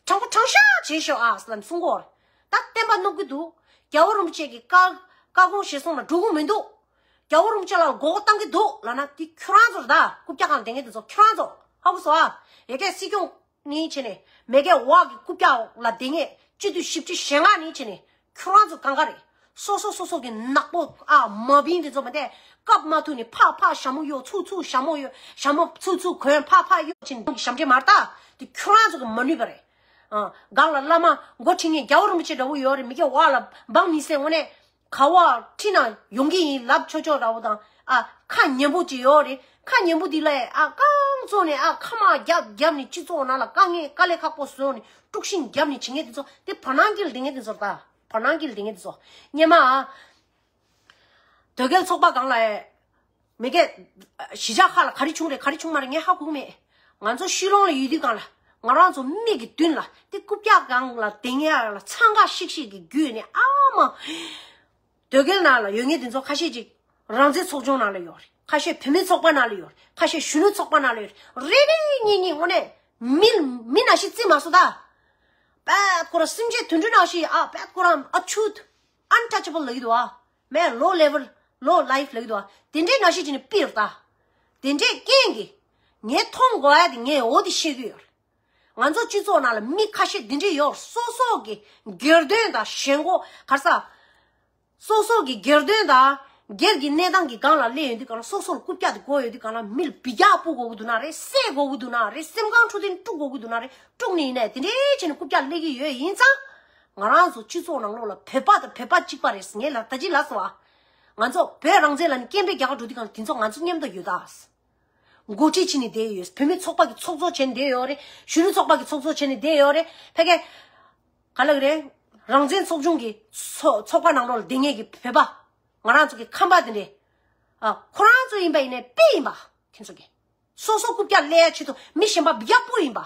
དྲང་པོ་དྲང་བཞག་བྱེད་ཤོག་ཨ་ལབ་ནས་གསུང་གི་ཡོད་རེད། ད་བསྟན་པ་བསྣུབ་ཀྱི་འདུག་རྒྱལ་བ་རིན་པོ་ཆེ་གི་བཀའ་བཀའ་དགོངས་གཞིར་བཟུང་ལ་འགྲོ་གི་མི་འདུག་རྒྱལ་བ་རིན་པོ་ཆེ་ལ་མགོ་སྐོར་བཏང་གི་འདུག་ལབ་ན་དེ་ཁྱོད་རང་ཚོ་རེད་ད། རྐུབ་བཀྱག་སྒང་བསྡད་མཁན་དེ་ཚོ་ཁྱོད་རང་ཚོ། ཧ་གོ་སོང་ཨ། ཡ་གི་སྲིད་སྐྱོང་ནི་བྱས་ནས་མེ་གེ་ཝར་གི་རྐུབ་བཀྱག་ལ་བསྡད་མཁན་སྤྱི་འཐུས་བཞི་བཅུ་ཞེ་ལྔ་ནི་བྱས་ནས་ཁྱོད་རང་ཚོ་གང་ག་རེད། སོ་སོ་སོ་སོ་གི་ནག་པོ་ཨ་མ་བིན་དེ་ཚོ་མ་བསྡད། སྐབས་མ་ཐུག་ནས་ཕག་ཕག་ཞྭ་མོ་གཡོག་ཚུགས་ཚུགས་ཞྭ་མོ་གཡོག་ཞྭ་མོ་ཚུགས་ཚུགས་གོན་ཕག་ཕག་གཡོག་བྱས་ནས་ཞབས་འདྲེན་མ་རེད་ད། དེ་ཁྱོད་རང་ཚོ་གི་མ་ནུས་པ་རེད། ཨ་སྒང་ལ་བླ་མ་མགོ་ཁྲིད་མཁན་རྒྱལ་བ་རིན་པོ་ཆེ་འདྲ་བོ་ཡོད་རེད། མེ་གེ་ཝར་ལ་འབངས་མི་སེར་དངོས་གནས། ག་བ་ཁྲིད་ན་ཡོང་གི་ཡིན་ལབ་ཆོག་ཆོག་འདྲ་བོ་དང་ཨ་ཁ་ཉན་པོ་ཅིག་ཡོད་རེད། ཁ་ཉན་པོ་འདི་ལ་ཨ་རྐང་བཙུགས་ནས་ཨ་ཁ་མ་རྒྱབ་རྒྱབ་ནས་སྤྱི་ཚོགས་ནང་ལ་དཀའ་ངལ་དཀའ་ལས་ཁག་པོ་བཟོས་ནས་དཀྲུག་ཤིང་རྒྱབ་ནས་བྱེད་མཁན་དེ་ཚོ་དེ་བར་སྣང་གི་ལ་བསྡད་མཁན་དེ་ཚོ་རེད་ད། བར་སྣང་གི་ལ་བསྡད་མཁན་དེ་ཚོ་སྔོན་མ་ཨ། དོལ་རྒྱལ་ཚོགས་པ་སྒང་ལ་ཨེ། མི་སྒེར་གཞིས་ཆགས་ཁག་ལ་ག་རེ་བྱུང་རེད་ག་རེ་བྱུང་མ་རེད་ངས་ཧ་གོ་གི་མེད། ང་ཚོ་ཤུལ་ལོང་ལ་ཡོད་དུས་སྒང་ལ་ང་རང་ཚོ་མིག་གི་མདུན་ལ་དེ་རྐུབ་བཀྱག་སྒང་ལ་དེ་ངས་ལ་འཚང་ཁ་ཤིག་ཤིག་གི་བརྒྱུད་ནས་ཨ་མ། དོལ་རྒྱལ་ནང་ལ་ཡོད་མཁན་དེ་ཚོ་ཁ་ཤས་ཅིག་རང་བཙན་ཚོགས་ཆུང་ནང་ལ་ཡོད་རེད། ཁ་ཤས་བུད་མེད་ཚོགས་པ་ནང་ལ་ཡོད་རེད། ཁ་ཤས་གཞོན་ནུ་ཚོགས་པ་ནང་ལ་ཡོད་རེད། རེ་རེ་གཉིས་གཉིས་དངོས་གནས་མི་མི་ནང་བཞིན་བརྩི་མ་སོང་ད། པད་ཁོ་རང་སེམས་ཅན་དུད་འགྲོ་ནང་བཞིན་ཨ་པད་ཁོ་རང་ཨ་ཆུ། untouchable ལབ་ཀྱི་འདུག་ཨ། མེ་low level, low life ལབ་ཀྱི་འདུག་ཨ། དེ་འདྲའི་ནང་བཞིན་བྱས་ནས་ཕུད་ཡོད་རེད་ད། དེ་འདྲའི་རྐྱེན་གྱིས་ངས་མཐོང་དགོས་ཡ་དེ་ངས་འོ་དེ་བཤད་ཀྱི་ཡོད་རེད། ང་ཚོ་སྤྱི་ཚོགས་ནང་ལ་མི་ཁ་ཤས་འདི་འདྲའི་ཡོད་རེད། སོ་སོ་གི་སྒེར་དོན་དང་ཞེན་ཁོག་ག་རེ་ཟ། སོ་སོ་གི་སྒེར་དོན་དང་སྒེར་གྱི་གནས་སྟངས་ཀྱི་སྒང་ལ་སླེབས་ཡོང་དུས་སྒང་ལ་སོ་སོར་རྐུབ་བཀྱག་དེ་དགོས་ཡོང་དུས་སྒང་ལ་མི་ལ་འབུད་རྒྱག་སྤུ་དགོས་ཀྱི་འདུག་ན་རེད། བསད་དགོས་ཀྱི་འདུག་ན་རེད། སེམས་ཁམས་འཕྲོག་དེ་དཀྲུག་དགོས་ཀྱི་འདུག་ན་རེད། དཀྲུག་ནས་ཡིན་ནའི་དེ་འདྲའི་བྱས་ནས་རྐུབ་བཀྱག་སླེབས་ཀྱི་ཡོད་ཡིན་ཙང་། ང་རང་ཚོ་སྤྱི་ཚོགས་ནང་ལོགས་ལ་བོད་པ་དང་བོད་པ་གཅིག་པ་རེད་ངས་ལ་ད་ཅི་ལབ་སོང་ཨ། ང་ཚོ་བོད་རང་བཙན་ལབ་ནས་སྐད་འབོད་རྒྱག་ག་འགྲོ་དུས་སྒང་ལ་དེ་ཚོ་ང་ཚོ་མཉམ་དུ་ཡོད་ད། འགོ་ཁྲིད་བྱས་ནས་བསྡད་ཡོད། བུད་མེད་ཚོགས་པ་གི་ཚོགས་གཙོ་བྱས་ནས་བསྡད་ཡོད་རེད། གཞོན་ནུ་ཚོགས་པ་གི་ཚོགས་གཙོ་བྱས་ནས་བསྡད་ཡོད་རེད། ཕ་གི་ག་ལབ་ཀྱི་རེད། རང་བཙན་ཚོགས་ཆུང་གི་ཚོ་ཚོགས་པ་ནང་ལོགས་ལ་བསྡད་མཁན་གྱི་བོད་པ། ང་རང་ཚོ་གི་ཁམས་པ་དེ་འདྲས། ཨ། ཁོ་རང་ཚོ་ཡིན་པ་ཡིན་ནའི་དཔེ་ཡིན་པ། ཁྱེད་ཚོ་གི་སོ་སོ་རྐུབ་བཀྱག་ལས་ཡ་ཆེད་དུ་མི་གཞན་པ་བི་ཡ་སྤུ་ཡིན་པ།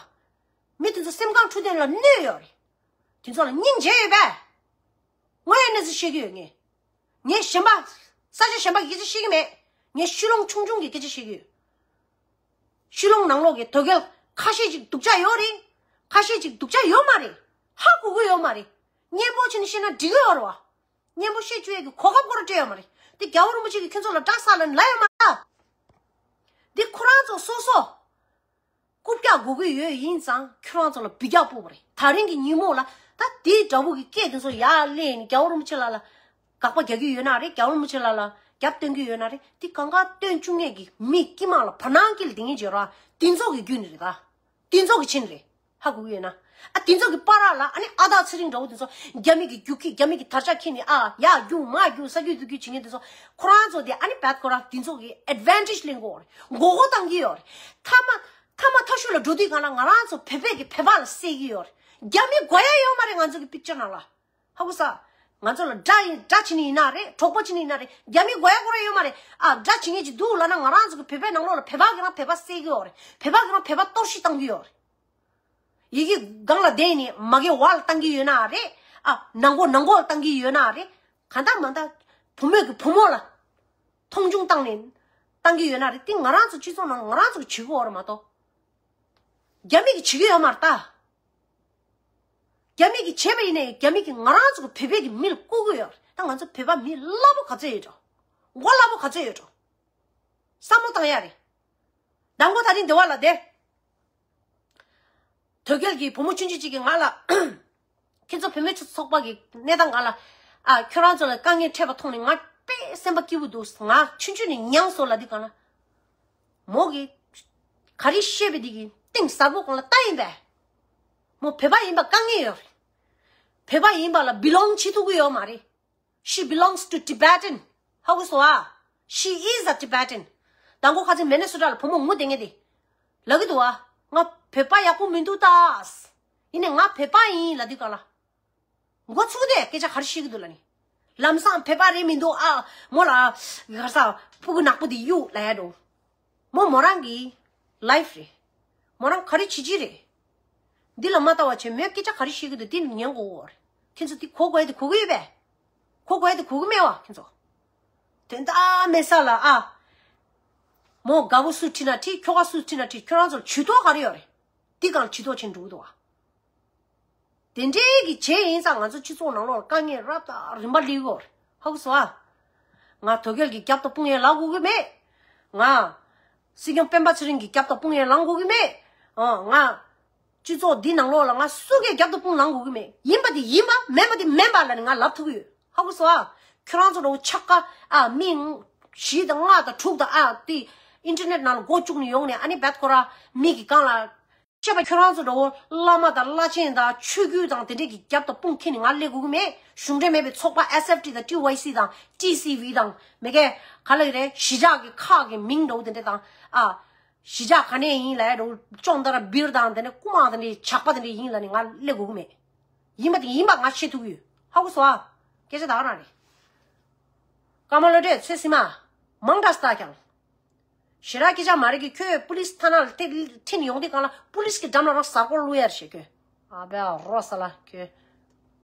མི་དེ་ཚོ་སེམས་ཁམས་འཁྲུག་དོན་ལ་གནོད་ཡོད་རེད། དེ་ཚོ་ལ་སྙིང་རྗེ་ཡོད་པས། ངོ་ཡ་གནས་ཚུལ་བཤད་ཀྱི་ཡོད་ངས། ངས་གཞན་པ། ས་ཆ་གཞན་པ་གི་སྐད་ཆ་བཤད་ཀྱི་མེད། ངས་ཤུལ་ལོང་ཆུང་ཆུང་གི་སྐད་ཆ་བཤད་ཀྱི་ཡོད། ཤུལ་ལོང་ནང་ལོགས་ཀྱི་དོལ་རྒྱལ་ཁ་ཤས་ཅིག་སྡུག་ཅག་ཡོད་རེད། ཁ་ཤས་ཅིག་སྡུག་ཅག་ཡོད་མ་རེད། ཧ་གོ་གི་ཡོད་མ་རེད། སྙན་པོ་བྱས་ནས་བཤད་ན་འགྲིག་གི་ཡོད་རེད་བ། སྙན་པོ་བཤད་བཅུག་ཡས་ཀྱི་གོ་སྐབས་ཁོ་རང་སྤྲད་ཡོད་མ་རེད། དེ་རྒྱལ་བ་རིན་པོ་ཆེ་གིས་ཁྱོད་ཚོ་ལ་དགྲ་ཟ་ལབ་ནས་ལབ་ཡོད་མ་རེད། འདི་ཁོ་རང་ཚོ་སོ་སོ། རྐུབ་བཀྱག་དགོས་ཀྱི་ཡོད་ཡིན་ཙང་ཁྱོད་རང་ཚོ་ལ་འབུད་རྒྱག་སྤོབས་པ་རེད། ད་རིང་གི་ཉིན་མོ་ལ་ད་དེའི་འདྲ་བོ་གི་སྐད་དེ་ཚོ་ཡར་སླེབས་ནས་རྒྱལ་བ་རིན་པོ་ཆེ་ལགས་ལ་དགག་པ་རྒྱག་གི་ཡོད་ན་རེད། རྒྱལ་བ་རིན་པོ་ཆེ་ལགས་ལ་རྒྱབ་སྟོན་གྱི་ཡོད་ན་རེད། དེ་གང་ག་སྟོན་བཅུག་མཁན་གྱི་མི་དཀྱུས་མ་ལ་བར་སྣང་སྐྱེལ་དེ་ངེས་བྱེད་ར། དེ་ཚོ་གི་རྒྱུ་ནི་རེད་ད། དེ་ཚོ་གི་ཆེད་ནི་རེད། ཧ་གོ་གི་ཡོད་ན། ཨ། དེ་ཚོ་གི་བར་ལ་ཨ་ནི་ཨ་སྟག་ཚེ་རིང་འདྲ་བོ་དེ་ཚོ་རྒྱ་མི་གི་རྒྱུག་ཁྱི། རྒྱ་མི་གི་དར་ཆ་འཁྱེར་ནས་ཨ་ཡར་རྒྱུག་མར་རྒྱུག་ས་རྒྱུག་རྡོ་རྒྱུག་བྱེད་མཁན་དེ་ཚོ་ཁོ་རང་ཚོ་དེ་ཨ་ནི་བད་ཁོ་རང་དེ་ཚོ་གི་ཨེ་ཌི་ཝན་ཊེཇ་ལེན་གི་ཡོད་རེད། མགོ་སྐོར་བཏང་གི་ཡོད་རེད། མཐའ་མ་མཐའ་མ་མཐའ་གཞུག་ལ་འགྲོ་དུས་གང་ལ་ང་རང་ཚོ་བོད་པའི་གི་བོད་པ་ལ་བསད་ཀྱི་ཡོད་རེད། རྒྱ་མི་དགོས་ཡ་ཡོད་མ་རེད་ང་ཚོ་གི་པིག་ཅར་ནང་ལ། ཧ་གོ་ས། ང་ཚོ་ལ་དགྲ་ཡིན། དགྲ་བྱེད་ནི་ཡིན་ན་རེད། གྲོགས་པོ་བྱེད་ནི་ཡིན་ན་རེད། རྒྱ་མི་དགོས་ཡ་ཁོ་རང་ཡོད་མ་རེད། ཨ། དགྲ་བྱེད་མཁན་ཅིག་འདུག་ལབ་ན་ང་རང་ཚོ་གི་བོད་པའི་ནང་ལོགས་ལ་བོད་པ་གི་རང་བོད་པ་བསད་ཀྱི་ཡོད་རེད། བོད་པ་གི་རང་བོད་པ་གཏོར་བཤིག་བཏང་གི་ཡོད་རེད། ཡི་གེ་སྒང་ལ་བསྡད་ནས་མ་གི་བར་ལ་བཏང་གི་ཡོད་ན་རེད། ཨ། ནང་སྒོ་ནང་སྒོ་ལ་བཏང་གི་ཡོད་ན་རེད། གང་ལྟར་མ་ལྟར་བུ་མོས་གི་བུ་མོ་ལ་མཐོང་ཆུང་བཏང་ནས་བཏང་གི་ཡོད་ན་རེད། དེ་ང་རང་ཚོ་སྤྱི་ཚོགས་ནང་ང་རང་ཚོ་གི་བྱེད་དགོས་རེད་མ་གཏོགས། རྒྱ་མི་གི་བྱེད་ཀྱི་ཡོད་མ་རེད་ད། རྒྱ་མི་གི་བྱས་པ་ཡིན་ནའི་རྒྱ་མི་གི་ང་རང་ཚོ་གི་བོད་པའི་གི་མི་ལ་བཀུག་གི་ཡོད་རེད། ད་ང་ཚོ་བོད་པ་མི་སླ་པོ་ག་ཚོད་ཡོད་འགྲོ། མགོ་སླ་པོ་ག་ཚོད་ཡོད་འགྲོ། བསམ་བློ་བཏང་ཡ་རེད། མདང་དགོང་དེ་རིང་སྡེ་བ་ལ་བསྡད། དོལ་རྒྱལ་གྱི་བུ་མོ་ཆུང་ཆུང་གཅིག་གིས་ང་ལ། ཁྱེད་ཚོ་བུད་མེད་ཚོགས་པ་གི་གནས་སྟངས་སྒང་ལ། ཨ། ཁྱོད་རང་ཚོ་ལ་དཀའ་ངལ་འཕྲད་པ་མཐོང་ནས་ང་དཔེ་སེམས་པ་སྐྱིད་པོ་འདུག་ང་ཆུང་ཆུང་ནས་མྱངས་སོང་ལབ་དུས་སྒང་ལ། མོ་གིས་ག་རེ་བཤད་པ་དེ་གི་གཏིང་ཟབ་པོ་སྒང་ལ་ལྟ་ཡིན་པས། མོ་བོད་པ་ཡིན་པ་དཀའ་ངལ་ཡོད་རེད། བོད་པ་ཡིན་པ་ལ་བི་ལོང་བྱེད་ཐུབ་ཀྱི་ཡོད་མ་རེད། She belongs to Tibetan. ཧ་གོ་སོང་ཨ། She is a Tibetan. མདང་དགོང་ཁ་སང་མི་ནི་སོ་ཊ་ལ་བུ་མོ་ངུ་བསྡད་མཁན་དེ་ལབ་ཀྱི་འདུག་ཨ། ང་བོད་པ་ཡག་པོ་མི་འདུག་ད། ཡིན་ནའི་ང་བོད་པ་ཡིན་ལབ་དུས་སྒང་ལ། མགོ་ཚུགས་ཏེ་སྐད་ཆ་ག་རེ་བཤད་ཀྱི་འདུག་ལབ་ནི། ལམ་སང་བོད་པ་རེད་མི་འདུག་ཨ། མོ་ལ་ག་ས་སྤུ་གུ་ནག་པོ་དེ་གཡུག་ལབ་ཡ་འགྲོ། མོ་མོ་རང་གི་ལའིཕ་རེད། མོ་རང་ག་རེ་བྱེད་ཀྱི་རེད། འདི་ལ་མ་ལྟ་བ་བྱས་མོས་སྐད་ཆ་ག་རེ་བཤད་ཀྱི་འདུག་འདི་ཉན་དགོས་རེད། ཁྱེད་ཚོ་འདི་གོ་དགོས་ཡ་དེ་གོ་གི་ཡོད་པས། གོ་དགོས་ཡ་དེ་གོ་གི་མེད་བ་ཁྱེད་ཚོ། དོན་དག་མེད་ས་ལ་ཨ། མོ་དགའ་བོ་སུ་ཁྲིད་ན་ཁྲིད། ཁྱོ་ག་སུ་ཁྲིད་ན་ཁྲིད། ཁྱོད་རང་ཚོར་ཇུས་གཏོགས་ག་རེ་ཡོད་རེད། འདི་སྒང་ལ་ཇུས་གཏོགས་བྱེད་འགྲོ་གི་འདུག་བ། དེ་འདྲའི་གི་བྱས་ཡིན་ཙང་ང་ཚོ་སྤྱི་ཚོགས་ནང་ལོགས་ལ་དཀའ་ངལ་རབ་དང་རིམ་པ་སླེབས་ཀྱི་ཡོད་རེད། ཧ་གོ་སོང་ཨ། ང་དོལ་རྒྱལ་གྱི་རྒྱབ་དང་དཔུང་ཡས་ལངས་དགོས་ཀྱི་མེད། ང་སྲིད་སྐྱོང་སྤེན་པ་ཚེ་རིང་གི་རྒྱབ་དང་དཔུང་ཡས་ལངས་དགོས་ཀྱི་མེད། ཨ། ང་སྤྱི་ཚོགས་འདི་ནང་ལོགས་ལ་ང་སུ་གི་རྒྱབ་དང་དཔུང་ལངས་དགོས་ཀྱི་མེད། ཡིན་པ་དེ་ཡིན་པ། མིན་པ་དེ་མིན་པ་ལབ་ནས་ང་ལབ་ཐུབ་ཀྱི་ཡོད། ཧ་གོ་སོང་ཨ། ཁྱོད་རང་ཚོ་འདྲ་བོ་ཆགས་ཀ་ཨ། མི་བཞི་དང་ལྔ་དང་དྲུག་དང་ཨ། དེ་ཨིན་ཊར་ནེཊ་ནང་ལ་སྒོ་བཅུག་ནས་ཡོང་ནས་ཨ་ནི་བད་ཁོ་ར་མི་གི་སྒང་ལ། བཤད་པ། ཁྱོད་རང་ཚོ་འདྲ་བོ་བླ་མ་དང་བླ་ཆེན་དང་ཆོས་བརྒྱུད་དང་དེ་འདྲས་ཀྱི་རྒྱབ་དང་དཔུང་ཁྱེར་ནས་ང་སླེབས་དགོས་ཀྱི་མེད། གཞུང་འབྲེལ་མེད་པའི་ཚོགས་པ་ཨེས་ཨེཕ་ཊི་དང་ཊི་ཝའི་སི་དང་ཊི་སི་ཝི་དང་མི་སྒེར་ག་ལ་ཡི་རེད། གཞིས་ཆགས་ཀྱི་ཁག་གི་མིང་འདྲ་བོ་དེ་འདྲས་དང་ཨ། གཞིས་ཆགས་ག་ནས་ཡིན་ལབ་ཡ་འདྲ་བོ་ཅོང་ཏ་ར་སྦིར་དང་དེ་འདྲས་རྐུ་མ་དེ་འདྲས་ཇག་པ་དེ་འདྲས་ཡིན་ལབ་ནས་ང་སླེབས་དགོས་ཀྱི་མེད། ཡིན་པ་དེ་ཡིན་པ་ང་བཤད་ཐུབ་ཀྱི་ཡོད། ཧ་གོ་སོང་ཨ། སྐད་ཆ་ད་ག་རང་རེད། ཀརྨ་བློ་གྲོས་ཚེ་སྲིད་མ། མང་དྲགས་ལྟ་ཀྱང་། ཞེ་དྲག་སྐད་ཆ་མ་རེད་གི། ཁྱོད་པུ་ལིས་ཐ་ན་ལ་དེ་ཁྲིད་ནས་ཡོང་དུས་སྒང་ལ་པུ་ལིས་ཀྱི་འགྲམ་ལ་རང་གཟའ་སྐོར་བླུག་ཡ་རེད་ཤག་ཁྱོད། ཨ་བེ་རོ་ས་ལ་ཁྱོད་